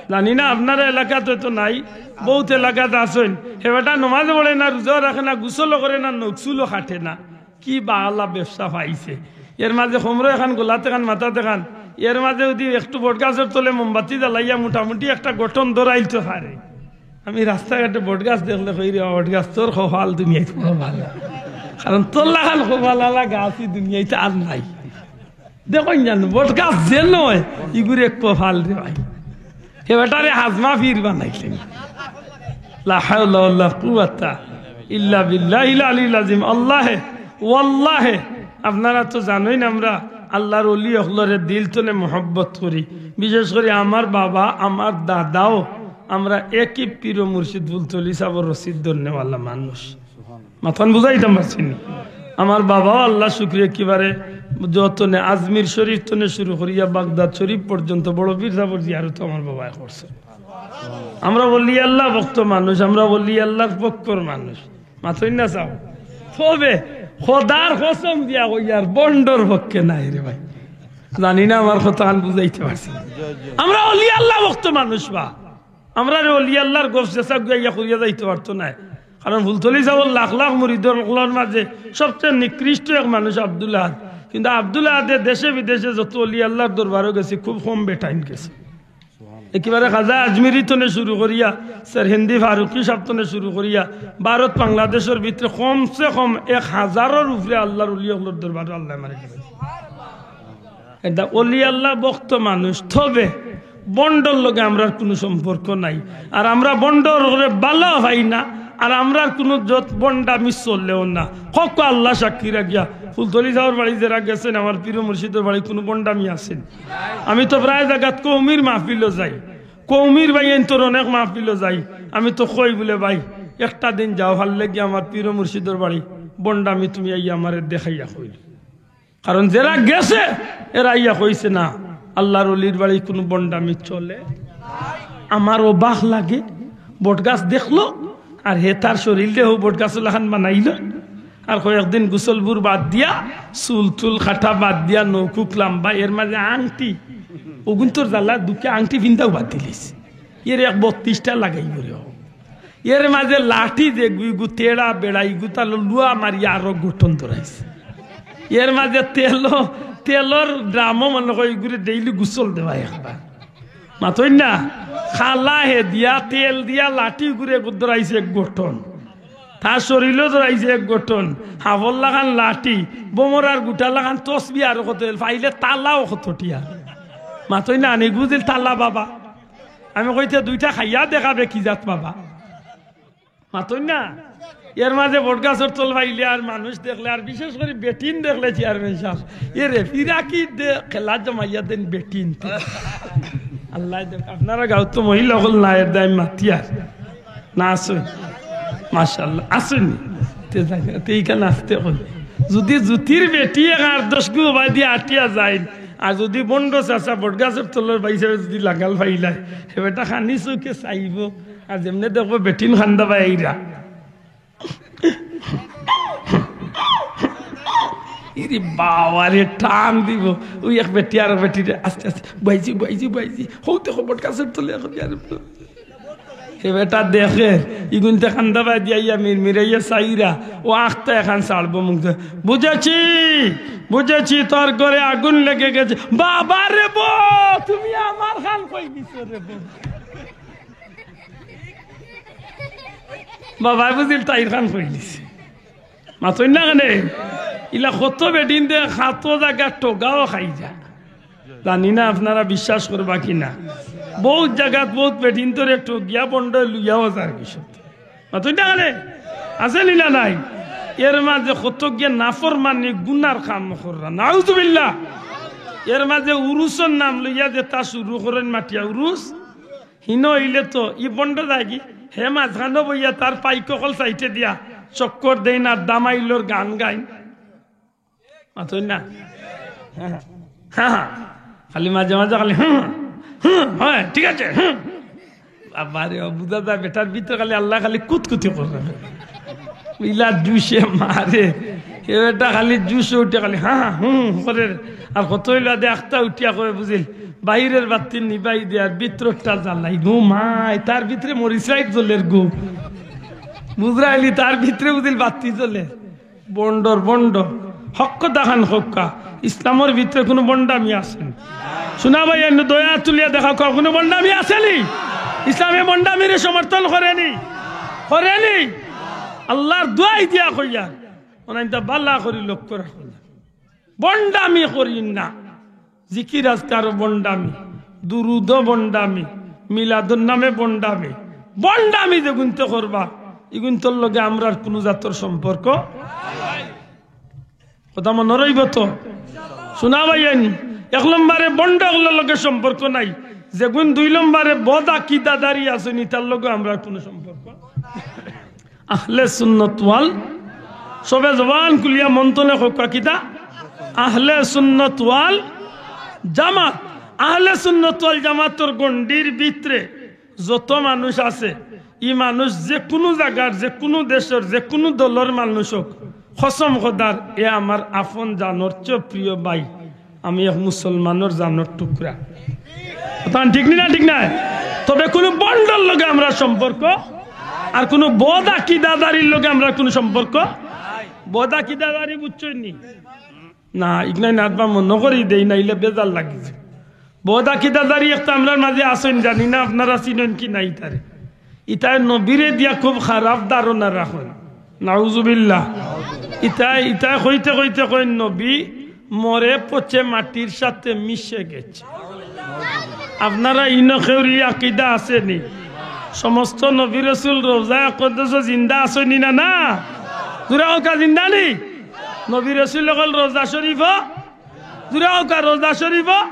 জানি না, আপনারার এলাকাত অয়তো নাই, বউত এলাকাত আছইন। হে বেটা নমাজ পড়ে না, রোজাও রাখে না, গোসলও করে না, নখ চুলও কাটে না। কি বালা ব্যবসা পাইছে। এর মাঝে কমরো এখান, গলাত এখান, মাথাত এখান, এর মাঝে যুদি একটু বটগাছর তলে মোমবাতি জ্বালাইয়া মোটামুটি একটা গঠন ধরাইলতো পারে। আমি রাস্তাঘাটে বটগাছ দেখলে কই, "রে বটগাছ, তোর কপাল দুনিয়াইত বড় ভালা।" কারণ তোর লাখান কপাল আলা গাছ ই দুনিয়াইত আর নাই। দেখইন জানো, বটগাছ যে নয়, ইগুরে কপাল রে ভাই। হে বেটারে হাজমা পীর বানাইলেন। লা হাওলা ওয়ালা কুওয়াতা ইল্লা বিল্লাহিল আলিয়্যিল আযীম। আল্লাহে, ওয়াল্লাহে, আপনারা তো জানইন আমরা আল্লার ওলি অকলরে দিল তনে মহব্বত করি। বিশেষ করি আমার বাবা, আমার দাদাও, আমরা একই পীর ও মুর্শিদ ফুলতলি সাবর রশিদ ধরনেওয়ালা মানুষ। মাতখান বুঝাইতাম পারছি নি? আমার বাবাও আল্লার শুকরিয়া একেবারে যতনে আজমির শরীফ তনে শুরু করিয়া বাগদাদ শরীফ পর্যন্ত বড় পীর সাবর জিয়ারত আমার বাবায় করছে। আমরা ওলি আল্লার ভক্ত মানুষ, আমরা ওলি আল্লার পক্ষর মানুষ। মাতইন না চাও? তবে খোদার কসম দিয়া কইয়ার, ভন্ডর পক্ষে নায় রে ভাই। জানি না আমার কথাখান বুঝাইতে পারছি। আমরা ওলি আল্লার ভক্ত মানুষ বা। আমরারে ওলি আল্লার গফ যেছা গুয়া ইয়া করিয়া যাইতো পারতো নায়। কারণ ফুলতলি সাবর লাখ লাখ মুরিদ অকলর মাঝে সবচেয়ে নিকৃষ্ট এক মানুষ আব্দুল আহাদ। কিন্তু আব্দুল আহাদে দেশে বিদেশে যত ওলি আল্লার দরবারো গেছে, খুব কম বেটাইন গেছে। একেবারে খাজা আজমিরি তনে শুরু করিয়া, সেরহিন্দি ফারুকি সাব তনে শুরু করিয়া, ভারত বাংলাদেশর ভিতরে কমসে কম এক হাজারর উপরে আল্লার ওলি অকলর দরবারো আল্লায় মারে গেছে। এটা ওলি আল্লার ভক্ত মানুষ, তবে ভন্ডর লগে আমরার কুনু সম্পর্ক নাই। আর আমরা ভন্ডরে ভালা পাই না, আর আমরার কুনু যত ভন্ডামি চলেও না। হক আল্লা সাক্ষী রাখিয়া, ফুলতলি সাবর বাড়ি যেরা গেছইন, আমার পীর মুর্শিদর বাড়ি কুনু ভন্ডামি আছে নি? আমি তো প্রায় জাগাত কওমির মাহফিলো যাই, কওমির ভাইয়াইন্তর অনেক মাহফিলো যাই। আমি তো কই বুলে, "ভাই, একটা দিন যাও, ভালা লাগে আমার পীর মুর্শিদর বাড়ি, ভন্ডামি তুমি আইয়া আমারে দেখাইয়া কইলে।" কারণ যেরা গেছে, এরা আইয়া কইছে না, আল্লার ওলির বাড়ি কুনু ভন্ডামি চলে। আমার অবাক লাগে, বটগাছ দেখলো, আর হে তার শরীররে হউ বটগাছর লাখান বানাইলো, আর কয়েকদিন গোসলবুর বাদ দিয়া, চুল টুল কাটা বাদ দিয়া, নখ উখ লাম্বা, এর মাঝে আংটি, অগুইন্তর জ্বালা দুঃখে আংটি ফিন্দাও বাদ দিলিছে। এর এক বত্রিশটা লাগাইবো রে। এর মাঝে লাঠি যেগু, ইগু তেড়া বেড়া, ইগু তালো লুয়া মারিয়া আরো গঠন ধরাইছে। এর মাঝে তেল, তেলর ড্রামও মনে কয় ইগুরে ডেইলি গোসল দেওয়া একবার। মাতইন না, খালা হে দিয়া, তেল দিয়া, লাঠি ইগুরে ধরাইছে এক গঠন। তার শরীরও ধরাইছে এক গঠন। হাফর লাখান লাঠি, বোমরার গুটা লাখান তসবি আর কত, ফাইলে তালাও কত টিয়া। মাতইন না, আনি গুজিল তালা বাবা। আমি কইতে দুইটা খাইয়া দেখাবে কি জাত বাবা। মাতইন না? এর মাঝে বটগাছর তল পাইলে আর মানুষ দেখলে, আর বিশেষ করি বেটিন দেখলে চেয়ারম্যান সাব, এ রে, ফিরাকি দে খেলা জমাইয়া দেন বেটিন। আল্লায় দেখ, আপনারা গাঁওত তো মহিলা অকল না, এর দায় মাতিয়ার না আছইন। মাশাআল্লাহ, আছইন নি? তে যাই না, তে ইখান আস্তে কই। যুদি জুতির বেটি এক আট দশ গু বায়দি আটিয়া যাইন, আর যুদি বন্ড চাচা বটগাছর তলর বাই সাবে যুদি লাগাল পাইলায়, হে বেটা খানি চউখে চাইবো, আর যেমনে দেখবো বেটিন কান্দা বায় আইরা। ইরে বাবা রে, টান দিবো। অউ এক বেটি আর বেটিরে আস্তে আস্তে, "বাইজি, বাইজি, বাইজি, হউ দেখো বটগাছর তলে এখন ইয়ার।" হে বেটা দেখে, ইগুনতে কান্দা বায়দি আইয়া মিরমিরাইয়া চাইরা, অউ আখতা এখান ছাড়বো মুখ দিয়া। "বুঝেছি, বুঝেছি, তোর ঘরে আগুন লেগে গেছে।" "বাবা রে বো, তুমি আমার খান কই দিছো রে বো?" বাবায় বুঝিল তাইর খান কই দিছে। মাতইন না কেনে? ইলা কত বেটিন্তে কত জাগাত ঠগাও খাইরা। জানি না আপনারা বিশ্বাস করবা কি না। বউত জাগাত বউত বেটিন্তরে ঠগিয়া বন্ড লইয়াও যার কিশোর। মাতইন না কেনে? আছে নি না নাই? এর মাঝে কত গিয়া নাফরমানি গুনার কাম কররা। নাউজুবিল্লাহ। এর মাঝে উরুসর নাম লইয়া যেতা শুরু করইন মাটিয়া উরুস, হিনো অইলে তো ই বন্ড যায়গি, হে মাঝখানো বইয়া তার পাইক অকল সাইডে দিয়া চক্কর দেইন আর দামাইলর গান গাইন। মাতইন না? হ্যাঁ, হ্যাঁ। খালি মাঝে মাঝে খালি, "হুম, হুম, হ্যাঁ, ঠিক আছে, হুম।" আবার বুঝা যায় বেটার ভিতরে খালি আল্লায় খালি কুতকুতি কররা। ইলা জুশে মারে। হে বেটা খালি জুশে উঠে খালি, "হ্যাঁ, হ্যাঁ, হুম," করের। আর কত অইলো আদে আখতা উঠিয়া কয় বুঝিল, "বাইরের বাত্তি নিবাই দে আর ভিতরটা জ্বালাই।" গো মাই, তার ভিতরে মরিচ লাইট জ্বলের গো। বুঝরায়নি, তার ভিতরে বুঝিল বাত্তি জ্বলে। বন্ডর বন্ড। হক কথা খান কউক্কা। ইসলামর ভিতরে কুনু বন্ডামি আছে নি? শুনা ভাই, এমনে দয়া তুলিয়া দেখাউক্কা, কুনু বন্ডামি আছে নি? ইসলামে বন্ডামিরে সমর্থন করে নি? করে নি? আল্লার দোয়াই দিয়া কইয়ার, অনাইনতা ভালা করি লক্ষ্য রাখইন। বন্ডামি করিন না। জিকির আজকারও বন্ডামি, দুরুদও বন্ডামি, মিলাদুন নামে বন্ডামি। বন্ডামি যেগুনতে করবা, ইগুনতর লগে আমরার কুনু জাতর সম্পর্ক। কথা মনো রইবো তো? শুনা ভাইয়াইন, এক নম্বরে বন্ড অকলর লগে সম্পর্ক নাই। যেগুন দুই নম্বরে বদ আকিদাদারি আছইন, ইতার লগে আমরার কুনু সম্পর্ক। আহলে সুন্নত ওয়াল, সবে জবান খুলিয়া মন থনে কউক্কা কিতা? আহলে সুন্নত ওয়াল জামাত। আহলে সুন্নত ওয়াল জামাতর গণ্ডির ভিতরে যত মানুষ আছে, ই মানুষ যেকুনু জাগার, যেকুনু দেশর, যেকুনু দলর মানুষ অউক, কসম খোদার, এ আমার আপন জানর চেয়ে প্রিয় ভাই। আমি এক মুসলমানর জানর টুকরা। কথা ঠিক নি না? ঠিক না? তবে কুনু বন্ডর লগে আমরার সম্পর্ক, আর কুনু বদ আকিদাদারির লগে আমরার কুনু সম্পর্ক। বদ আকিদাদারি বুঝছইন নি? না, ইগনাই নাতবা মনো করি দেই, নাইলে বেজার লাগি যায়। বদ আকিদাদারি একটা আমরার মাঝে আছইন, জানি না আপনারা চিনইন কি নাই তারে। ইতায় নবীরে দিয়া খুব খারাপ ধারণা রাখইন। নাউজুবিল্লাহ। ইতায়, ইতায় কইতে কইতে কইন, "নবী মরে পচে মাটির সাথে মিশে গেছে।" আপনারা ইনো কেউর ই আকিদা আছে নি? সমস্ত নবী রসুল রওজা আকদসো জিন্দা আছইন নি না? না? জুরে কউক্কা জিন্দা নি? নবী রসুল অকল রওজা শরীফো, জুরে কউক্কা রওজা শরীফো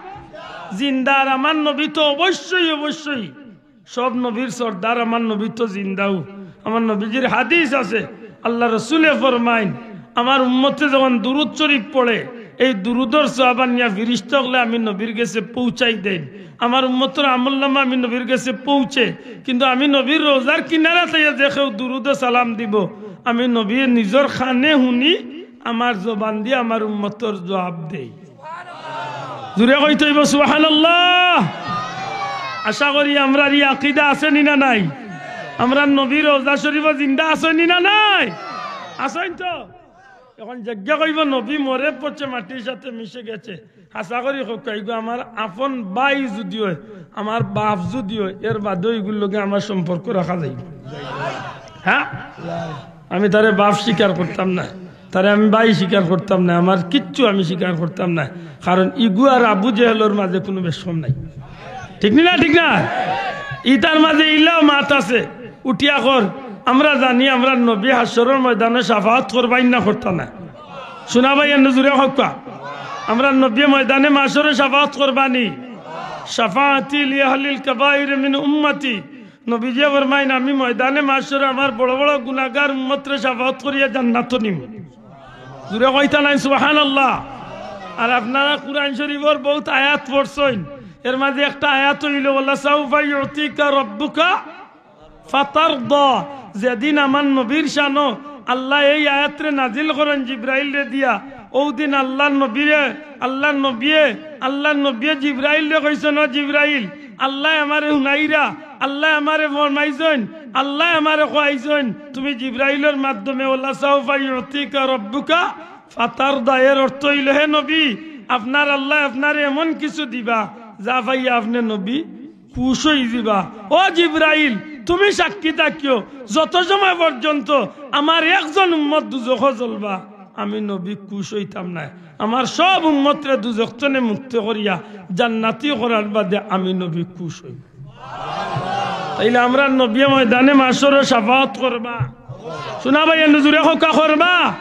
জিন্দা। আর আমার নবী তো অবশ্যই, অবশ্যই সব নবীর সর্দার, আমার নবী তো জিন্দাউ। আমার নবীজির হাদিস আছে, আল্লার রসুলে ফরমাইন, "আমার উম্মতে যখন দুরুদ শরীফ পড়ে, এই দুরুদর সওয়াব আনিয়া ফিরিস্তা অকলে আমি নবীর গেছে পৌঁছাই দেইন। আমার উম্মতর আমলনামা আমি নবীর গেছে পৌঁছে, কিন্তু আমি নবীর রওজার কিনারা থাইয়া যে কেউ দুরুদে সালাম দিবো, আমি নবীয়ে নিজর কানে হুনি, আমার জবান দিয়া আমার উম্মতর জুয়াব দেই।" জুরে কইতে অইবো সুবহানাল্লাহ। আশা করি আমরার ই আকিদা আছে নি না নাই? আমরার নবী রওজা শরীফো জিন্দা আছইন নি না নাই? আছইন তো? এখন যেগিয়ে কইবো নবী মরে পচে মাটির সাথে মিশে গেছে, আশা করি কউক্কা, ইগু আমার আপন ভাই যুদি অয়, আমার বাফ যুদি অয়, এর বাদেও ইগুর লগে আমার সম্পর্ক রাখা যাইবো? হ্যাঁ? আমি তারে বাফ স্বীকার করতাম না, তারে আমি ভাই স্বীকার করতাম না, আমার কিচ্ছু আমি স্বীকার করতাম না। কারণ ইগু আর আবু জেহেলর মাঝে কুনু বেশকম নাই। ঠিক নি না? ঠিক না? ইতার মাঝে ইলাও মাত আছে, উঠিয়া কর, "আমরা জানি আমরার নবী হাশরর ময়দানো শাফাআত করবা নি না করতা না?" শুনা ভাই, এমনে জুরে কউক্কা। আমরার নবী ময়দানে মাশরো শাফাআত করবা নি। "শাফাআতি লি আহলিল কাবাইর মিন উম্মতি।" নবীজিয়ে ফরমাইন, "আমি ময়দানে মাশরে আমার বড় বড় গুনাগার উম্মতরে শাফাআত করিয়া জান্নাতো নিমু।" জুরে কইতা নাইন সুবহানাল্লাহ। আর আপনারা কুরআন শরীফর বউত আয়াত পড়ছইন, এর মাঝে একটা আয়াত অইলো, "ওয়ালা সাউফা ইউতিকা রাব্বুকা ফাতারদা।" যেদিন আমার নবীর শানো আল্লায় এই আয়াতরে নাজিল করইন জিব্রাইলরে দিয়া, অউ দিন আল্লার নবীরে, আল্লার নবিয়ে, আল্লার নবিয়ে জিব্রাইলরে কইছইন, "ও জিব্রাইল, আল্লায় আমারে হুনাইরা, আল্লায় আমারে ফরমাইছইন, আল্লায় আমারে কওয়াইছইন, তুমি জিব্রাইলর মাধ্যমে ওয়ালা সাউফা ইউতিকা রাব্বুকা ফাতারদা।" এর অর্থ অইলো, হে নবী, আপনার আল্লায় আপনারে এমন কিছু দিবা, যা পাইয়া আপনে নবী খুশ অইযিবা। ও জিব্রাইল, তুমি সাক্ষী থাকিও, যত সময় পর্যন্ত আমার একজন উম্মত দুজখো জ্বলবা, আমি নবী খুশ অইতাম নায়। আমার সব উম্মতরে দুজখ তনে মুক্ত করিয়া জান্নাতি করার বাদে আমি নবী খুশ অইমু। তাইলে আমরার নবিয়ে ময়দানে মাশরো শাফাআত করবা। শুনা ভাই, এনু জুরে কউক্কা, করবা।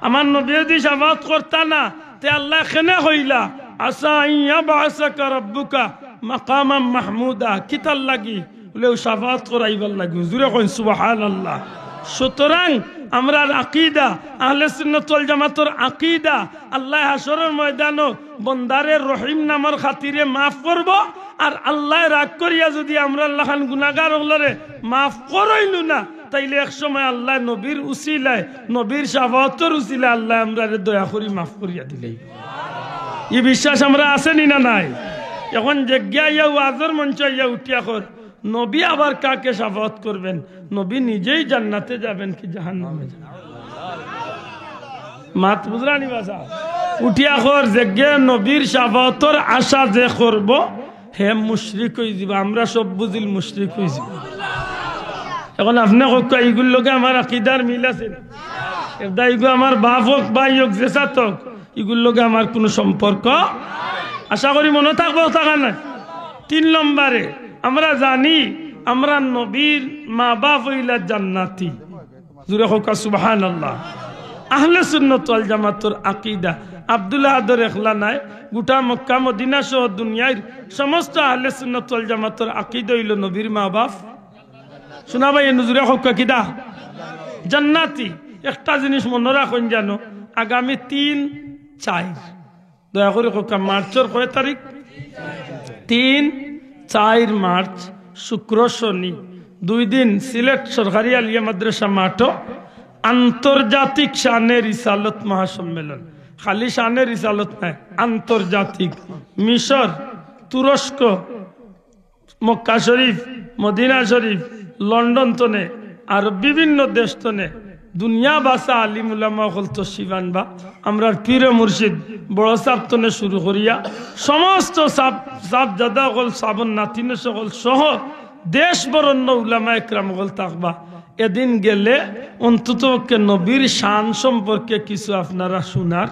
আমার নবিয়ে যদি শাফাআত করতা না, তে আল্লায় কেনে কইলা, "আসা আন ইয়াবআসাকা রাব্বুকা মাকামান মাহমুদা"? কিতার লাগি? বুলে, অউ শাফাআত করাইবার লাগি। জুরে কইন সুবহানাল্লাহ। সুতরাং আমরার আকিদা, আহলে সুন্নাত ওয়াল জামাতর আকিদা, আল্লায় হাশরর ময়দানো বন্দারে রহিম নামর খাতিরে মাফ করবো, আর আল্লায় রাগ করিয়া যদি আমরার লাখান গুনাগার অকলরে মাফ করইন না, তাইলে এক সময় আল্লায় নবীর উসিলায়, নবীর শাফাআতর উসিলায় আল্লায় আমরারে দয়া করি মাফ করিয়া দিলাইবা। ই বিশ্বাস আমরার আছে নি না নাই? এখন যেগিয়ে আইয়া ওয়াজর মঞ্চো আইয়া উঠিয়া কর, নবী আবার কাকে শাফাআত করবেন? নবী নিজেই জান্নাতে যাবেন কি জাহান্নামে যাবেন? মাত বুঝরা নি বাছা? উঠিয়া কর, যেগিয়ে নবীর শাফাআতর আশা যে করবো, হে মুশরিক অইযিবো। আমরা সব বুঝিল মুশরিক অইযিবো। এখন আপনে কউক্কা, ইগুর লগে আমার আকিদার মিল আছে নি? এরদায় ইগু আমার বাপ অউক, ভাই অউক, যেসাত অউক, ইগুর লগে আমার কুনু সম্পর্ক। আশা করি মনো থাকবো, থাকা নায়। তিন নম্বরে, আমরা জানি আমরার নবীর মা বাপ অইলা জান্নাতি। জুরে কউক্কা সুবহানাল্লাহ। আহলে সুন্নাত ওয়াল জামাতর আকিদা আব্দুল আহাদর একলা নায়, গুটা মক্কা মদিনা সহ দুনিয়ার সমস্ত আহলে সুন্নাত ওয়াল জামাতর আকিদা অইলো নবীর মা বাপ, শুনা ভাই, এনু জুরে কউক্কা কিতা? জান্নাতি। একটা জিনিস মনো রাখইন জানো, আগামী তিন চাইর, দয়া করি কউক্কা, মার্চর কয় তারিখ? তিন, চাইর মার্চ, শুক্র, শনি, দুই দিন সিলেট সরকারি আলিয়া মাদ্রাসা মাঠো আন্তর্জাতিক শানে রিসালত মহাসম্মেলন। খালি শানে রিসালত নায়, আন্তর্জাতিক। মিশর, তুরস্ক, মক্কা শরীফ, মদিনা শরীফ, লন্ডন তনে, আর বিভিন্ন দেশ তনে দুনিয়া বাসা আলিম উলামা অকল তশরিফ আনবা। আমরার পীর মুর্শিদ বড় সাব তনে শুরু করিয়া সমস্ত সাব, সাবজাদা অকল, সাবর নাতিন অকল সহ দেশ বরণ্য উলামা একরাম অকল থাকবা। এদিন গেলে অন্তত পক্ষে নবীর শান সম্পর্কে কিছু আপনারা শুনার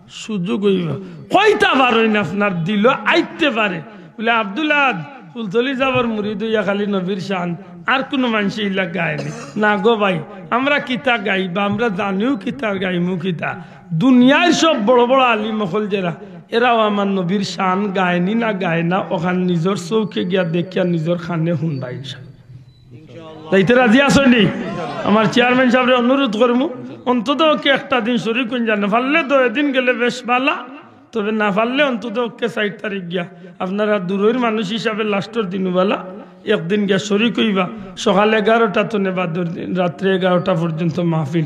সুযোগ অইবো। কইতা পারইন, আপনার দিলো আইতে পারে। বুলে, "আব্দুল আহাদ, ফুলতলি সাবর মুরিদ অইয়া খালি নবীর শান, আর কুনু মানষে ইলা গায় নি।" না গো ভাই, আমরা কিতা গাইবা, আমরা জানিও কিতা, গাইমু কিতা। দুনিয়ার সব বড় বড় আলিম অকল যেরা, এরাও আমার নবীর শান গায় নি না গায় না, অখান নিজর চউখে গিয়া দেখিয়া নিজর কানে হুনবা ইনশাআল্লাহ। যাইতে রাজি আছইন নি? আমার চেয়ারম্যান সাবরে অনুরোধ করমু, অন্তত পক্ষে একটা দিন শরিক অইন যান। পারলে দুই দিন গেলে বেশ ভালা, তবে না পারলে অন্তত পক্ষে চাইর তারিখ গিয়া আপনারা দূরর মানুষ হিসাবে লাস্টর দিন বালা একদিন গিয়া শরিক অইবা। সকাল এগারোটা তনে বাদর দিন রাত্রে এগারোটা পর্যন্ত মাহফিল।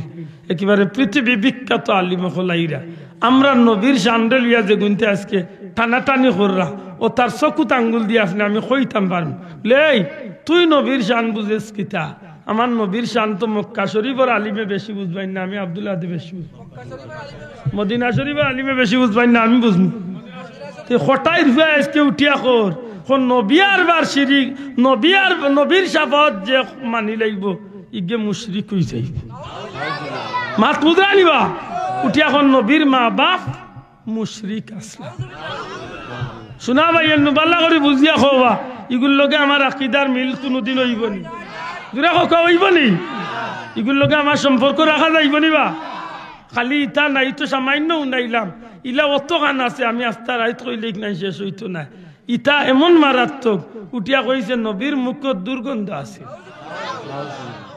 একেবারে পৃথিবী বিখ্যাত আলিম অকল আইরা। আমরার নবীর শানরে লইয়া যেগুইন্তে আজকে টানাটানি কররা, অতার চকুত আঙ্গুল দিয়া আপনে আমি কইতাম পারমু, "লে, তুই নবীর শান বুঝেস কিতা? আমার নবীর শান তো মক্কা শরীফর আলিমে বেশি বুঝবাইন না, আমি আব্দুল আহাদে বেশি বুঝমু। মদিনা শরীফর আলিমে বেশি বুঝবাইন না, আমি বুঝমু।" তে কটাই রুফে আজকে উঠিয়া কর, কর নবী আর বার শিরিক, নবী আর নবীর শাফাআত যে মানি লাইবো, ইগে মুশরিক অইযাইবো। মাত বুঝরা নি বা? উঠিয়া কর নবীর মা বাপ মুশরিক আছলা। শুনা ভাই, এনু বালা করি বুঝিয়া কওবা, ইগুর লগে আমার আকিদার মিল কুনুদিন অইবো নি? জুরে কউক্কা, অইবো নি? ইগুর লগে আমার সম্পর্ক রাখা যাইবো নি বা? খালি ইতা নায়, ই তো সামাইন্য হুনাইলাম, ইলা অতখান আছে, আমি আস্তা রাইত কইলে ইখান শেষ অইতো নায়। ইতা এমন মারাত্মক, উঠিয়া কইছে নবীর মুখর দুর্গন্ধ আছিল।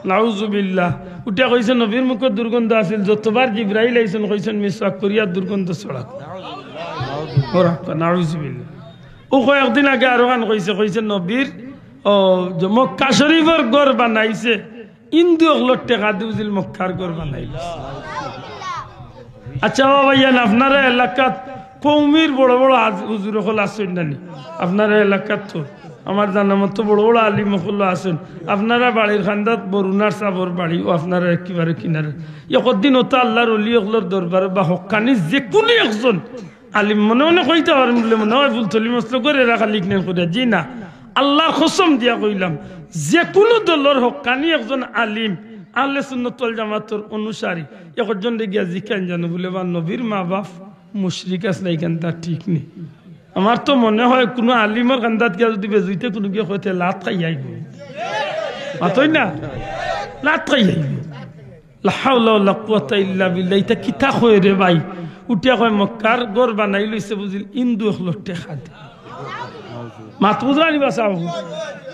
নাউজুবিল্লাহ। উঠিয়া কইছে নবীর মুখর দুর্গন্ধ আছিল। যতবার জিব্রাইল আইছইন কইছইন মিসওয়াক করিয়া দুর্গন্ধ ছড়াও। নাউজুবিল্লাহ। ও কয়েকদিন আগে আরোখান কইছে, কইছে নবীর, ও, যে মক্কা শরীফর ঘর বানাইছে, হিন্দু অকলর টেকা দি বুঝিল মক্কার ঘর বানাইল। আচ্ছা বাবা, ইয়ান আপনারা এলাকাত কওমির বড় বড় আজ-, হুজুর অকল আছইন না নি? আপনারা এলাকাত তো আমার জানা মতো বড় বড় আলিম অকল আছইন। আপনারা বাড়ির কান্দাত বরুণার সাবর বাড়ি, ও আপনারা একেবারে কিনারে। একদিন ওতা আল্লাহর অলি অকলর দরবারো বা হক্কানি যে কুনু একজন আলিম মনে মনে কইতা পারইন বুলে মনে অয় ফুলতলি মসলকর এরা খালি ইকনাইন করিয়া। জি না, আল্লাহর কসম দিয়া কইলাম, যে কুনু দলর হক্কানি একজন আলিম, আহলে সুন্নত ওয়াল জামাতর অনুসারী, একজনরে গিয়া জিকাইন জানো বুলে, "বা নবীর মা বাপ মুশরিক আছলা, ইখান তার ঠিক নি।" আমার তো মনে অয় কুনু আলিমর কান্দাত গিয়া যুদি বেজুইতে কুনু গিয়া কইতে লাত খাইয়া আইবো। মাতইন না? লাত খাইয়া আইবো। লা হাওলা ওয়ালা কুওয়াতা ইল্লা বিল্লাহ। ইতা কিতা কয় রে ভাই? উঠিয়া কয় মক্কার ঘর বানাইলিছে বুঝিল হিন্দু অকলর টেকা দি। মাত বুঝরা নি বা সাব?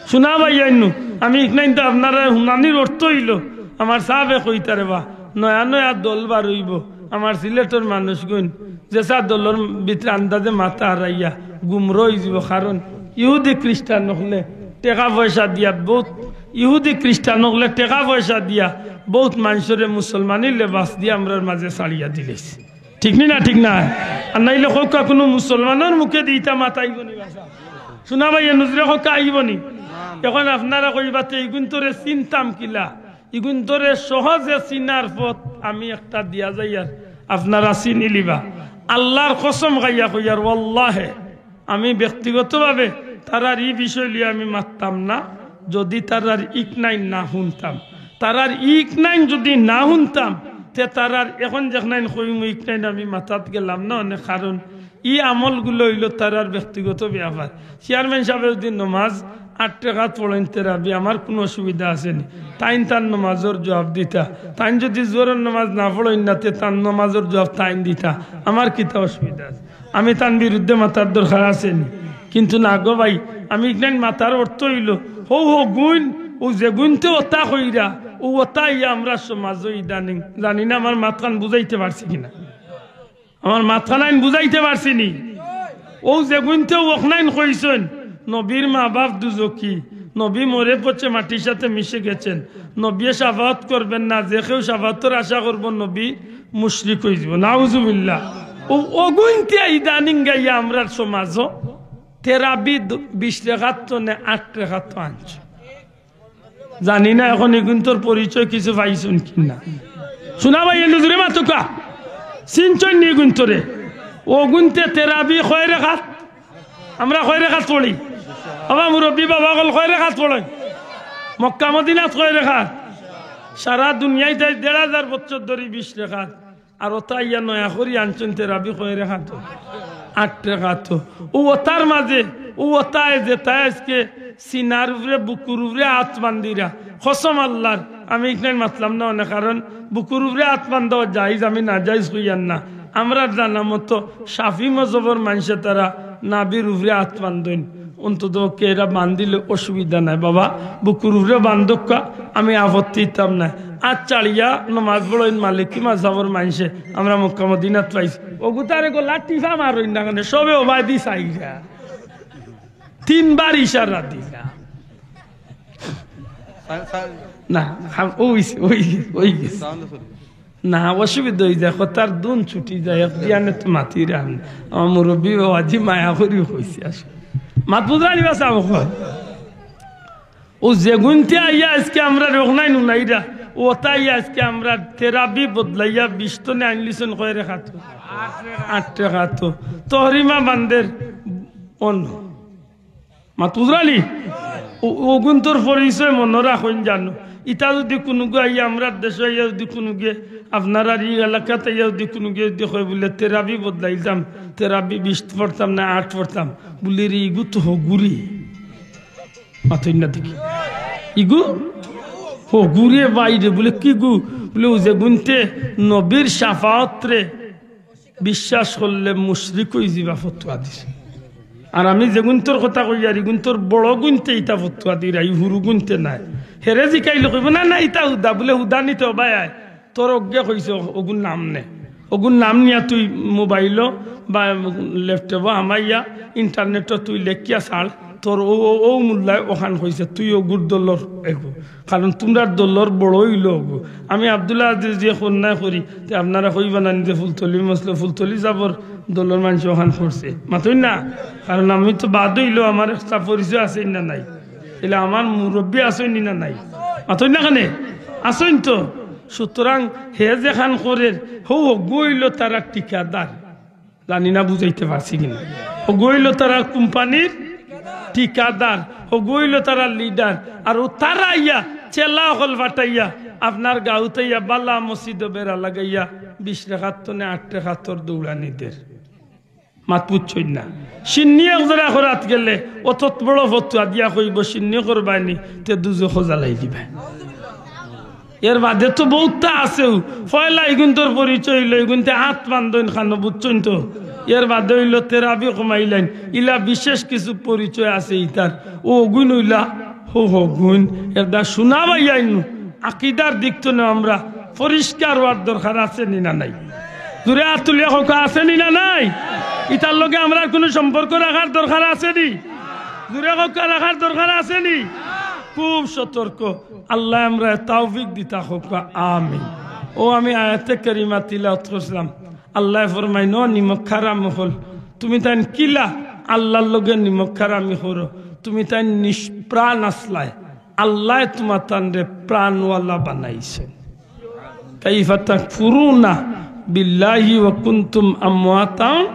শুনা ভাই আইনু, আমি ইকনাইন তো আপনারারে হুনানির অর্থ অইলো, আমার সাবে কইতা রে বা, নয়া নয়া দল বার অইবো, আমার সিলেটর মানুষগুইন যেছা দলর ভিতরে আন্দাজে মাথা হারাইয়া গুমরা অইযিবো, কারণ ইহুদি খ্রিস্টান অকলে টেকা পয়সা দিয়া বউত, ইহুদি খ্রিস্টান অকলে টেকা পয়সা দিয়া বউত মানষরে মুসলমানি লেবাস দিয়া আমরার মাঝে ছাড়িয়া দিলাইছে। ঠিক নি না? ঠিক না? আর নাইলে কউক্কা কুনু মুসলমানর মুখেদি ইতা মাত আইবো নি বা সাব? শুনা ভাই, এ নজরে কউক্কা আইবো নি? অখন আপনারা কইবা তে ইগুইন্তরে চিনতাম কিলা? ইগুইন্তরে সহজে চিনার পথ আমি একটা দিয়া যাইয়ার, আপনারা চিনিলিবা। আল্লাহর কসম খাইয়া কইয়ার, ওয়াল্লাহে, আমি ব্যক্তিগতভাবে তারার ই বিষয় লইয়া আমি মাততাম না, যুদি তারার ইকনাইন না হুনতাম। তারার ইকনাইন যুদি না হুনতাম, তে তারার অখন যেকনাইন কইমু ইকনাইন আমি মাতাত গেলাম না অনে, কারণ ই আমলগুলা অইলো তারার ব্যক্তিগত ব্যাপার। চেয়ারম্যান সাবে যুদি নমাজ আট রেকাত পড়ইন তেরাবি, আমার কুনু অসুবিধা আছে নি? তাইন তান নমাজর জুয়াব দিতা। তাইন যুদি জুহরর নমাজ না পড়ইন না, তে তান নমাজর জুয়াব তাইন দিতা। আমার কিতা অসুবিধা আছে? আমি তান বিরুদ্ধে মাতার দরকার আছে নি? কিন্তু না গো ভাই, আমি ইকনাইন মাতার অর্থ অইলো, হউ হগুইন, অউ যেগুইন্তে অতা কইরা, অউ অতা ইয়া আমরার সমাজো ইদানিং। জানি না আমার মাতখান বুঝাইতে পারছি কিনা। আমার মাতখানাইন বুঝাইতে পারছি নি? অউ যেগুইন্তে অউ অকনাইন কইছইন, নবীর মা বাপ দুজখি, নবী মরে পচে মাটির সাথে মিশে গেছেন, নবীয়ে শাফাআত করবেন না, যে কেউ শাফাআতর আশা করবো নবী মুশরিক অইযিবো। নাউজুবিল্লাহ। অউ অগুইন্তে ইদানিং গাইয়া আমরার সমাজো তেরাবি দ-, বিশ রেকাত তো নে, আট রেকাত তো আনছে। জানি না অখন ইগুইন্তর পরিচয় কিছু পাইছইন কিনা। শুনা ভাই, এ নজরে মাতুক্কা। চিনছইন নি ইগুইন্তরে? অগুইন্তে তেরাবি কয় রেকাত? আমরা কয় রেকাত পড়ি? বাবা মুরব্বি বাবা অকল কয় রেকাত পড়ইন? মক্কা মদিনাত কয় রেকাত? সারা দুনিয়াইত আইজ দেড় হাজার বছর ধরি বিশ রেকাত। আর অতা ইয়া নয়া করি আনছইন তেরাবি কয় রেকাত? আট রেকাত। অউ অতার মাঝে, অউ অতায় যেতায় আইজকে সিনার উপরে, বুকুর উপরে আত বান্দিরা। কসম আল্লাহর, আমি ইকনাইন মাতলাম না অনে, কারণ বুকুর উপরে আত বান্দা জাইজ, আমি নাজাইজ কইয়ার না। আমরার জানা মতো শাফি মজহবর মানষে তারা নাভির উপরে আত বান্দইন। অন্তত পক্ষে এরা বান্দিলে অসুবিধা নাই বাবা, বুকুর উপরে বান্দউক্কা, আমি আপত্তি দিতাম না। আত ছাড়িয়া নমাজ পড়ইন মালিকি মাযহাবর মানষে, আমরা মক্কা মদিনাত পাইছি। অগুতারে গলা টিপা মারইন না কেনে, সবে ওবায়দি চাইরা। তিনবার ইশারা দিলা। না, হাম-, অইছে, অই-, অইগেছে। না, অসুবিধা অইযায়, কথার ধুন ছুটি যায়, এক দিয়ানে তো মাতিরাম। আমার মুরব্বি বাবাজি মায়া করি কইছে আসলে। মাত বুঝরা নি বা সাব অকল? অউ যেগুইন্তে আইয়া আইজকে আমরারে অখনাইন হুনাইরা, অতা আইয়া আইজকে আমরার তেরাবি বদলাইয়া বিশ তনে আনলিছইন কয় রেকাত? আট রেকাত। তহরিমা বান্দের অন্য। মাত বুঝরা নি? অউ, অগুইন্তর পরিচয় মনো রাখইন জানো। ইতা যুদি কুনুগু আইয়া আমরার দেশো আইয়া যুদি কুনুগুয়ে আপনারার ই এলাকাত আইয়া যুদি কুনুগুয়ে যুদি কয় বুলে, "তেরাবি বদলাইতাম, তেরাবি বিশ পড়তাম না আট পড়তাম", বুলে, "রে, ইগু তো হগুরি।" মাতইন না দেখি। ইগু হগুরে বাইরে বুলে, "কিগু?" বুলে, "অউ যেগুইন্তে নবীর শাফাআতরে বিশ্বাস করলে মুশরিক অইযিবা ফতোয়া দিছে।" আর আমি যেগুইন্তর কথা কইয়ার, ইগুইন্তর বড়গুইন্তে ইতা ফতুয়া দিরা, ই হুরুগুইন্তে নায়। হেরে জিকাইলে কইবো, "না, না, ইতা হুদা।" বুলে, "হুদা নি তে, ও ভাই আয়, তোর অগুয়ে কইছে, অগুর নাম নে। অগুর নাম নিয়া তুই মোবাইলো বা ল্যাপটপো হামাইয়া ইন্টারনেটো তুই লেখিয়া ছাড়, তোর অউ, অউ, অউ মুল্লায় অখান কইছে, তুই অগুর দলর এগু।" কারণ তুমরার দলর বড় অইলো অগু। আমি আব্দুল আজিজ যে কন্যায় করি, তে আপনারা কইবা না নি যে ফুলতলি মসলে ফুলতলি যাবর দলর মানষে অখান করছে। মাতইন না? কারণ আমি তো বাদ অইলো, আমার একটা পরিচয় আছে না নাই? তাইলে আমার মুরব্বি আছইন নি না নাই? মাতইন না কেনে? আছইন তো। সুতরাং হে যেখান করের, হউ অগু অইলো তারা ঠিকাদার। জানি না বুঝাইতে পারছি কিনা। হগু অইলো তারা কোম্পানির ঠিকাদার, হগু অইলো তারা লিডার। আর অউ তারা আইয়া, চেলা অকল ফাটাইয়া, আপনার গাউত আইয়া বালা মসজিদো বেড়া লাগাইয়া, বিশ রেখাত তনে আট রেখাতর দৌড়ানি দের। মাত বুঝছইন না? শিন্নি এক জোড়া করাত গেলে অত বড় ফতুয়া দিয়া কইবো, শিন্নি করবায় নি, তে দুজখো জ্বালাই দিবায়। এর বাদে তো বউততা আছেউ। পয়লা ইগুইন্তর পরিচয় অইলো, ইগুইন্তে আত বান্ধইন খানো, বুঝছইন তো? এর বাদে অইলো তেরাবি কমাইলাইন। ইলা বিশেষ কিছু পরিচয় আছে ইতার। অউ অগুইন অইলা, হউ হগুইন। এরদায় শুনা ভাইয়াইন, আকিদার দিক তনে আমরা পরিষ্কার অওয়ার দরকার আছে নি না নাই? জুরে আত তুলিয়া কউক্কা, আছে নি না নাই? ইতার লগে আমরার কুনু সম্পর্ক রাখার দরকার আছে নি? জুরে কউক্কা, রাখার দরকার আছে নি? খুব সতর্ক। আল্লায় আমরারে তৌফিক দিতা কউক্কা, আমিন। অউ আমি আয়াতে কারিমা তিলাওয়াত করছিলাম। আল্লায় ফরমাইন, "ও নিমক হারাম অকল, তুমিতাইন কিলা আল্লার লগে নিমক হারামি করো? তুমিতাইন নিষ্প্রাণ আছলায়, আল্লায় তুমাতানরে প্রাণওয়ালা বানাইছইন।" কাইফা তাকফুরুনা বিল্লাহি ওয়া কুনতুম আমওয়াতান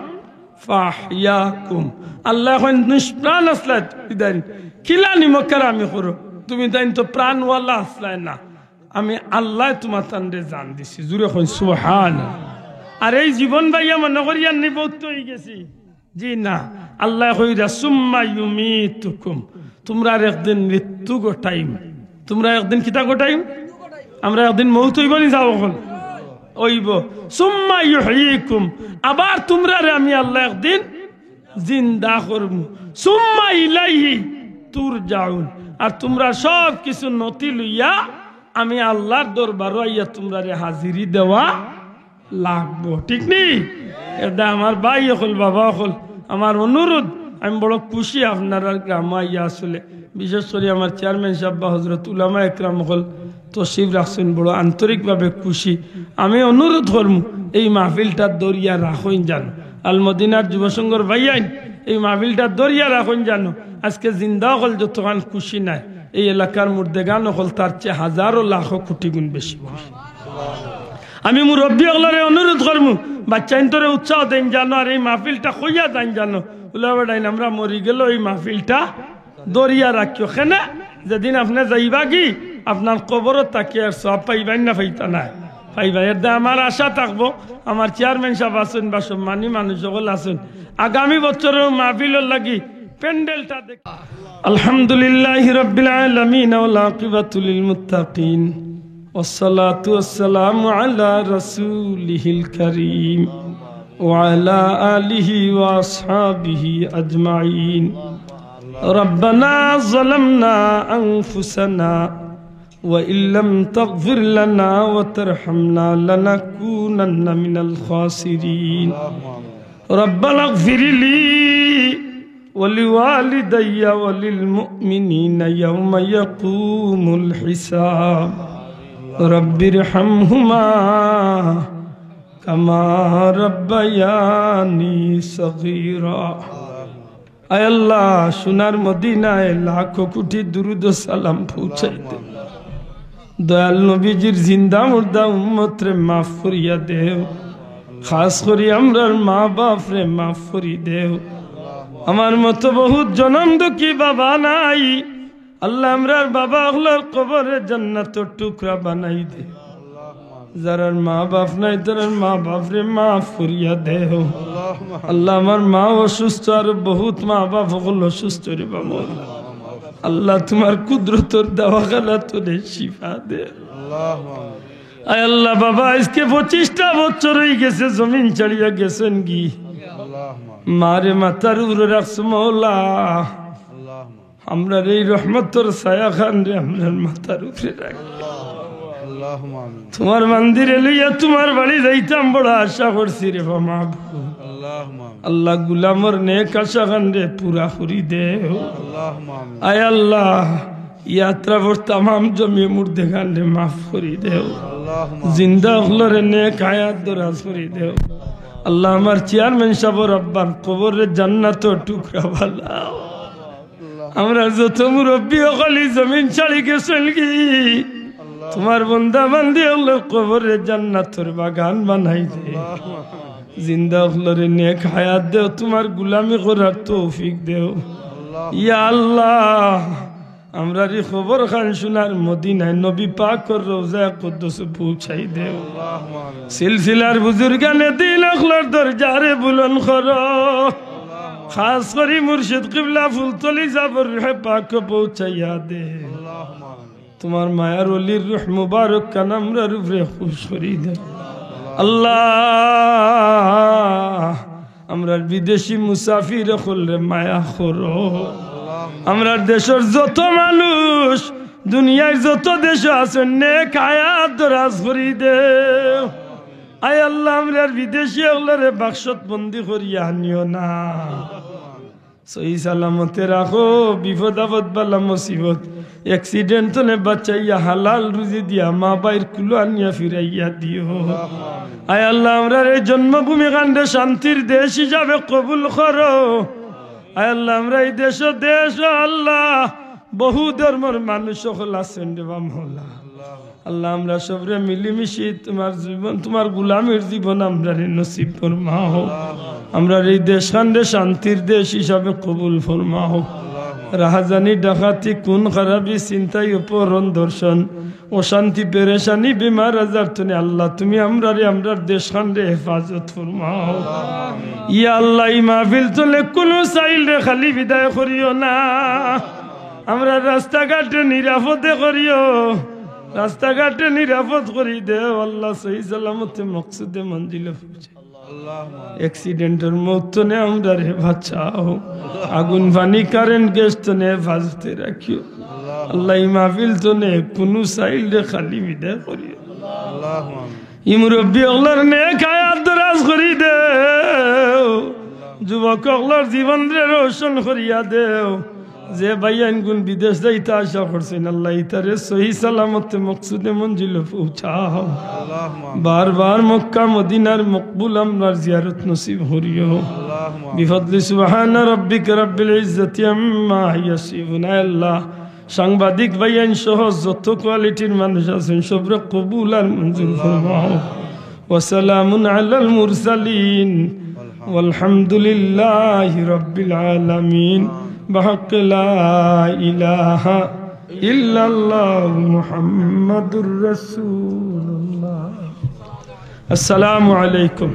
ফাআহইয়াকুম। আল্লায় কইন, "নিষ্প্রাণ আছলায় তুমিতাইন, কিলা নিমক হারামি করো? তুমিতাইন তো প্রাণওয়ালা আছলায় না, আমি আল্লায় তুমাতানরে জান দিছি।" জুরে কইন সুবহান। আর এই জীবন পাইয়া মনো করিয়ার নি বউত অইগেছি। জি না, আল্লায় কইরা, "সুম্মা ইউমীতুকুম।" তুমরার একদিন মৃত্যু ঘটাইমু। তুমরার একদিন কিতা ঘটাইমু? আমরার একদিন মউত অইবো নি, যাও অখন? অইবো। "সুম্মা ইউহয়ীকুম।" আবার তুমরারে আমি আল্লায় একদিন জিন্দা করমু। "সুম্মা ইলাইহি তুরজাউন।" আর তুমরার সব কিছু নথি লইয়া আমি আল্লার দরবারো আইয়া তুমরারে হাজিরি দেওয়া লাগবো, ঠিক নি? এরদায় আমার ভাই অকল, বাবা অকল, আমার অনুরোধ, আমি বড় খুশি আপনারার গ্রামো আইয়া আসলে, বিশেষ করি আমার চেয়ারম্যান সাব বা হজরত উলামা একরাম অকল তশরিফ রাখছইন, বড় আন্তরিকভাবে খুশি। আমি অনুরোধ করমু, এই মাহফিলটা ধরিয়া রাখইন জানো, আল মদিনার যুব সংঘর ভাইয়াইন, এই মাহফিলটা ধরিয়া রাখইন জানো। আজকে জিন্দা অকল যতখান খুশি নায়, এই এলাকার মুর্দেগান অকল তার চেয়ে হাজারো লাখো কোটি গুণ বেশি খুশি। আমি মুরব্বি অকলরে অনুরোধ করমু, বাচ্চাইন্তরে উৎসাহ দেইন জানো, আর এই মাহফিলটা কইয়া যাইন জানো, উলা বেড়াইন, আমরা মরি গেলেও এই মাহফিলটা ধরিয়া রাখিও। কেনে? যেদিন আপনে যাইবাগি, আপনার কবরো থাকিয়া আর সওয়াব পাইবাইন না পাইতা নায়? পাইবা। এরদায় আমার আশা থাকবো, আমার চেয়ারম্যান সাব আছইন বা সম্মানী মানুষ অকল আছইন, আগামী বছরর মাহফিলর লাগি প্যান্ডেলটা দেখ। الحمد لله رب العالمين والعاقبة للمتقين والصلاة والسلام على رسوله الكريم وعلى آله وأصحابه أجمعين. ربنا ظلمنا أنفسنا وإن لم تغفر لنا وترحمنا لنكونن من الخاسرين. ربنا اغفر لي ولوالدي وللمؤمنين يوم يقوم الحساب. رب ارحمهما كما ربياني صغيرا. আয় আল্লাহ, সোনার মদিনায় লাখো কোটি দুরুদ ও সালাম পৌঁছাই দে। দয়াল নবীজির জিন্দা মুর্দা উম্মতরে মাফ করিয়া দেও। খাস করি আমরার মা বাফরে মাফ করি দেও। আমার মতো বহুত জনম দুঃখী বাবা নাই। আল্লাহ, আমরার বাবা অকলর কবররে জান্নাতর টুকরা বানাই দে। যারার মা বাফ নাই, তারার মা বাফরে মাফ করিয়া দেও। আল্লাহ, আমার মা অসুস্থ, আর বহুত মা বাফ অকল অসুস্থ রে বাবা। আল্লাহ, তুমার কুদরতর দাওয়াখানা তনে শিফা দে। আয় আল্লাহ, বাবা আইজকে পঁচিশটা বছর অইগেছে জমিন ছাড়িয়া গেছইন গি। মারে মাথার উপরে রাখছো মৌলা, আমরার এই রহমতর ছায়া খানরে আমরার মাথার উপরে রাখ। তোমার বান্দিরে লইয়া তোমার বাড়ি যাইতাম বড় আশা করছি রে বা মাবুদ। আল্লাহ, গুলামর নেক আশা খানরে পুরা করি দেও। আয় আল্লাহ, ইয়াত্রা বর তামাম জমিয়ে মুর্দে খানরে মাফ করি দেও। জিন্দা অকলরে নেক হায়াত দরাজ করি দেও। আল্লাহ, আমার চেয়ারম্যান সাবর আব্বার কবররে জান্নাতর টুকরা বানাও। আমরার যত মুরব্বি অকল ই জমিন ছাড়ি গেছইন গি, তোমার বন্দা বান্দি অকলর কবররে জান্নাতর বাগান বানাই দে। জিন্দা অকলরে নেক হায়াত দেও, তোমার গুলামি করার তৌফিক দেও। ইয়া আল্লাহ, আমরার ই কবর খান সোনার মদিনায় নবী পাকর রওজায়ে কুদ্দুস পৌঁছাই দেও। সিলসিলার বুজুর্গানে দিন অকলর দরজারে বুলন্দ করো। খাস করি মুর্শিদ কিবলা ফুলতলি সাবর রুহে পাক পৌঁছাইয়া দে। তোমার মায়ার ওলির রুহ মুবারক খান আমরার উপরে খুশ করি দেও। আল্লাহ, আমরার বিদেশি মুসাফির অকলরে মায়া করো। আমরার দেশর যত মানুষ দুনিয়ার যত দেশো আছইন, নেক হায়াত দরাজ করি দেও। আয় আল্লাহ, আমরার বিদেশি অকলরে বাক্সত বন্দি করিয়া আনিও না। সহি সালামতে রাখো, বিপদ আপদ বালা মুসিবত, accident তনে বাঁচাইয়া হালাল রুজি দিয়া মা বাইর কুলো আনিয়া ফিরাইয়া দিও। আয় আল্লাহ, আমরার এই জন্মভূমি খানরে শান্তির দেশ হিসাবে কবুল করো। আয় আল্লাহ, আমরার ই দেশো দেশো আল্লাহ বহু ধর্মর মানুষ অকল আছইন রে বা মৌলা। আল্লাহ, আমরা সবরে মিলিমিশি তোমার জীবন, তোমার গুলামির জীবন আমরারে নসিব ফরমাও। আমরার এই দেশ খানরে শান্তির দেশ হিসাবে কবুল ফরমাও। রাহাজানি, ডাকাতি, খুন খারাপি, ছিনতাই, অপহরণ, ধর্ষণ, অশান্তি, পেরেশানি, বেমার আজার তনে আল্লাহ তুমি আমরারে, আমরার দেশ খানরে হেফাজত ফরমাও। ইয়া আল্লাহ, ই মাহফিল তনে কুনু সাইলরে খালি বিদায় করিও না। আমরার রাস্তাঘাটে নিরাপদে করিও, রাস্তাঘাটে নিরাপদ করি দেও আল্লাহ, সহি সালামতে মকসুদে মঞ্জিলে পৌঁছে। Accident-র মউত তনে আমরারে বাঁচাও, আগুন পানি কারেন্ট গ্যাস তনে হেফাজতে রাখিও। আল্লাহ, ই মাহফিল তনে কুনু সাইলরে খালি বিদায় করিও। ই মুরব্বি অকলর নেক হায়াত দরাজ করি দেও, যুবক অকলর জীবনরে রোশন করিয়া দেও। যে ভাইয়াইনগুন বিদেশ যাইতা আশা করছইন, আল্লাহ ইতারে সহি সালামতে মকসুদে মঞ্জিলো পৌঁছাও। বারবার মক্কা মদিনার মকবুল আমরার জিয়ারত নসিব করিও। বিফদলি সুবহানা রাব্বিকা রাব্বিল ইজ্জাতি আম্মা ইয়াসিফুন। আয় আল্লাহ, সাংবাদিক ভাইয়াইন সহ যত কোয়ালিটির মানুষ আছইন, সবরে কবুল আর মঞ্জুর ফরমাও। وسلام على المرسلين والحمد لله رب العالمين بحق لا إله إلا الله محمد رسول الله. السلام عليكم.